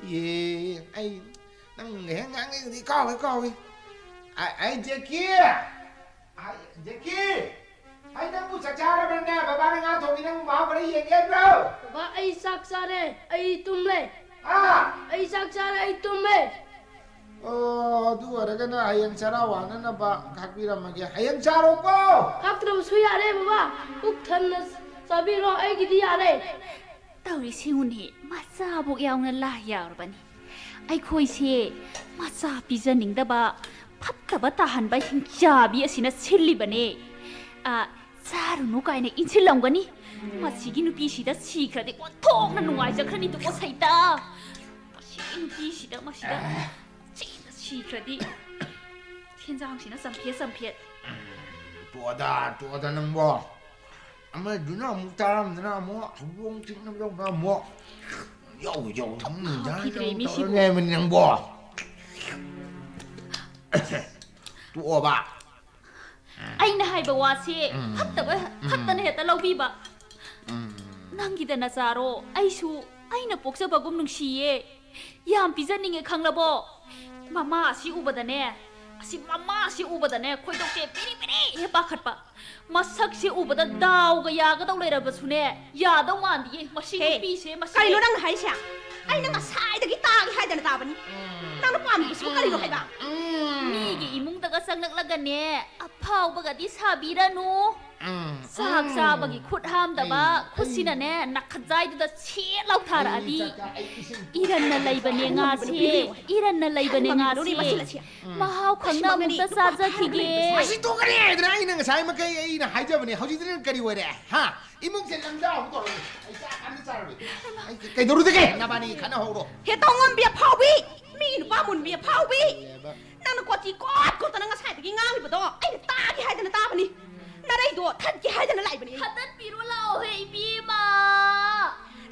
ꯑꯦ, ꯑꯩ ꯅꯪ ꯍꯦꯛ ꯉꯥꯡꯅꯤꯡꯉꯗꯤ ꯀꯥꯎꯋꯦ, ꯀꯥꯎꯋꯦ꯫ ꯑ-, ꯑꯩ ꯖꯦꯀꯤ! ꯑꯩ, ꯖꯦꯀꯤ! ꯑꯩ ꯅꯪꯕꯨ ꯆꯥꯛ ꯆꯥꯔꯕ꯭ꯔꯅꯦ? ꯕꯕꯥꯅ ꯉꯥ ꯊꯣꯡꯉꯤ, ꯅꯪꯕꯨ ꯃꯍꯥꯎ ꯈꯔ ꯌꯦꯡꯒꯦ ꯍꯥꯏꯕ꯭ꯔꯣ? ꯕꯕꯥ, ꯑꯩ ꯆꯥꯛ ꯆꯥꯔꯦ, ꯑꯩ ꯇꯨꯝꯂꯦ꯫ ꯍꯥ? ꯑꯩ ꯆꯥꯛ ꯆꯥꯔꯦ, ꯑꯩ ꯇꯨꯝꯃꯦ꯫ ꯑꯣ, ꯑꯗꯨ ꯑꯣꯏꯔꯒꯅ ꯍꯌꯦꯡ ꯆꯔꯥ ꯋꯥꯅꯅꯕ ꯈꯥꯛꯄꯤꯔꯝꯃꯒꯦ꯫ ꯍꯌꯦꯡ ꯆꯥꯔꯣꯀꯣ꯫ ꯈꯥꯛꯇ꯭ꯔꯕꯁꯨ ꯌꯥꯔꯦ, ꯕꯕꯥ꯫ ꯄꯨꯛ ꯊꯟꯅ ꯆꯥꯕꯤꯔꯣ, ꯑꯩꯒꯤꯗꯤ ꯌꯥꯔꯦ꯫ ꯇꯧꯔꯤꯁꯤꯉꯨꯅꯤ, ꯃꯆꯥꯕꯨꯛ ꯌꯥꯎꯅ ꯂꯥ ꯌꯥꯎꯔꯕꯅꯤ꯫ ꯑꯩꯈꯣꯏꯁꯦ ꯃꯆꯥ ꯄꯤꯖꯅꯤꯡꯗꯕ, ꯐꯠꯇꯕ ꯇꯥꯍꯟꯕ ꯍꯤꯡꯆꯥꯕꯤ ꯑꯁꯤꯅ ꯁꯤꯜꯂꯤꯕꯅꯦ꯫ ꯑ, ꯆꯥꯔꯨꯅꯨ ꯀꯥꯏꯅ ꯏꯟꯁꯤꯜꯂꯝꯒꯅꯤ꯫ ꯃꯁꯤꯒꯤ ꯅꯨꯄꯤꯁꯤꯗ ꯁꯤꯈ꯭ꯔꯗꯤ ꯑꯣꯟꯊꯣꯛꯅ ꯅꯨꯡꯉꯥꯏꯖꯈ꯭ꯔꯅꯤꯗꯀꯣ ꯁꯩꯇ꯫ ꯃꯁꯤꯒꯤ ꯅꯨꯄꯤꯁꯤꯗ, ꯃꯁꯤꯗ ꯆꯦꯡꯗ ꯁꯤꯈ꯭ꯔꯗꯤ ꯍꯦꯟꯖꯥꯡꯁꯤꯅ ꯆꯝꯐꯦꯠ ꯆꯝꯐꯦꯠ꯫ ꯇꯣꯛꯑꯗ, ꯇꯣꯛꯑꯗ ꯅꯪꯕꯣ꯫ ꯑꯃꯗꯨꯅ ꯑꯃꯨꯛ ꯇꯥꯔꯝꯗꯅ ꯑꯃꯨꯛ ꯍꯧꯗꯣꯡ ꯆꯤꯛꯅꯕꯗꯧꯅ ꯑꯃꯨꯛ ꯌꯧ ꯌꯧ ꯊꯛꯅ ꯐꯥꯈꯤꯗ꯭ꯔꯦ ꯃꯤꯁꯤꯕꯨ꯫ ꯇꯧꯔꯅꯦꯕ ꯅꯪꯕꯣ꯫ ꯇꯣꯛꯑꯣꯕ꯫ ꯑꯩꯅ ꯍꯥꯏꯕ ꯋꯥꯁꯦ ꯎꯝ꯫ ꯐꯠꯇꯕ ꯎꯝ꯫ ꯐꯠꯇꯅ ꯍꯦꯛꯇ ꯂꯧꯕꯤꯕ꯫ ꯎꯝ꯫ ꯅꯪꯒꯤꯗ ꯅꯆꯥꯔꯣ? ꯑꯩꯁꯨ ꯑꯩꯅ ꯄꯣꯛꯆꯕꯒꯨꯝ ꯅꯨꯡꯁꯤꯌꯦ꯫ ꯌꯥꯝ ꯄꯤꯖꯅꯤꯡꯉꯦ ꯈꯪꯂꯕꯣ? ꯃꯃꯥ ꯑꯁꯤ ꯎꯕꯗꯅꯦ, ꯑꯁꯤ ꯃꯃꯥ ꯑꯁꯤ ꯎꯕꯗꯅꯦ ꯈꯣꯏꯗꯧꯁꯦ ꯄꯤꯔꯤ ꯄꯤꯔꯤ ꯍꯦꯛ ꯄꯥꯈꯠꯄ꯫ ꯃꯁꯛꯁꯦ ꯎꯕꯗ ꯗꯥꯎꯒ ꯌꯥꯒꯗꯧ ꯂꯩꯔꯕꯁꯨꯅꯦ, ꯌꯥꯗꯧ ꯃꯥꯟꯗꯤꯌꯦ꯫ ꯃꯁꯤ ꯍꯦ, ꯅꯨꯄꯤꯁꯦ, ꯃꯁꯤ ꯀꯩꯅꯣ ꯅꯪꯅ ꯍꯥꯏꯁꯦ? ꯑꯩꯅ ꯉꯁꯥꯏꯗꯒꯤ ꯇꯥꯒꯦ ꯍꯥꯏꯗꯅ ꯇꯥꯕꯅꯤ꯫ ꯅꯪꯅ ꯄꯥꯝꯃꯤꯕꯁꯤꯕꯨ ꯀꯔꯤꯅꯣ ꯍꯥꯏꯕ? ꯃꯤꯒꯤ ꯏꯃꯨꯡꯗꯒ ꯆꯪꯂꯛꯂꯒꯅꯦ, ꯑꯐꯥꯎꯕꯒꯗꯤ ꯁꯥꯕꯤꯔꯅꯨ꯫ ꯆꯥꯛ ꯆꯥꯕꯒꯤ ꯈꯨꯠ ꯍꯥꯝꯗꯕ ꯈꯨꯠꯁꯤꯅꯅꯦ, ꯅꯥꯈꯠꯖꯥꯏꯗꯨꯗ ꯁꯦꯠ ꯂꯥꯎꯊꯥꯔꯛꯑꯗꯤ꯫ ꯏꯔꯟꯅ ꯂꯩꯕꯅꯦ ꯉꯥꯁꯦ, ꯏꯔꯟꯅ ꯂꯩꯕꯅꯦ ꯉꯥꯁꯦ꯫ ꯃꯍꯥꯎ ꯈꯪꯅ ꯑꯃꯨꯛꯇ ꯆꯥꯖꯈꯤꯒꯦ꯫ ꯑꯁꯤ ꯇꯣꯛꯀꯅꯤ ꯍꯥꯏꯗꯅ ꯑꯩꯅ ꯉꯁꯥꯏ ꯃꯈꯩ ꯑꯩꯅ ꯍꯥꯏꯖꯕꯅꯦ꯫ ꯍꯧꯖꯤꯛꯇꯤ ꯅꯪ ꯀꯔꯤ ꯑꯣꯏꯔꯦ? ꯍꯥ? ꯏꯃꯨꯡꯁꯦ ꯂꯪꯖꯥ ꯑꯃꯨꯛ ꯇꯧꯔꯅꯤ꯫ ꯑꯩ ꯆꯥꯛ ꯑꯝꯇ ꯆꯥꯔꯔꯣꯏ꯫ ꯑꯩ ꯀꯩꯗꯧꯔꯨꯗꯒꯦ? ꯅꯕꯥꯅꯤ ꯈꯠꯅꯍꯧꯔꯣ꯫ ꯍꯦ ꯇꯧꯉꯝꯕꯤ ꯑꯐꯥꯎꯕꯤ! ꯃꯤ ꯅꯨꯄꯥ ꯃꯨꯟꯕꯤ ꯑꯐꯥꯎꯕꯤ! ꯅꯪꯅ ꯀꯣꯆꯤ ꯀꯣꯠ ꯀꯣꯠꯇꯅ ꯉꯁꯥꯏꯗꯒꯤ ꯉꯥꯡꯉꯤꯕꯗꯣ ꯑꯩꯅ ꯇꯥꯒꯦ ꯍꯥꯏꯗꯅ ꯇꯥꯕꯅꯤ꯫ ꯅꯔꯩꯗꯣ ꯊꯠꯀꯦ ꯍꯥꯏꯗꯅ ꯂꯥꯛꯏꯕꯅꯤ꯫ ꯊꯠꯇꯠꯄꯤꯔꯣ ꯂꯥꯛꯑꯣꯍꯦ ꯏꯕꯦꯝꯃ꯫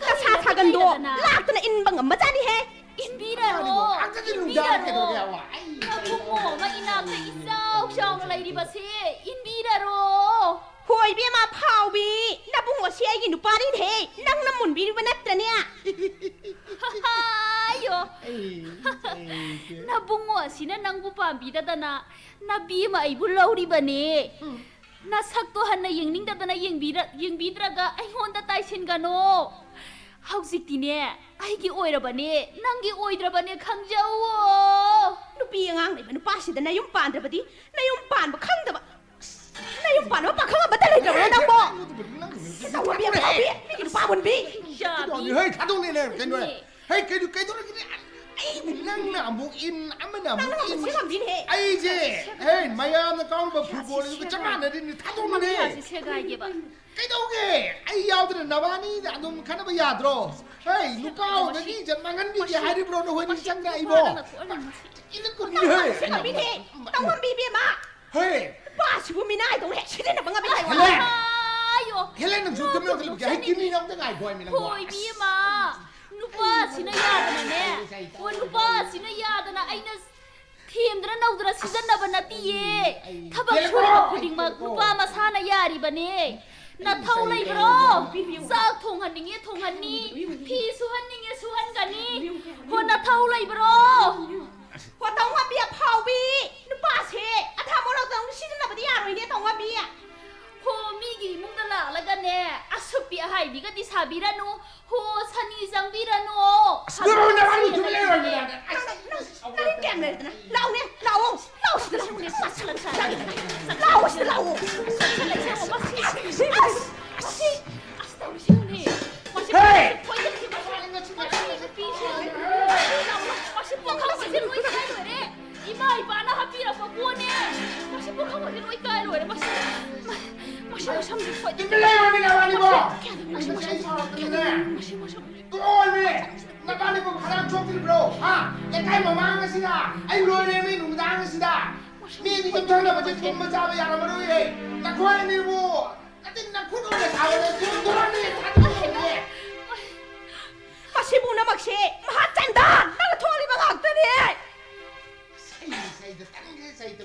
ꯅꯁꯥ ꯀꯔꯤꯅꯣ ꯁꯥꯒꯟꯗꯣ ꯍꯥꯏꯔꯗꯅ? ꯂꯥꯛꯇꯅ ꯏꯟꯕ ꯉꯝꯕꯖꯥꯠꯅꯤꯍꯦ꯫ ꯏꯟꯕꯤꯔꯔꯣ, ꯉꯥꯡꯖꯗꯤ ꯂꯨꯖꯔꯣ ꯏꯟꯕꯤꯔꯔꯣ꯫ ꯀꯩꯗꯧꯔꯒꯦ ꯍꯥꯏꯕ? ꯑꯩ ꯅꯕꯨꯡꯉꯣ ꯑꯃ ꯏꯅꯥꯛꯇ ꯏꯆꯥꯎ ꯆꯥꯎꯅ ꯂꯩꯔꯤꯕꯁꯦ ꯏꯟꯕꯤꯔꯔꯣ꯫ ꯍꯣꯏ, ꯏꯕꯦꯝꯃ ꯐꯥꯎꯕꯤ, ꯅꯕꯨꯡꯉꯣꯁꯤ ꯑꯩꯒꯤ ꯅꯨꯄꯥꯅꯤꯅꯦꯍꯦ, ꯅꯪꯅ ꯃꯨꯟꯕꯤꯔꯤꯕ ꯅꯠꯇ꯭ꯔꯅꯦ? ꯑꯌꯣ, ꯑꯩ, ꯑꯩ, ꯅꯕꯨꯡꯉꯣ ꯑꯁꯤꯅ ꯅꯪꯕꯨ ꯄꯥꯝꯕꯤꯗꯗꯅ ꯅꯕꯦꯝꯃ ꯑꯩꯕꯨ ꯂꯧꯔꯤꯕꯅꯦ꯫ ꯎꯝ꯫ ꯅꯁꯛꯇꯣ ꯍꯟꯅ ꯌꯦꯡꯅꯤꯡꯗꯗꯅ ꯌꯦꯡꯕꯤꯔ-, ꯌꯦꯡꯕꯤꯗ꯭ꯔꯒ ꯑꯩꯉꯣꯟꯗ ꯇꯥꯏꯁꯤꯟꯒꯅꯣ꯫ ꯍꯧꯖꯤꯛꯇꯤꯅꯦ, ꯑꯩꯒꯤ ꯑꯣꯏꯔꯕꯅꯦ, ꯅꯪꯒꯤ ꯑꯣꯏꯗ꯭ꯔꯕꯅꯦ ꯈꯪꯖꯧꯋꯣ꯫ ꯅꯨꯄꯤ ꯑꯉꯥꯡ ꯂꯩꯕ ꯅꯨꯄꯥꯁꯤꯗ ꯅꯌꯨꯝ ꯄꯥꯟꯗ꯭ꯔꯕꯗꯤ, ꯅꯌꯨꯝ ꯄꯥꯟꯕ ꯈꯪꯗꯕ, ꯅꯌꯨꯝ ꯄꯥꯟꯕ ꯄꯥꯈꯪ ꯑꯃꯠꯇ ꯂꯩꯇ꯭ꯔꯕ꯭ꯔꯣ ꯅꯪꯕꯣ? ꯅꯪ ꯇꯧꯕ ꯄꯤ, ꯇꯧꯕ ꯄꯤ, ꯃꯤꯒꯤ ꯅꯨꯄꯥ ꯃꯨꯟꯕꯤ꯫ ꯌꯥꯕꯤ꯫ ꯍꯦ, ꯊꯥꯗꯣꯛꯅꯦ, ꯀꯩꯅꯣ? ꯏꯅꯦ꯫ ꯍꯦ, ꯀꯩꯅꯣ, ꯀꯩꯗꯧꯔꯒꯦ? ꯑꯩꯕꯨ ꯅꯪꯅ ꯑꯃꯨꯛ ꯏꯟ, ꯑꯃꯅ ꯑꯃꯨꯛ ꯅꯪꯅ ꯏꯟ꯫ ꯑꯃꯨꯛ ꯁꯦꯝꯃꯝꯃꯤꯅꯦꯍꯦ꯫ ꯑꯩꯁꯦ, ꯍꯦ, ꯃꯌꯥꯝꯅ ꯀꯥꯎꯅꯕ ꯐꯨꯠꯕꯣꯜ ꯑꯗꯨꯒ ꯆꯞ ꯃꯥꯟꯅꯔꯤꯅꯤ, ꯊꯥꯗꯣꯛꯅꯦ꯫ ꯌꯥꯁꯤ ꯁꯦꯒꯥꯏꯒꯦꯕ꯫ ꯀꯩꯗꯧꯒꯦ? ꯑꯩ ꯌꯥꯎꯗꯅ ꯅꯕꯥꯅꯤꯗ ꯑꯗꯨꯝ ꯈꯟꯅꯕ ꯌꯥꯗ꯭ꯔꯣ? ꯍꯦ, ꯅꯨꯄꯥ ꯑꯣꯏꯕꯒꯤ ꯏꯖꯠ ꯃꯥꯡꯍꯟꯕꯤꯒꯦ ꯍꯥꯏꯔꯤꯕ꯭ꯔꯣ ꯅꯈꯣꯏꯅꯤ ꯆꯪꯅ ꯑꯩꯕꯣ? ꯏꯜꯂ ꯀꯨꯝꯕꯤꯔꯦ꯫ ꯇꯧꯉꯝꯕꯤꯅꯦ, ꯇꯧꯉꯝꯕꯤ ꯏꯕꯦꯝꯃ꯫ ꯍꯦ! ꯅꯨꯄꯥꯁꯤꯕꯨ ꯃꯤꯅꯥꯏꯗꯧꯅ ꯍꯦꯛ ꯁꯤꯖꯤꯟꯅꯕ ꯉꯝꯃꯤ ꯍꯥꯏꯕ꯫ ꯍꯦꯂꯦ! ꯑꯥꯌꯣ! ꯍꯦꯂꯦ, ꯅꯪꯁꯨ ꯇꯨꯃꯤꯟꯅ ꯂꯩꯊꯣꯛꯄꯤꯒꯦ꯫ ꯑꯩ ꯀꯤꯗꯅꯤ ꯅꯪ ꯑꯝꯇ ꯉꯥꯏꯈꯣ ꯍꯥꯏꯃꯤ ꯅꯪꯕꯣ꯫ ꯍꯣꯏ, ꯏꯕꯦꯝꯃ꯫ ꯅꯨꯄꯥꯁꯤꯅ ꯌꯥꯗꯅꯅꯦ꯫ ꯑꯣ, ꯅꯨꯄꯥꯁꯤꯅ ꯌꯥꯗꯅ ꯑꯩꯅ ꯊꯦꯝꯗꯅ ꯅꯧꯗꯅ ꯁꯤꯖꯤꯟꯅꯕ ꯅꯠꯇꯤꯌꯦ꯫ ꯑꯩ ꯊꯕꯛ ꯀꯦꯜꯂꯦꯀꯣ! ꯁꯨꯔꯤꯕ ꯈꯨꯗꯤꯡꯃꯛ ꯅꯨꯄꯥ ꯃꯁꯥꯅ ꯌꯥꯔꯤꯕꯅꯦ꯫ ꯅꯊꯧ ꯂꯩꯕ꯭ꯔꯣ? ꯆꯥꯛ ꯊꯣꯡꯍꯟꯅꯤꯡꯉꯦ ꯊꯣꯡꯍꯟꯅꯤ꯫ ꯐꯤ ꯁꯨꯍꯟꯅꯤꯡꯉꯦ ꯁꯨꯍꯟꯒꯅꯤ꯫ ꯍꯣ, ꯅꯊꯧ ꯂꯩꯕ꯭ꯔꯣ? ꯍꯣ, ꯇꯧꯉꯝꯕꯤ ꯑꯐꯥꯎꯕꯤ! ꯅꯨꯄꯥꯁꯦ ꯑꯊꯥ ꯃꯣꯔꯣꯛꯇꯧꯅ ꯁꯤꯖꯤꯟꯅꯕꯗꯤ ꯌꯥꯔꯣꯏꯅꯦ, ꯇꯧꯉꯝꯕꯤ! ꯍꯣ, ꯃꯤꯒꯤ ꯏꯃꯨꯡꯗ ꯂꯥꯛꯂꯒꯅꯦ, ꯑꯁꯨꯞꯄꯤ ꯑꯍꯥꯏꯕꯤꯒꯗꯤ ꯁꯥꯕꯤꯔꯅꯨ꯫ ꯍꯣ, ꯁꯅꯤ ꯆꯪꯕꯤꯔꯅꯨ꯫ ꯑꯁ, ꯅꯣꯏ ꯅꯕꯥꯅꯤ ꯇꯨꯃꯤꯟ ꯂꯩꯔꯣ, ꯅꯕꯥꯅꯤ꯫ ꯅꯪ, ꯅꯪ, ꯅꯪ ꯀꯌꯥꯝ ꯂꯩꯔꯗꯅ? ꯂꯥꯛꯎꯅꯦ, ꯂꯥꯛꯑꯣ, ꯂꯥꯛꯑꯣ ꯁꯤꯗ, ꯂꯥꯛꯑꯣ, ꯂꯥꯛꯑꯣ ꯁꯤꯗ, ꯂꯥꯛꯑꯣ꯫ ꯑꯁ, ꯇꯧꯔꯤꯁꯤ ꯌꯦꯡꯉꯨꯅꯦ꯫ ꯃꯁꯤ ꯍꯦ! ꯃꯁꯤ ꯅꯨꯄꯤꯁꯦ, ꯃꯁꯤ ꯄꯥꯈꯪ ꯃꯁꯦ ꯂꯣꯏ ꯏꯀꯥꯏ ꯂꯣꯏꯔꯦ꯫ ꯏꯃꯥ ꯏꯄꯥꯅ ꯍꯥꯞꯄꯤꯔꯛꯄ ꯄꯣꯠꯅꯦ꯫ ꯃꯁꯤ ꯄꯥꯈꯪ ꯃꯁꯦ ꯂꯣꯏ ꯏꯀꯥꯏ ꯂꯣꯏꯔꯦ꯫ ꯃꯁꯤ, ꯃꯁꯤ ꯃꯁꯝꯁꯦ ꯈ꯭ꯋꯥꯏꯗꯒꯤ ꯇꯨꯃꯤꯟ ꯂꯩꯌꯣ, ꯃꯤ ꯅꯕꯥꯅꯤꯕꯣ! ꯃꯁꯤ, ꯃꯁꯤ, ꯃꯁꯤ, ꯃꯁꯤ, ꯃꯁꯤ, ꯃꯁꯤ, ꯃꯁꯤ, ꯇꯣꯛꯑꯣꯅꯦ! ꯅꯕꯥꯅꯤꯕꯨ ꯈꯗꯥꯡ ꯆꯣꯛꯇ꯭ꯔꯤꯕ꯭ꯔꯣ? ꯍꯥ? ꯂꯩꯀꯥꯏ ꯃꯃꯥꯡ ꯑꯁꯤꯗ ꯑꯩ ꯂꯣꯏꯔꯦ, ꯃꯤ ꯅꯨꯃꯤꯗꯥꯡ ꯑꯁꯤꯗ! ꯃꯤ ꯑꯅꯤ ꯌꯨꯝꯊꯪꯅꯕꯁꯦ ꯇꯨꯝꯕ ꯆꯥꯕ ꯌꯥꯔꯝꯃꯔꯣꯏꯌꯦ! ꯅꯈꯣꯏ ꯑꯅꯤꯕꯨ ꯅꯆꯤꯟ ꯅꯈꯨꯠ ꯑꯣꯏꯅ ꯁꯥꯕꯗ ꯆꯨꯝ ꯊꯣꯔꯛꯅꯤ! ꯊꯥꯗꯣꯛꯑꯣꯅꯦ! ꯃꯁꯤ ꯄꯨꯝꯅꯃꯛꯁꯦ ꯃꯍꯥꯆꯟꯗ ꯅꯪꯅ ꯊꯣꯛꯍꯜꯂꯤꯕ ꯉꯥꯛꯇꯅꯦ! ꯑꯩ ꯁꯩꯗ ꯇꯟꯈ꯭ꯔꯦ, ꯁꯩꯗ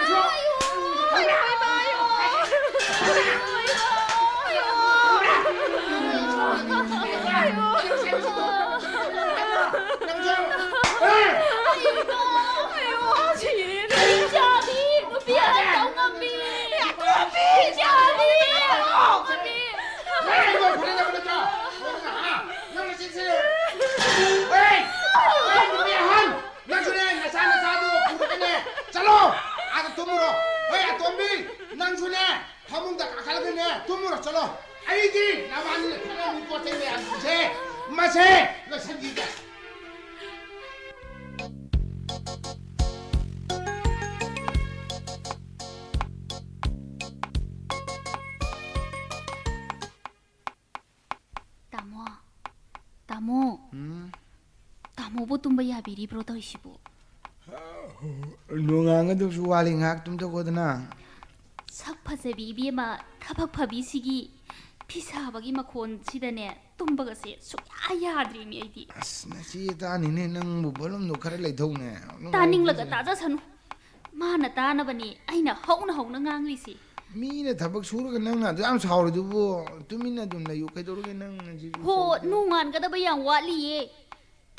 ꯅꯪꯁꯨ! ꯅꯪꯁꯨ ꯈꯪꯕ꯭ꯔꯥ? ꯅꯪꯁꯨ! ꯍꯦ! ꯅꯨꯄꯤ ꯑꯍꯟ ꯇꯧ ꯉꯝꯕꯤ! ꯅꯨꯄꯤ ꯑꯍꯟ ꯇꯧ ꯉꯝꯕꯤ! ꯅꯪ ꯑꯩꯉꯣꯟꯗ ꯐꯨꯅꯅꯕ ꯅꯠꯇ꯭ꯔꯣ? ꯅꯪꯅ, ꯍꯥ? ꯅꯪꯅ ꯆꯦꯟꯁꯤꯜꯂꯦ꯫ ꯍꯦ! ꯍꯦ, ꯅꯨꯄꯤ ꯑꯍꯟ! ꯅꯪꯁꯨꯅꯦ, ꯅꯆꯥ ꯅꯆꯥꯗꯣ ꯄꯨꯔꯒꯅꯦ, ꯆꯠꯂꯣ! ꯑꯥꯗ ꯇꯨꯝꯃꯨꯔꯣ꯫ ꯍꯣꯏ, ꯑꯇꯣꯝꯕꯤ, ꯅꯪꯁꯨꯅꯦ, ꯐꯃꯨꯡꯗ ꯀꯥꯈꯠꯂꯒꯅꯦ, ꯇꯨꯝꯃꯨꯔꯣ, ꯆꯠꯂꯣ꯫ ꯑꯩꯗꯤ ꯅꯕꯥꯅꯤꯅ ꯈꯠꯅꯕꯒꯤ ꯄꯣꯠ ꯆꯩ ꯃꯌꯥꯝꯁꯤꯡꯁꯦ, ꯃꯁꯦ ꯂꯣꯏꯁꯤꯟꯈꯤꯒꯦ꯫ ꯇꯥꯃꯣ, ꯇꯥꯃꯣ꯫ ꯎꯝ? ꯇꯥꯃꯣꯕꯨ ꯇꯨꯝꯕ ꯌꯥꯕꯤꯔꯤꯕ꯭ꯔꯣ ꯇꯧꯔꯤꯁꯤꯕꯨ? ꯅꯣꯡꯉꯥꯟꯒꯗꯕꯁꯨ ꯋꯥꯠꯂꯤ, ꯉꯥꯏꯍꯥꯛ ꯇꯨꯝꯊꯣꯛꯑꯣꯗꯅ꯫ ꯁꯛ ꯐꯖꯕꯤ ꯏꯕꯦꯝꯃ, ꯊꯕꯛ ꯐꯕꯤꯁꯤꯒꯤ ꯐꯤ ꯁꯥꯕꯒꯤ ꯃꯈꯣꯟꯁꯤꯗꯅꯦ ꯇꯨꯝꯕꯒꯁꯦ ꯁꯨꯛꯌꯥ ꯌꯥꯗ꯭ꯔꯤꯅꯦ ꯑꯩꯗꯤ꯫ ꯑꯁ, ꯅꯆꯦ ꯇꯥꯅꯤꯅꯦ, ꯅꯪꯕꯨ volume ꯗꯣ ꯈꯔ ꯂꯩꯊꯧꯅꯦ꯫ ꯇꯥꯅꯤꯡꯂꯒ ꯅꯨꯡꯉꯥꯏꯇꯦ꯫ ꯇꯥꯖꯁꯅꯨ꯫ ꯃꯥꯅ ꯇꯥꯅꯕꯅꯤ ꯑꯩꯅ ꯍꯧꯅ ꯍꯧꯅ ꯉꯥꯡꯂꯤꯁꯤ꯫ ꯃꯤꯅ ꯊꯕꯛ ꯁꯨꯔꯒ ꯅꯪꯅ ꯑꯗꯨ ꯌꯥꯝ ꯁꯥꯎꯔꯤꯗꯨꯕꯨ? ꯇꯨꯃꯤꯟꯅ ꯑꯗꯨꯝ ꯂꯩꯌꯨ꯫ ꯀꯩꯗꯧꯔꯒꯦ ꯅꯪ ꯍꯧꯖꯤꯛ? ꯍꯣ, ꯅꯣꯡꯉꯥꯟꯒꯗꯕ ꯌꯥꯝ ꯋꯥꯠꯂꯤꯌꯦ꯫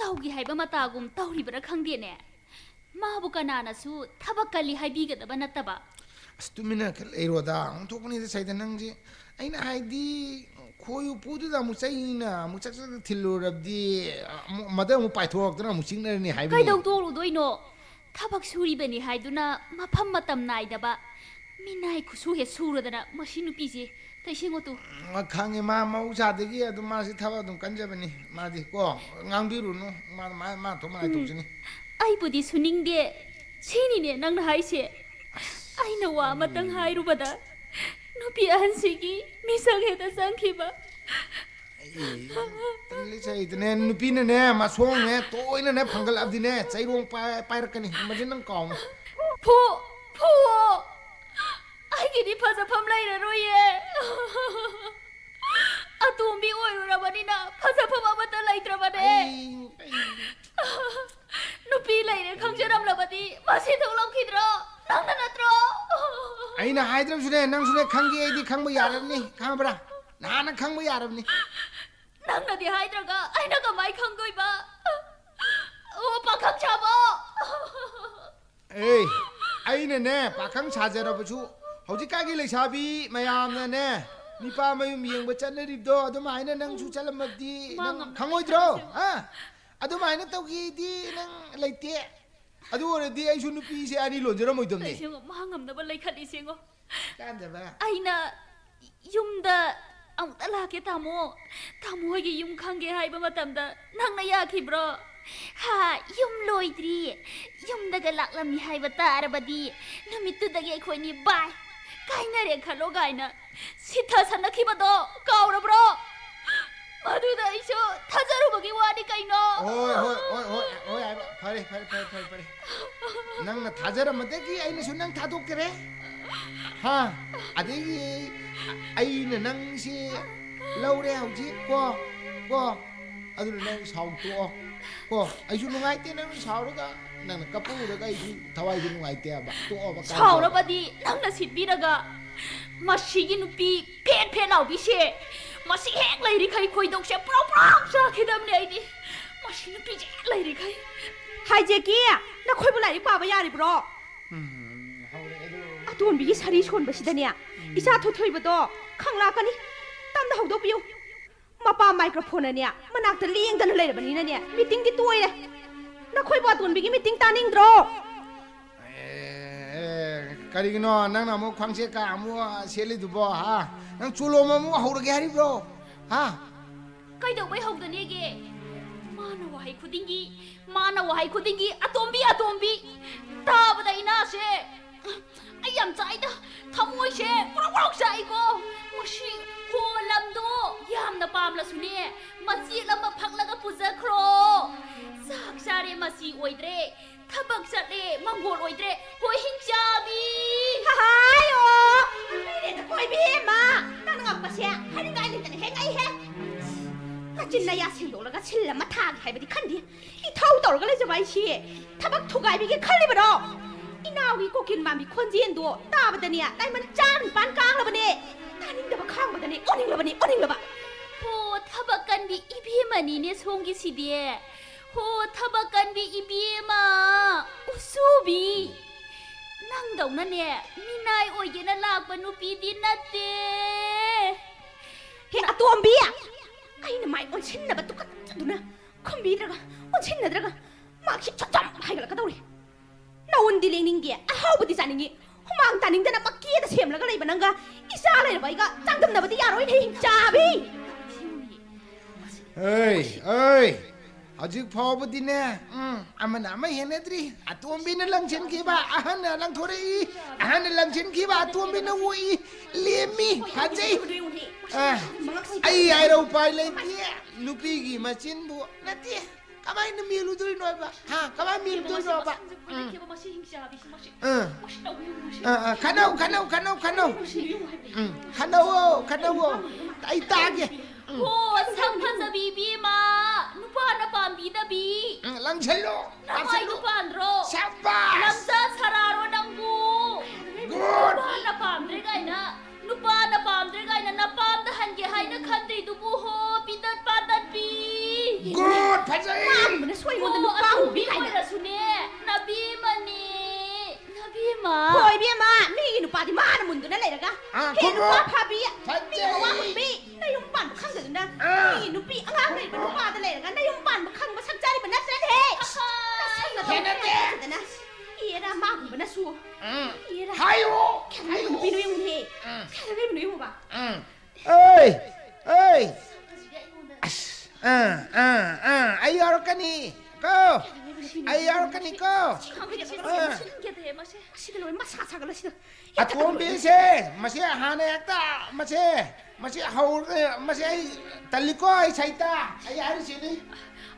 ꯇꯧꯒꯦ ꯍꯥꯏꯕ ꯃꯇꯥꯒꯨꯝ ꯇꯧꯔꯤꯕ꯭ꯔꯥ ꯈꯪꯗꯦꯅꯦ꯫ ꯃꯥꯕꯨ ꯀꯅꯥꯅꯁꯨ ꯊꯕꯛ ꯀꯜꯂꯤ ꯍꯥꯏꯕꯤꯒꯗꯕ ꯅꯠꯇꯕ꯫ ꯑꯁ, ꯇꯨꯃꯤꯟꯅ ꯈꯔ ꯂꯩꯔꯣꯗ꯫ ꯑꯣꯟꯊꯣꯛꯄꯅꯤꯗ ꯁꯩꯗ ꯅꯪꯁꯦ꯫ ꯑꯩꯅ ꯍꯥꯏꯗꯤ, ꯈꯣꯏ ꯎꯄꯨꯗꯨꯗ ꯑꯃꯨꯛ ꯆꯩꯅ ꯑꯃꯨꯛ ꯆꯛ ꯆꯛ ꯊꯤꯜꯂꯨꯔꯕꯗꯤ, ꯑꯃꯨꯛ ꯃꯗ ꯑꯃꯨꯛ ꯄꯥꯏꯊꯣꯔꯛꯇꯅ ꯑꯃꯨꯛ ꯆꯤꯛꯅꯔꯅꯤ ꯍꯥꯏꯕꯅꯤ꯫ ꯀꯩꯗꯧ ꯇꯣꯛꯂꯨꯗꯣꯏꯅꯣ? ꯊꯕꯛ ꯁꯨꯔꯤꯕꯅꯤ ꯍꯥꯏꯗꯨꯅ ꯃꯐꯝ ꯃꯇꯝ ꯅꯥꯏꯗꯕ ꯃꯤꯅꯥꯏ ꯈꯨꯠꯁꯨ ꯍꯦꯛ ꯁꯨꯔꯗꯅ ꯃꯁꯤ ꯅꯨꯄꯤꯁꯦ꯫ ꯇꯩꯁꯦꯡꯉꯣ ꯇꯨ꯫ ꯎꯝ, ꯈꯪꯉꯦ, ꯃꯥ ꯃꯍꯧꯁꯥꯗꯒꯤ ꯑꯗꯨꯝ ꯃꯥꯁꯤ ꯊꯕꯛ ꯑꯗꯨꯝ ꯀꯟꯖꯕꯅꯤ꯫ ꯃꯥꯗꯤ ꯀꯣ, ꯉꯥꯡꯕꯤꯔꯨꯅꯨ꯫ ꯃꯥ, ꯃꯥ, ꯃꯥ ꯊꯣꯛꯄ ꯃꯥꯏ ꯇꯧꯖꯅꯤ꯫ ꯑꯩꯕꯨꯗꯤ ꯁꯨꯅꯤꯡꯗꯦ꯫ ꯁꯤꯅꯤꯅꯦ ꯅꯪꯅ ꯍꯥꯏꯁꯦ꯫ ꯑꯩꯅ ꯋꯥ ꯑꯃꯇꯪ ꯍꯥꯏꯔꯨꯕꯗ ꯅꯨꯄꯤ ꯑꯍꯟꯁꯤꯒꯤ ꯃꯤꯁꯛ ꯍꯦꯛꯇ ꯆꯪꯈꯤꯕ꯫ ꯑꯩ ꯇꯜꯂꯤ ꯁꯩꯗꯅꯦ, ꯅꯨꯄꯤꯅꯅꯦ, ꯃꯁꯣꯡꯅꯦ ꯇꯣꯏꯅꯅꯦ ꯐꯪꯒꯠꯂꯛꯑꯕꯗꯤꯅꯦ, ꯆꯩꯔꯣꯡ ꯄꯥꯏ-, ꯄꯥꯏꯔꯛꯀꯅꯤ꯫ ꯃꯁꯤ ꯅꯪ ꯀꯥꯎꯅꯨ꯫ ꯐꯨ, ꯐꯨꯑꯣ꯫ ꯑꯩꯒꯤꯗꯤ ꯐꯖꯐꯝ ꯂꯩꯔꯔꯣꯏꯌꯦ꯫ ꯑꯇꯣꯝꯕꯤ ꯑꯣꯏꯔꯨꯔꯕꯅꯤꯅ ꯐꯖꯐꯝ ꯑꯃꯠꯇ ꯂꯩꯇ꯭ꯔꯕꯅꯦ꯫ ꯑꯩ, ꯑꯩ, ꯅꯨꯄꯤ ꯂꯩꯔꯦ ꯈꯪꯖꯔꯝꯂꯕꯗꯤ ꯃꯁꯤ ꯊꯣꯛꯂꯛꯈꯤꯗ꯭ꯔꯣ? ꯅꯪꯅ ꯅꯠꯇ꯭ꯔꯣ? ꯑꯩꯅ ꯍꯥꯏꯗ꯭ꯔꯕꯁꯨꯅꯦ, ꯅꯪꯁꯨꯅꯦ ꯈꯪꯒꯦ ꯑꯩꯗꯤ ꯈꯪꯕ ꯌꯥꯔꯕꯅꯤ, ꯈꯪꯉꯕ꯭ꯔꯥ? ꯅꯍꯥꯟꯅ ꯈꯪꯕ ꯌꯥꯔꯕꯅꯤ꯫ ꯅꯪꯅꯗꯤ ꯍꯥꯏꯗ꯭ꯔꯒ ꯑꯩꯅ ꯀꯃꯥꯏ ꯈꯪꯗꯣꯏꯕ? ꯑꯣ, ꯄꯥꯈꯪ ꯁꯥꯕꯣ! ꯑꯦ, ꯑꯩꯅꯅꯦ, ꯄꯥꯈꯪ ꯁꯥꯖꯔꯕꯁꯨ ꯍꯧꯖꯤꯛꯀꯥꯟꯒꯤ ꯂꯩꯁꯥꯕꯤ ꯃꯌꯥꯝꯅꯅꯦ, ꯅꯤꯄꯥ ꯃꯌꯨꯝ ꯌꯦꯡꯕ ꯆꯠꯅꯔꯤꯕꯗꯣ ꯑꯗꯨꯃꯥꯏꯅ ꯅꯪꯁꯨ ꯆꯠꯂꯝꯃꯕꯗꯤ ꯃꯥ ꯅꯪ ꯉꯝꯅ ꯈꯪꯉꯣꯏꯗ꯭ꯔꯣ? ꯆꯠꯂꯁꯦ꯫ ꯍꯥ? ꯑꯗꯨꯃꯥꯏꯅ ꯇꯧꯒꯦꯗꯤ ꯅꯪ ꯂꯩꯇꯦ꯫ ꯑꯗꯨ ꯑꯣꯏꯔꯗꯤ ꯑꯩꯁꯨ ꯅꯨꯄꯤꯁꯦ ꯑꯅꯤ ꯂꯣꯟꯖꯔꯝꯃꯣꯏꯗꯕꯅꯤ꯫ ꯌꯦꯡꯉꯣ, ꯃꯥ ꯉꯝꯅꯕ ꯂꯩꯈꯠꯂꯤꯁꯦ ꯌꯦꯡꯉꯣ꯫ ꯀꯥꯟꯗꯕ꯫ ꯑꯩꯅ ꯌꯨꯝꯗ ꯑꯃꯨꯛꯇ ꯂꯥꯛꯀꯦ ꯇꯥꯃꯣ꯫ ꯇꯥꯃꯣ ꯍꯣꯏꯒꯤ ꯌꯨꯝ ꯈꯪꯒꯦ ꯍꯥꯏꯕ ꯃꯇꯝꯗ ꯅꯪꯅ ꯌꯥꯈꯤꯕ꯭ꯔꯣ? ꯍꯥ, ꯌꯨꯝ ꯂꯣꯏꯗ꯭ꯔꯤ꯫ ꯌꯨꯝꯗꯒ ꯂꯥꯛꯂꯝꯃꯤ ꯍꯥꯏꯕ ꯇꯥꯔꯕꯗꯤ ꯅꯨꯃꯤꯠꯇꯨꯗꯒꯤ ꯑꯩꯈꯣꯏꯅꯤ ꯕꯥꯏ, ꯀꯥꯏꯅꯔꯦ ꯈꯜꯂꯣ ꯀꯥꯏꯅ ꯁꯤꯊ ꯁꯟꯅꯈꯤꯕꯗꯣ ꯀꯥꯎꯔꯕ꯭ꯔꯣ? ꯃꯗꯨꯗ ꯑꯩꯁꯨ ꯊꯥꯖꯔꯨꯕꯒꯤ ꯋꯥꯅꯤ ꯀꯩꯅꯣ꯫ ꯍꯣꯏ, ꯍꯣꯏ, ꯍꯣꯏ, ꯍꯣꯏ, ꯍꯣꯏ ꯍꯥꯏꯕ꯫ ꯐꯔꯦ, ꯐꯔꯦ, ꯐꯔꯦ, ꯐꯔꯦ, ꯐꯔꯦ꯫ ꯅꯪꯅ ꯊꯥꯖꯔꯝꯕꯗꯒꯤ ꯑꯩꯅꯁꯨ ꯅꯪ ꯊꯥꯗꯣꯛꯇꯔꯦ꯫ ꯍꯥ? ꯑꯗꯒꯤ ꯑꯩꯅ ꯅꯪꯁꯤ ꯂꯧꯔꯦ ꯍꯧꯖꯤꯛ ꯀꯣ, ꯀꯣ꯫ ꯑꯗꯨꯅ ꯅꯪ ꯁꯥꯎꯇꯣꯛꯑꯣ ꯀꯣ꯫ ꯑꯩꯁꯨ ꯅꯨꯡꯉꯥꯏꯇꯦ ꯅꯪ ꯁꯥꯎꯔꯒ, ꯅꯪꯅ ꯀꯞꯄ ꯎꯔꯒ ꯑꯩꯁꯨ ꯊꯋꯥꯏꯁꯦ ꯅꯨꯡꯉꯥꯏꯇꯦꯕ꯫ ꯇꯣꯛꯑꯣꯕ, ꯀꯥꯏꯗꯦꯕ꯫ ꯁꯥꯎꯔꯕꯗꯤ ꯅꯪꯅ ꯁꯤꯠꯄꯤꯔꯒ ꯃꯁꯤꯒꯤ ꯅꯨꯄꯤ ꯐꯦꯠ ꯐꯦꯠ ꯂꯥꯎꯕꯤꯁꯦ, ꯃꯁꯤ ꯍꯦꯛ ꯂꯩꯔꯤꯈꯩ ꯈꯣꯏꯗꯧꯁꯦ ꯄ꯭ꯔꯣꯛ ꯄ꯭ꯔꯣꯛ ꯆꯥꯛꯈꯤꯗꯕꯅꯦ ꯑꯩꯗꯤ꯫ ꯃꯁꯤ ꯅꯨꯄꯤꯁꯦ ꯍꯦꯛ ꯂꯩꯔꯤꯈꯩ꯫ ꯍꯥꯏꯖꯦꯀꯤ, ꯅꯈꯣꯏꯕꯨ ꯂꯥꯏꯔꯤꯛ ꯄꯥꯕ ꯌꯥꯔꯤꯕ꯭ꯔꯣ? ꯎꯝ, ꯍꯧꯔꯛꯑꯦꯗꯣ꯫ ꯑꯇꯣꯟꯕꯤꯒꯤ ꯁꯔꯤ ꯁꯣꯟꯕꯁꯤꯗꯅꯦ, ꯎꯝ꯫ ꯏꯆꯥ ꯊꯣꯏꯊꯣꯏꯕꯗꯣ ꯈꯪꯂꯥꯛꯀꯅꯤ꯫ ꯇꯝꯗ ꯍꯧꯗꯣꯛꯄꯤꯌꯨ꯫ ꯃꯄꯥ ꯃꯥꯏꯀ꯭ꯔꯣꯐꯣꯟꯅꯅꯦ ꯃꯅꯥꯛꯇ ꯂꯦꯡꯗꯅ ꯂꯩꯔꯕꯅꯤꯅꯅꯦ, ꯃꯤꯇꯤꯡꯗꯤ ꯇꯣꯏꯔꯦ꯫ ꯅꯈꯣꯏꯕꯨ ꯑꯇꯣꯟꯕꯤꯒꯤ ꯃꯤꯇꯤꯡ ꯇꯥꯅꯤꯡꯗ꯭ꯔꯣ? ꯑꯦ, ꯀꯔꯤꯒꯤꯅꯣ ꯅꯪꯅ ꯑꯃꯨꯛ ꯈ꯭ꯋꯥꯡꯁꯦꯠꯀ ꯑꯃꯨꯛ ꯁꯦꯠꯂꯤꯗꯨꯕꯣ, ꯍꯥ? ꯅꯪ ꯆꯣꯂꯣꯝ ꯑꯃꯨꯛ ꯍꯧꯔꯒꯦ ꯍꯥꯏꯔꯤꯕ꯭ꯔꯣ, ꯍꯥ? ꯀꯩꯗꯧꯕꯩ ꯍꯧꯗꯅꯦꯒꯦ? ꯃꯥꯅ ꯋꯥꯍꯩ ꯈꯨꯗꯤꯡꯒꯤ, ꯃꯥꯅ ꯋꯥꯍꯩ ꯈꯨꯗꯤꯡꯒꯤ "ꯑꯇꯣꯝꯕꯤ, ꯑꯇꯣꯝꯕꯤ"꯫ ꯇꯥꯕꯗ ꯏꯅꯥꯁꯦ ꯑꯩ ꯌꯥꯝ ꯆꯥꯛꯏꯗ, ꯊꯃꯣꯏꯁꯦ ꯄ꯭ꯔꯣꯛ ꯄ꯭ꯔꯣꯛ ꯆꯥꯛꯏꯀꯣ꯫ ꯃꯁꯤ ꯍꯣ ꯂꯝꯗꯣ ꯌꯥꯝꯅ ꯄꯥꯝꯂꯁꯨꯅꯦ, ꯃꯆꯦꯠ ꯑꯃ ꯐꯛꯂꯒ ꯄꯨꯖꯈ꯭ꯔꯣ꯫ ꯆꯥꯛ ꯆꯥꯔꯦ ꯃꯆꯤ ꯑꯣꯏꯗ꯭ꯔꯦ, ꯊꯕꯛ ꯆꯠꯂꯦ ꯃꯪꯒꯣꯜ ꯑꯣꯏꯗ꯭ꯔꯦ, ꯍꯣꯏ ꯍꯤꯡꯆꯥꯕꯤ꯫ ꯍꯥꯏꯌꯣ, ꯅꯨꯄꯤꯅꯦꯗ ꯀꯣꯏꯕꯤ ꯑꯃ꯫ ꯅꯪꯅ ꯉꯛꯄꯁꯦ ꯍꯥꯏꯅꯤꯡꯉꯥꯏ ꯂꯩꯇꯅ ꯍꯦꯛ ꯉꯛꯏꯍꯦ꯫ ꯅꯆꯤꯟ ꯅꯌꯥ ꯁꯦꯡꯗꯣꯛꯂꯒ ꯁꯤꯜ ꯑꯃ ꯊꯥꯒꯦ ꯍꯥꯏꯕꯗꯤ ꯈꯟꯗꯦ꯫ ꯏꯊꯧ ꯇꯧꯔꯒ ꯂꯩꯖꯕ ꯑꯩꯁꯤ ꯊꯕꯛ ꯊꯨꯒꯥꯏꯕꯤꯒꯦ ꯈꯜꯂꯤꯕꯔꯣ? ꯏꯅꯥꯎꯒꯤ ꯀꯣꯀꯤꯜ ꯃꯥꯟꯕꯤ ꯈꯣꯟꯖꯦꯜꯗꯣ ꯇꯥꯕꯗꯅꯦ ꯗꯥꯏꯃꯟ ꯆꯥꯝ ꯅꯤꯄꯥꯟ ꯀꯥꯡꯂꯕꯅꯦ꯫ ꯇꯥꯅꯤꯡꯗꯕ ꯈꯥꯡꯕꯗꯅꯦ ꯑꯣꯅꯤꯡꯂꯕꯅꯦ, ꯑꯣꯅꯤꯡꯂꯕ꯫ ꯍꯣ, ꯊꯕꯛ ꯀꯟꯕꯤ ꯏꯕꯦꯝꯃꯅꯤꯅꯦ ꯁꯣꯝꯒꯤꯁꯤꯗꯤ꯫ ꯍꯣ, ꯊꯕꯛ ꯀꯟꯕꯤ ꯏꯕꯦꯝꯃ ꯎꯁꯨꯕꯤ꯫ ꯅꯪꯗꯧꯅꯅꯦ ꯃꯤꯅꯥꯏ ꯑꯣꯏꯒꯦꯅ ꯂꯥꯛꯄ ꯅꯨꯄꯤꯗꯤ ꯅꯠꯇꯦ꯫ ꯍꯦ ꯑꯇꯣꯝꯕꯤ! ꯑꯩꯅ ꯃꯥꯏ ꯑꯣꯟꯁꯤꯟꯅꯕ ꯇꯨꯀꯠꯆꯗꯨꯅ ꯈꯨꯝꯕꯤꯗ꯭ꯔꯒ, ꯑꯣꯟꯁꯤꯟꯅꯗ꯭ꯔꯒ ꯃꯥꯛꯁꯤ ꯆꯞ ꯆꯞ ꯍꯥꯏꯒꯠꯂꯛꯀꯗꯧꯔꯦ꯫ ꯅꯥꯎꯟꯗꯤ ꯂꯦꯡꯅꯤꯡꯗꯦ, ꯑꯍꯥꯎꯕꯗꯤ ꯆꯥꯅꯤꯡꯉꯤ꯫ ꯍꯨꯃꯥꯡ ꯇꯥꯅꯤꯡꯗꯅ ꯃꯛꯀꯦꯗ ꯁꯦꯝꯂꯒ ꯂꯩꯕ ꯅꯪꯒ ꯏꯆꯥ ꯂꯩꯔꯕ ꯑꯩꯒ ꯆꯥꯡꯗꯝꯅꯕꯗꯤ ꯌꯥꯔꯣꯏꯅꯦ, ꯍꯤꯡꯆꯥꯕꯤ! ꯑꯩ, ꯑꯩ, ꯍꯧꯖꯤꯛ ꯐꯥꯎꯕꯗꯤꯅꯦ, ꯎꯝ, ꯑꯃꯅ ꯑꯃ ꯍꯦꯟꯅꯗ꯭ꯔꯤ꯫ ꯑꯇꯣꯝꯕꯤꯅ ꯂꯪꯁꯤꯟꯈꯤꯕ, ꯑꯍꯟꯅ ꯂꯪꯊꯣꯔꯛꯏ, ꯑꯍꯟꯅ ꯂꯪꯁꯤꯟꯈꯤꯕ, ꯑꯇꯣꯝꯕꯤꯅ ꯑꯣꯛꯏ, ꯂꯦꯝꯃꯤ, ꯐꯖꯩ꯫ ꯑ, ꯑꯩ ꯍꯥꯏꯔ ꯎꯄꯥꯏ ꯂꯩꯇꯦ꯫ ꯅꯨꯄꯤꯒꯤ ꯃꯆꯤꯟꯕꯨ ꯅꯠꯇꯦ꯫ ꯀꯃꯥꯏꯅ ꯃꯦꯜꯂꯨꯗꯣꯏꯅꯣꯕ? ꯍꯥ? ꯀꯃꯥꯏꯅ ꯃꯦꯜꯂꯨꯗꯣꯏꯅꯣꯕ? ꯎꯝ. ꯃꯁꯤ ꯍꯤꯡꯆꯥꯕꯤꯁꯤ, ꯃꯁꯤ꯫ ꯎꯝ. ꯃꯁꯤ ꯇꯧꯕꯤꯌꯨ, ꯃꯁꯤ꯫ ꯑꯥ, ꯑꯥ, ꯈꯟꯅꯧ, ꯈꯟꯅꯧ, ꯈꯟꯅꯧ, ꯈꯟꯅꯧ꯫ ꯃꯁꯤ ꯌꯦꯡꯉꯨ ꯍꯥꯏꯕꯅꯤ꯫ ꯎꯝ. ꯈꯟꯅꯧꯋꯣ, ꯈꯟꯅꯧꯋꯣ꯫ ꯑꯩ ꯇꯥꯒꯦ. ꯎꯝ. ꯍꯣ, ꯁꯛ ꯐꯖꯕꯤ ꯏꯕꯦꯝꯃ, ꯅꯨꯄꯥꯅ ꯄꯥꯝꯕꯤꯗꯕꯤ꯫ ꯎꯝ, ꯂꯪꯁꯜꯂꯣ. ꯅꯃꯥꯏꯗꯨ ꯄꯥꯟꯗ꯭ꯔꯣ? ꯁꯕꯥꯁ! ꯂꯝꯆꯠ ꯁꯔꯥꯔꯣ ꯅꯪꯕꯨ? Good! ꯅꯨꯄꯥꯅ ꯄꯥꯝꯗ꯭ꯔꯦ ꯀꯥꯏꯅ, ꯅꯨꯄꯥꯅ ꯄꯥꯝꯗ꯭ꯔꯦ ꯀꯥꯏꯅ ꯅꯄꯥꯝꯗ ꯍꯟꯒꯦ ꯍꯥꯏꯅ ꯈꯟꯗ꯭ꯔꯤꯗꯨꯕꯨ ꯍꯣ, ꯄꯤꯇꯠ ꯄꯥꯇꯠꯄꯤ꯫ Good! ꯐꯖꯩ! ꯅꯨꯄꯥ ꯍꯨꯟꯕꯅ ꯁꯣꯏꯉꯣꯟꯗ ꯍꯣ, ꯅꯨꯄꯥ ꯑꯇꯣꯝꯕꯤ ꯍꯨꯟꯕꯤ ꯀꯥꯏꯅ꯫ ꯑꯣꯏꯔꯁꯨꯅꯦ, ꯅꯕꯦꯝꯃꯅꯦ, ꯅꯕꯦꯝꯃ꯫ ꯍꯣꯏ ꯏꯕꯦꯝꯃ, ꯃꯤꯒꯤ ꯅꯨꯄꯥꯗꯤ ꯃꯥꯅ ꯃꯨꯟꯗꯨꯅ ꯂꯩꯔꯒ ꯑꯥ, ꯍꯦ ꯈꯨꯝꯃꯣ꯫ ꯅꯨꯄꯥ ꯐꯥꯕꯤ, ꯐꯖꯩ꯫ ꯃꯤꯒꯤ ꯃꯋꯥ ꯍꯨꯟꯕꯤ, ꯅꯌꯨꯝ ꯄꯥꯟꯕ ꯈꯪꯗꯗꯅ ꯑꯥ꯫ ꯃꯤꯒꯤ ꯅꯨꯄꯤ ꯑꯉꯥꯡ ꯂꯩꯕ ꯅꯨꯄꯥꯗ ꯂꯩꯔꯒ ꯅꯌꯨꯝ ꯄꯥꯟꯕ ꯈꯪꯕ ꯁꯛ ꯆꯥꯔꯤꯕ ꯅꯠꯇ꯭ꯔꯅꯦꯍꯦ? ꯅꯁꯛ ꯅꯇꯧ ꯈꯦꯠꯅꯗꯦ꯫ ꯈꯪꯗꯗꯅ ꯏꯔꯥ ꯃꯥꯒꯨꯝꯕꯅꯁꯨ ꯎꯝ. ꯏꯔꯥ ꯍꯥꯏꯌꯣ! ꯀꯌꯥꯗ ꯂꯩꯕ ꯅꯨꯄꯤꯅꯣ ꯌꯦꯡꯉꯨꯅꯦꯍꯦ꯫ ꯎꯝ. ꯀꯌꯥꯗ ꯂꯩꯕꯅꯣ ꯌꯦꯡꯉꯨꯕ꯫ ꯎꯝ. ꯑꯩ! ꯑꯩ! ꯑꯁ! ꯑꯥ, ꯑꯥ, ꯑꯥ, ꯑꯩ ꯌꯥꯎꯔꯛꯀꯅꯤ ꯀꯣ! ꯑꯩ ꯌꯥꯎꯔꯛꯀꯅꯤ ꯀꯣ! ꯑꯥ. ꯁꯤꯗ ꯂꯣꯏ ꯃꯁꯥ ꯁꯥꯒꯠꯂꯁꯤꯗ꯫ ꯑꯇꯣꯝꯕꯤꯁꯦ, ꯃꯁꯤ ꯍꯥꯟꯅ ꯍꯦꯛꯇ, ꯃꯁꯦ, ꯃꯁꯤ ꯍꯧꯔꯒ, ꯃꯁꯤ ꯑꯩ ꯇꯜꯂꯤꯀꯣ, ꯑꯩ ꯁꯩꯇ, ꯑꯩ ꯍꯥꯏꯔꯤꯁꯤꯅꯤ꯫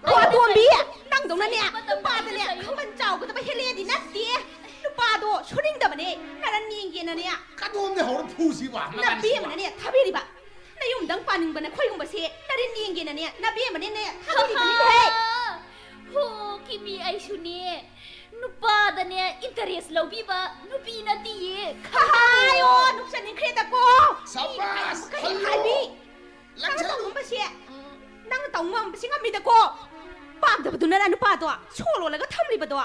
ꯑꯣ, ꯑꯇꯣꯝꯕꯤ, ꯅꯪꯗꯧꯅꯅꯦ ꯅꯨꯄꯥꯗꯅꯦ ꯈꯝꯕꯜ ꯆꯥꯎꯒꯗꯕ ꯍꯦꯜꯂꯦꯗꯤ ꯅꯠꯇꯦ꯫ ꯅꯨꯄꯥꯗꯣ ꯁꯨꯅꯤꯡꯗꯕꯅꯦ, ꯅꯔꯟ ꯌꯦꯡꯒꯦꯅꯅꯦ꯫ ꯀꯗꯣꯝꯗꯩ ꯍꯧꯔ ꯐꯨꯁꯤꯕ? ꯅꯕꯦꯝꯃꯅꯅꯦ ꯊꯥꯕꯤꯔꯤꯕ꯫ ꯅꯌꯨꯝꯗꯪ ꯄꯥꯅꯤꯡꯕ ꯅꯈꯣꯏꯒꯨꯝꯕꯁꯦ ꯅꯔꯟ ꯌꯦꯡꯒꯦꯅꯅꯦ, ꯅꯕꯦꯝꯃꯅꯅꯦ ꯊꯥꯕꯤꯔꯤꯕꯅꯤꯅꯦꯍꯦ꯫ ꯍꯣ, ꯀꯤꯃꯤ ꯑꯩꯁꯨꯅꯦ꯫ ꯅꯨꯄꯥꯗꯅꯦ interest ꯂꯧꯕꯤꯕ ꯅꯨꯄꯤ ꯅꯠꯇꯤꯌꯦ꯫ ꯍꯥꯏꯌꯣ, ꯅꯣꯛꯆꯅꯤꯡꯈ꯭ꯔꯦꯗꯀꯣ꯫ ꯁꯕꯥꯁ! ꯀꯔꯤ ꯍꯜꯂꯣ! ꯍꯥꯏꯕꯤ? ꯅꯪꯅ ꯂꯪꯁꯜꯂꯨ! ꯇꯧꯉꯝꯕꯁꯦ, ꯅꯪꯅ ꯇꯧ ꯉꯝꯕꯁꯦ ꯉꯝꯃꯤꯗꯀꯣ꯫ ꯄꯥꯝꯗꯕꯗꯨꯅ ꯅꯨꯄꯥꯗꯣ ꯁꯣ ꯂꯣꯜꯂꯒ ꯊꯝꯂꯤꯕꯗꯣ꯫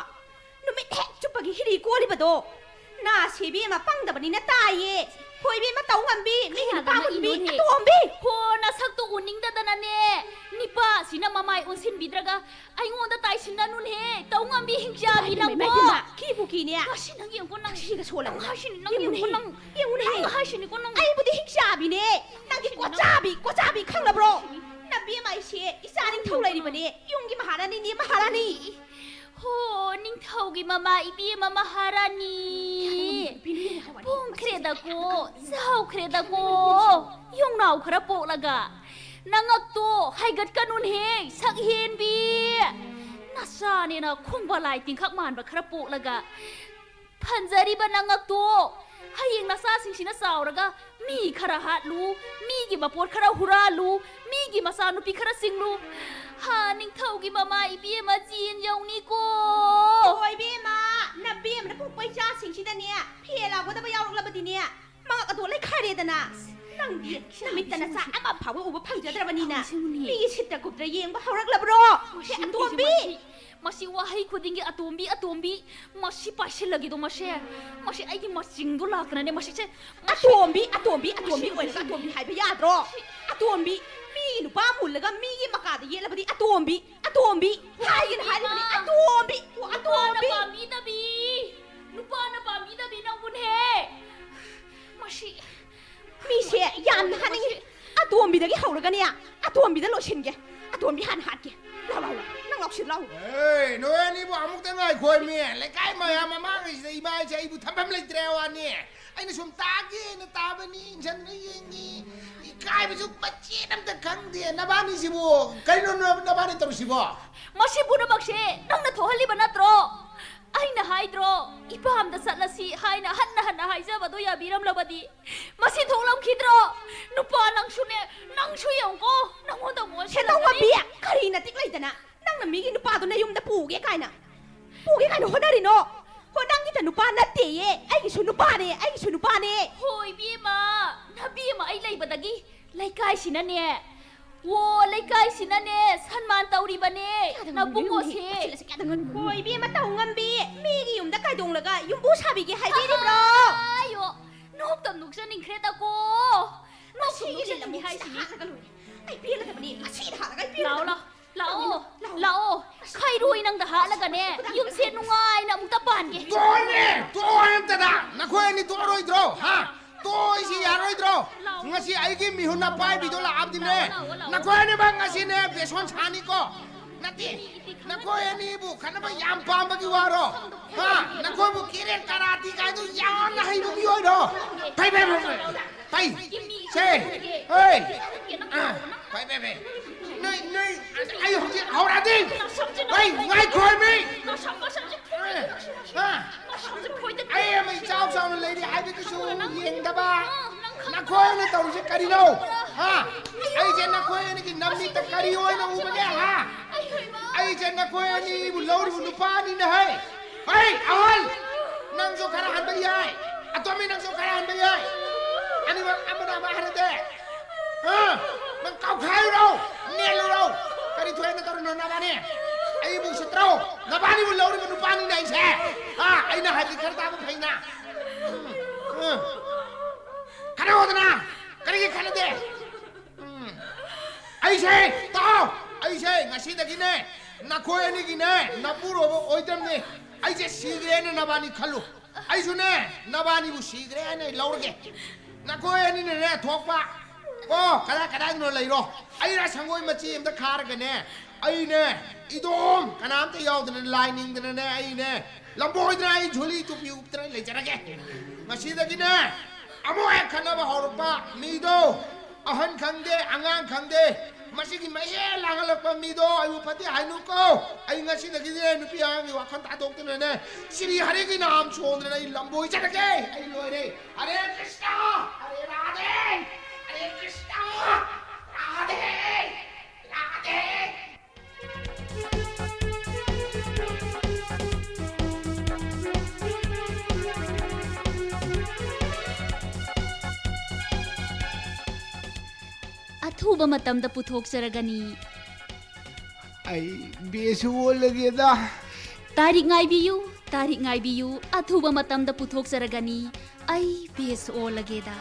ꯅꯨꯃꯤꯠ ꯍꯦꯛ ꯆꯨꯞꯄꯒꯤ ꯍꯤꯔꯤ ꯀꯣꯜꯂꯤꯕꯗꯣ꯫ ꯅꯥ ꯁꯤꯕꯤ ꯑꯃ ꯄꯪꯗꯕꯅꯤꯅ ꯇꯥꯏꯌꯦ꯫ ꯍꯣꯏꯕꯤ ꯑꯃ ꯇꯧ ꯉꯝꯕꯤ, ꯃꯤꯒꯤ ꯅꯨꯄꯥ ꯍꯨꯟꯕꯤ, ꯑꯇꯣꯝꯕꯤ꯫ ꯍꯣ, ꯅꯁꯛꯇꯣ ꯎꯅꯤꯡꯗꯗꯅꯅꯦ꯫ ꯅꯤꯄꯥꯁꯤꯅ ꯃꯃꯥꯏ ꯑꯣꯟꯁꯤꯟꯕꯤꯗ꯭ꯔꯒ ꯑꯩꯉꯣꯟꯗ ꯇꯥꯏꯁꯤꯟꯅꯅꯨꯅꯦ꯫ ꯇꯧ ꯉꯝꯕꯤ ꯍꯤꯡꯆꯥꯕꯤ ꯏꯃꯥꯏ, ꯅꯪꯕꯣ꯫ ꯏꯃꯥꯏ, ꯏꯃꯥꯏ, ꯀꯤꯕꯨ ꯀꯤꯅꯦ꯫ ꯉꯁꯤ ꯅꯪ ꯌꯦꯡꯉꯨꯀꯣ ꯅꯪ꯫ ꯁꯤꯒ ꯁꯣꯜꯂꯕꯅꯦ꯫ ꯉꯁꯤ ꯅꯪ ꯌꯦꯡꯉꯨꯅꯦ꯫ ꯌꯦꯡꯉꯨꯀꯣ ꯅꯪ꯫ ꯌꯦꯡꯉꯨꯅꯦ꯫ ꯅꯪ ꯍꯥꯏꯁꯤꯅꯤꯀꯣ ꯅꯪ꯫ ꯑꯩꯕꯨꯗꯤ ꯍꯤꯡꯆꯥꯕꯤꯅꯦ꯫ ꯅꯪꯗꯤ ꯀꯣꯆꯥꯕꯤ, ꯀꯣꯆꯥꯕꯤ ꯈꯪꯅꯕ꯭ꯔꯣ? ꯅꯕꯦꯝꯃ ꯑꯩꯁꯦ ꯏꯆꯥ ꯅꯤꯡꯊꯧ ꯂꯩꯔꯤꯕꯅꯦ꯫ ꯌꯨꯝꯒꯤ ꯃꯍꯥꯔꯥꯅꯤꯅꯦ, ꯃꯍꯥꯔꯥꯅꯤ꯫ ꯍꯣ, ꯅꯤꯡꯊꯧꯒꯤ ꯃꯃꯥ ꯏꯕꯦꯝꯃ ꯃꯍꯥꯔꯥꯅꯤ꯫ ꯄꯣꯡꯈ꯭ꯔꯦꯗꯀꯣ, ꯆꯥꯎꯈ꯭ꯔꯦꯗꯀꯣ꯫ ꯌꯣꯡꯅꯥꯎ ꯈꯔ ꯄꯣꯛꯂꯒ꯫ ꯅꯉꯛꯇꯣ ꯍꯥꯏꯒꯠꯀꯅꯨꯅꯦꯍꯦ, ꯁꯛ ꯍꯦꯟꯕꯤ! ꯅꯆꯥꯅꯦꯅ ꯈꯣꯡꯕꯥꯂꯥꯏ ꯇꯤꯡꯈꯪ ꯃꯥꯟꯕ ꯈꯔ ꯄꯣꯛꯂꯒ, ꯐꯟꯖꯔꯤꯕ ꯅꯉꯛꯇꯣ ꯍꯌꯦꯡ ꯅꯆꯥꯁꯤꯡꯁꯤꯅ ꯆꯥꯎꯔꯒ ꯃꯤ ꯈꯔ ꯍꯥꯠꯂꯨ, ꯃꯤꯒꯤ ꯃꯄꯣꯠ ꯈꯔ ꯍꯨꯔꯥꯜꯂꯨ, ꯃꯤꯒꯤ ꯃꯆꯥꯅꯨꯄꯤ ꯈꯔ ꯆꯤꯡꯂꯨ꯫ ꯍꯥ, ꯅꯤꯡꯊꯧꯒꯤ ꯃꯃꯥ ꯏꯕꯦꯝꯃ ꯖꯦꯟ ꯌꯧꯅꯤꯀꯣ꯫ ꯑꯣ, ꯏꯕꯦꯝꯃ, ꯅꯕꯦꯝꯃꯅ ꯄꯣꯛꯄ ꯏꯆꯥꯁꯤꯡꯁꯤꯗꯅꯦ, ꯐꯦꯜ ꯂꯥꯎꯒꯗꯕ ꯌꯥꯎꯔꯛꯂꯕꯗꯤꯅꯦ, ꯃꯉꯛ ꯑꯗꯣ ꯂꯩꯈꯥꯏꯔꯦꯗꯅ꯫ ꯅꯪꯗꯤ ꯅꯃꯤꯠꯇ ꯅꯆꯥ ꯑꯃ ꯐꯥꯎꯕ ꯎꯕ ꯐꯪꯖꯗ꯭ꯔꯕꯅꯤꯅ, ꯃꯤꯒꯤ ꯁꯤꯠꯇ ꯒꯨꯞꯇ ꯌꯦꯡꯕ ꯍꯧꯔꯛꯂꯕ꯭ꯔꯣ? ꯁꯤ ꯑꯇꯣꯝꯕꯤ! ꯃꯁꯤ ꯋꯥꯍꯩ ꯈꯨꯗꯤꯡꯒꯤ "ꯑꯇꯣꯝꯕꯤ, ꯑꯇꯣꯝꯕꯤ", ꯃꯁꯤ ꯄꯥꯏꯁꯤꯜꯂꯒꯤꯗꯣ ꯃꯁꯦ꯫ ꯃꯁꯤ ꯑꯩꯒꯤ ꯃꯆꯤꯡꯗꯣ ꯂꯥꯛꯇꯅꯅꯦ ꯃꯁꯤꯁꯦ꯫ ꯑꯇꯣꯝꯕꯤ, ꯑꯇꯣꯝꯕꯤ, ꯑꯇꯣꯝꯕꯤ ꯑꯣꯏꯔꯒ ꯑꯇꯣꯝꯕꯤ ꯍꯥꯏꯕ ꯌꯥꯗ꯭ꯔꯣ? ꯑꯇꯣꯝꯕꯤ, ꯃꯤꯒꯤ ꯅꯨꯄꯥ ꯃꯨꯜꯂꯒ ꯃꯤꯒꯤ ꯃꯀꯥꯗ ꯌꯦꯠꯂꯕꯗꯤ ꯑꯇꯣꯝꯕꯤ, ꯑꯇꯣꯝꯕꯤ ꯍꯥꯏꯒꯅ ꯍꯥꯏꯔꯤꯕꯅꯤ, ꯑꯇꯣꯝꯕꯤ, ꯅꯨꯄꯥꯅ ꯑꯇꯣꯝꯕꯤ꯫ ꯄꯥꯝꯕꯤꯗꯕꯤ, ꯅꯨꯄꯥꯅ ꯄꯥꯝꯕꯤꯗꯕꯤ ꯅꯪꯕꯨꯅꯦ꯫ ꯃꯁꯤ ꯃꯤꯁꯦ ꯌꯥꯝꯅ ꯍꯥꯠꯅꯤꯡꯉꯤ꯫ ꯑꯇꯣꯝꯕꯤꯗꯒꯤ ꯍꯧꯔꯒꯅꯦ, ꯑꯇꯣꯝꯕꯤꯗ ꯂꯣꯏꯁꯤꯟꯒꯦ꯫ ꯑꯇꯣꯝꯕꯤ ꯍꯥꯟꯅ ꯍꯥꯠꯀꯦ꯫ ꯂꯥꯎ, ꯂꯥꯎ, ꯂꯥꯎ꯫ ꯅꯪ ꯂꯥꯎꯁꯤꯜ ꯂꯥꯎ꯫ ꯑꯦ, ꯅꯣꯏ ꯑꯅꯤꯕꯨ ꯑꯃꯨꯛꯇ ꯉꯥꯏꯈꯣꯃꯤ꯫ ꯂꯩꯀꯥꯏ ꯃꯌꯥꯝ ꯃꯃꯥꯡꯒꯤꯁꯤꯗ ꯏꯃꯥ ꯏꯆꯥ ꯑꯩꯕꯨ ꯊꯝꯐꯝ ꯂꯩꯇ꯭ꯔꯦ ꯋꯥꯅꯤ꯫ ꯑꯩꯅ ꯁꯨꯝ ꯇꯥꯒꯦꯅ ꯇꯥꯕꯅꯤ, ꯏꯟꯁꯟꯗꯨꯅ ꯌꯦꯡꯉꯤ꯫ ꯏꯀꯥꯏꯕꯁꯨ ꯃꯆꯦꯠ ꯑꯝꯇ ꯈꯪꯗꯦ꯫ ꯅꯕꯥꯅꯤꯁꯤꯕꯨ ꯀꯔꯤꯅꯣ ꯅ-, ꯅꯕꯥꯅꯤ ꯇꯧꯔꯤꯁꯤꯕꯣ? ꯃꯁꯤ ꯄꯨꯝꯅꯃꯛꯁꯦ ꯅꯪꯅ ꯊꯣꯛꯍꯜꯂꯤꯕ ꯅꯠꯇ꯭ꯔꯣ? ꯑꯩꯅ ꯍꯥꯏꯗ꯭ꯔꯣ, ꯏꯄꯥꯝꯗ ꯆꯠꯂꯁꯤ ꯍꯥꯏꯅ ꯍꯟꯅ ꯍꯟꯅ ꯍꯥꯏꯖꯕꯗꯣ ꯌꯥꯕꯤꯔꯝꯂꯕꯗꯤ? ꯃꯁꯤ ꯊꯣꯛꯂꯝꯈꯤꯗ꯭ꯔꯣ? ꯅꯨꯄꯥ ꯅꯪꯁꯨꯅꯦ, ꯅꯪꯁꯨ ꯌꯦꯡꯉꯨꯀꯣ, ꯅꯪꯉꯣꯟꯗ ꯑꯃꯨꯛ ꯁꯦꯟꯗꯧ ꯑꯣꯟꯁꯤꯜꯂꯛꯀꯅꯤ꯫ ꯃꯄꯤ, ꯀꯔꯤ ꯅꯇꯤꯛ ꯂꯩꯗꯅ ꯅꯪꯅ ꯃꯤꯒꯤ ꯅꯨꯄꯥꯗꯣ ꯅꯌꯨꯝꯗ ꯄꯨꯒꯦ ꯀꯥꯏꯅ, ꯄꯨꯒꯦ ꯀꯥꯏꯅ ꯍꯣꯠꯅꯔꯤꯅꯣ? ꯍꯣ, ꯅꯪꯒꯤꯇ ꯅꯨꯄꯥ ꯅꯠꯇꯦꯌꯦ, ꯑꯩꯒꯤꯁꯨ ꯅꯨꯄꯥꯅꯦ, ꯑꯩꯒꯤꯁꯨ ꯅꯨꯄꯥꯅꯦ꯫ ꯍꯣ, ꯏꯕꯦꯝꯃ, ꯅꯕꯦꯝꯃ ꯑꯩ ꯂꯩꯕꯗꯒꯤ ꯂꯩꯀꯥꯏꯁꯤꯅꯅꯦ, ꯑꯣ, ꯂꯩꯀꯥꯏꯁꯤꯅꯅꯦ ꯁꯟꯃꯥꯟ ꯇꯧꯔꯤꯕꯅꯦ ꯀꯌꯥꯗ ꯉꯝꯃꯤꯅꯣ ꯅꯕꯨꯡꯉꯣꯁꯦ꯫ ꯌꯦꯡꯉꯨꯅꯦ, ꯃꯆꯤꯟ ꯑꯁꯤ ꯀꯌꯥꯗ ꯉꯝꯃꯤꯅꯣ? ꯍꯣ, ꯏꯕꯦꯝꯃ ꯇꯧ ꯉꯝꯕꯤ, ꯃꯤꯒꯤ ꯌꯨꯝꯗ ꯀꯥꯏꯗꯣꯡꯂꯒ ꯌꯨꯝꯕꯨ ꯁꯥꯕꯤꯒꯦ ꯍꯥꯏꯕꯤꯔꯤꯕ꯭ꯔꯣ? ꯑꯥꯏꯌꯣ, ꯅꯣꯛꯇ ꯅꯣꯛꯆꯅꯤꯡꯈ꯭ꯔꯦꯗꯀꯣ꯫ ꯃꯁꯤꯒꯤ ꯃꯁꯤꯒꯤ ꯂꯤꯂꯥ ꯂꯤꯂꯥ ꯍꯥꯏꯁꯤꯅꯤ꯫ ꯍꯥꯠꯂꯒ ꯂꯣꯏꯔꯦ꯫ ꯑꯩ ꯄꯦꯜꯂꯗꯕꯅꯤ, ꯉꯁꯤꯗ ꯍꯥꯠꯂꯒ ꯑꯩ ꯂꯥꯛꯑꯣ, ꯄꯦꯜꯂꯗꯕꯅꯤ꯫ ꯂꯥꯛꯑꯣ, ꯂꯥꯛꯑꯣ, ꯂꯥꯛꯑꯣ꯫ ꯈꯩꯔꯣꯏ ꯅꯪꯗ ꯍꯥꯠꯂꯒꯅꯦ, ꯌꯨꯝꯁꯦ ꯅꯨꯡꯉꯥꯏꯅ ꯑꯃꯨꯛꯇ ꯄꯥꯟꯒꯦ꯫ ꯇꯣꯛꯑꯣꯅꯦ, ꯇꯣꯛꯑꯣ ꯑꯝꯇꯗ꯫ ꯅꯈꯣꯏ ꯑꯅꯤ ꯇꯣꯛꯑꯔꯣꯏꯗ꯭ꯔꯣ? ꯍꯥ? ꯇꯣꯛꯑꯣꯏꯁꯤ ꯌꯥꯔꯣꯏꯗ꯭ꯔꯣ? ꯂꯥꯛꯑꯣ꯫ ꯉꯁꯤ ꯑꯩꯒꯤ ꯃꯤꯍꯨꯟ ꯑꯄꯥꯏꯕꯤꯗꯣ ꯂꯥꯛꯑꯕꯗꯤꯅꯦ, ꯂꯥꯛꯑꯣ, ꯂꯥꯛꯑꯣ, ꯂꯥꯛꯑꯣ꯫ ꯅꯈꯣꯏ ꯑꯅꯤꯃꯛ ꯉꯁꯤꯅꯦ ꯕꯦꯁꯣꯟ ꯁꯥꯅꯤꯀꯣ꯫ ꯅꯠꯇꯦ, ꯅꯈꯣꯏ ꯑꯅꯤꯕꯨ ꯈꯠꯅꯕ ꯌꯥꯝ ꯄꯥꯝꯕꯒꯤ ꯋꯥꯔꯣ? ꯍꯥ? ꯅꯈꯣꯏꯕꯨ ꯀꯤꯔꯦꯟ ꯀꯔꯥꯇꯤ ꯀꯥꯏꯗꯨ ꯌꯥꯝꯅ ꯍꯩꯕ ꯃꯤꯑꯣꯏꯔꯣ? ꯐꯩ, ꯐꯩ, ꯐꯩ, ꯐꯩ꯫ ꯐꯩ꯫ ꯁꯦ, ꯍꯣꯏ꯫ ꯑ, ꯐꯩ, ꯐꯩ, ꯐꯩ꯫ ꯅꯣꯏ, ꯅꯣꯏ, ꯑꯩ ꯍꯧꯖꯤꯛ ꯍꯧꯔꯛꯑꯗꯤ꯫ ꯍꯣꯏ, ꯉꯥꯏꯈꯣ ꯃꯤ꯫ ꯃꯁꯝ, ꯃꯁꯝꯁꯦ ꯑ, ꯍꯥ? ꯃꯁꯝꯁꯦ ꯐꯣꯏꯗꯠꯀꯦ꯫ ꯑꯩ ꯑꯃ ꯏꯆꯥꯎ ꯆꯥꯎꯅ ꯂꯩꯔꯤ ꯍꯥꯏꯕꯗꯨꯁꯨ ꯌꯦꯡꯗꯕ꯫ ꯑ, ꯅꯪ ꯈꯪ- ꯅꯈꯣꯏ ꯑꯅ ꯇꯧꯔꯤꯁꯦ ꯀꯔꯤꯅꯣ? ꯍꯥ? ꯑꯩꯁꯦ ꯅꯈꯣꯏ ꯑꯅꯤꯒꯤ ꯅꯃꯤꯠꯇ ꯀꯔꯤ ꯑꯣꯏꯅ ꯎꯕꯒꯦ? ꯍꯥ? ꯑꯩꯁꯦ ꯅꯈꯣꯏ ꯑꯅꯤꯕꯨ ꯂꯧꯔꯤꯕ ꯅꯨꯄꯥꯅꯤꯅ ꯍꯦ꯫ ꯍꯩ, ꯑꯍꯜ! ꯅꯪꯁꯨ ꯈꯔ ꯍꯟꯕ ꯌꯥꯏ꯫ ꯑꯇꯣꯝꯕꯤ, ꯅꯪꯁꯨ ꯈꯔ ꯍꯟꯕ ꯌꯥꯏ꯫ ꯑꯅꯤꯃꯛ ꯑꯃꯅ ꯑꯃ ꯍꯥꯏꯔꯗꯤ꯫ ꯍꯥ? ꯅꯪ ꯀꯥꯎꯈꯥꯏꯔꯨꯔꯣ, ꯅꯦꯜꯂꯨꯔꯣ꯫ ꯀꯔꯤ ꯊꯣꯏꯅ ꯇꯧꯔꯤꯅꯣ ꯅꯕꯥꯅꯤ? ꯑꯩꯕꯨ ꯎꯁꯤꯠꯇ꯭ꯔꯣ? ꯅꯕꯥꯅꯤꯕꯨ ꯂꯧꯔꯤꯕ ꯅꯨꯄꯥꯅꯤꯅꯦ ꯑꯩꯁꯦ꯫ ꯍꯥ? ꯑꯩꯅ ꯍꯥꯏꯗꯤ ꯈꯔ ꯇꯥꯕ ꯐꯩꯅ꯫ ꯎꯝ꯫ ꯈꯠꯅꯧꯗꯅ꯫ ꯀꯔꯤꯒꯤ ꯈꯠꯅꯗꯦ? ꯎꯝ꯫ ꯑꯩꯁꯦ, ꯇꯥꯎ! ꯑꯩꯁꯦ ꯉꯁꯤꯗꯒꯤꯅꯦ, ꯅꯈꯣꯏ ꯑꯅꯤꯒꯤꯅꯦ, ꯅꯄꯨꯔꯣꯏꯕ ꯑꯣꯏꯗ꯭ꯔꯕꯅꯦ꯫ ꯑꯩꯁꯦ ꯁꯤꯈ꯭ꯔꯦꯅ ꯅꯕꯥꯅꯤ ꯈꯜꯂꯨ꯫ ꯑꯩꯁꯨꯅꯦ, ꯅꯕꯥꯅꯤꯕꯨ ꯁꯤꯈ꯭ꯔꯦꯅ ꯑꯩ ꯂꯧꯔꯒꯦ꯫ ꯅꯈꯣꯏ ꯑꯅꯤꯅꯅꯦ, ꯊꯣꯛꯄ꯫ ꯀꯣ, ꯀꯗꯥꯏ ꯀꯗꯥꯏꯗꯅꯣ ꯂꯩꯔꯣ꯫ ꯑꯩꯅ ꯁꯪꯒꯣꯏ ꯃꯆꯤ ꯑꯃꯗ ꯈꯥꯔꯒꯅꯦ, ꯑꯩꯅꯦ, ꯏꯗꯣꯝ, ꯀꯅꯥꯝꯇ ꯌꯥꯎꯗꯅ, ꯂꯥꯏ ꯅꯤꯡꯗꯅꯅꯦ, ꯑꯩꯅꯦ, ꯂꯝꯕꯣꯏꯗꯅ ꯑꯩ ꯖꯨꯂꯤ ꯇꯨꯄꯤ ꯎꯞꯇꯅ ꯂꯩꯖꯔꯒꯦ꯫ ꯉꯁꯤꯗꯒꯤꯅꯦ, ꯑꯃꯨꯛ ꯍꯦꯛ ꯈꯠꯅꯕ ꯍꯧꯔꯛꯄ ꯃꯤꯗꯣ, ꯑꯍꯟ ꯈꯪꯗꯦ, ꯑꯉꯥꯡ ꯈꯪꯗꯦ, ꯃꯁꯤꯒꯤ ꯃꯍꯦ ꯂꯥꯡꯍꯜꯂꯛꯄ ꯃꯤꯗꯣ ꯑꯩꯕꯨ ꯐꯠꯇꯦ ꯍꯥꯏꯅꯨꯀꯣ꯫ ꯑꯩ ꯉꯁꯤꯗꯒꯤꯗꯤ ꯅꯨꯄꯤ ꯑꯉꯥꯡꯒꯤ ꯋꯥꯈꯜ ꯊꯥꯗꯣꯛꯇꯅꯅꯦ, ꯁꯤꯔꯤ ꯍꯔꯦꯒꯤ ꯅꯥꯝ ꯁꯣꯟꯗꯅ ꯑꯩ ꯂꯝꯕꯣꯏ ꯆꯠꯂꯒꯦ꯫ ꯑꯩ ꯂꯣꯏꯔꯦ꯫ ꯍꯔꯦ ꯀ꯭ꯔꯤꯁꯅ, ꯍꯔꯦ ꯔꯥꯙꯦ, ꯍꯔꯦ ꯀ꯭ꯔꯤꯁꯅ, ꯔꯥꯙꯦ, ꯔꯥꯙꯦ꯫ ꯑꯊꯨꯕ ꯃꯇꯝꯗ ꯄꯨꯊꯣꯛꯆꯔꯒꯅꯤ꯫ ꯑꯩ ꯕꯦꯁ ꯑꯣꯜꯂꯒꯦꯗ꯫ ꯇꯥꯔꯤꯛ ꯉꯥꯏꯕꯤꯌꯨ, ꯇꯥꯔꯤꯛ ꯉꯥꯏꯕꯤꯌꯨ, ꯑꯊꯨꯕ ꯃꯇꯝꯗ ꯄꯨꯊꯣꯛꯆꯔꯒꯅꯤ꯫ ꯑꯩ ꯕꯦꯁ ꯑꯣꯜꯂꯒꯦꯗ꯫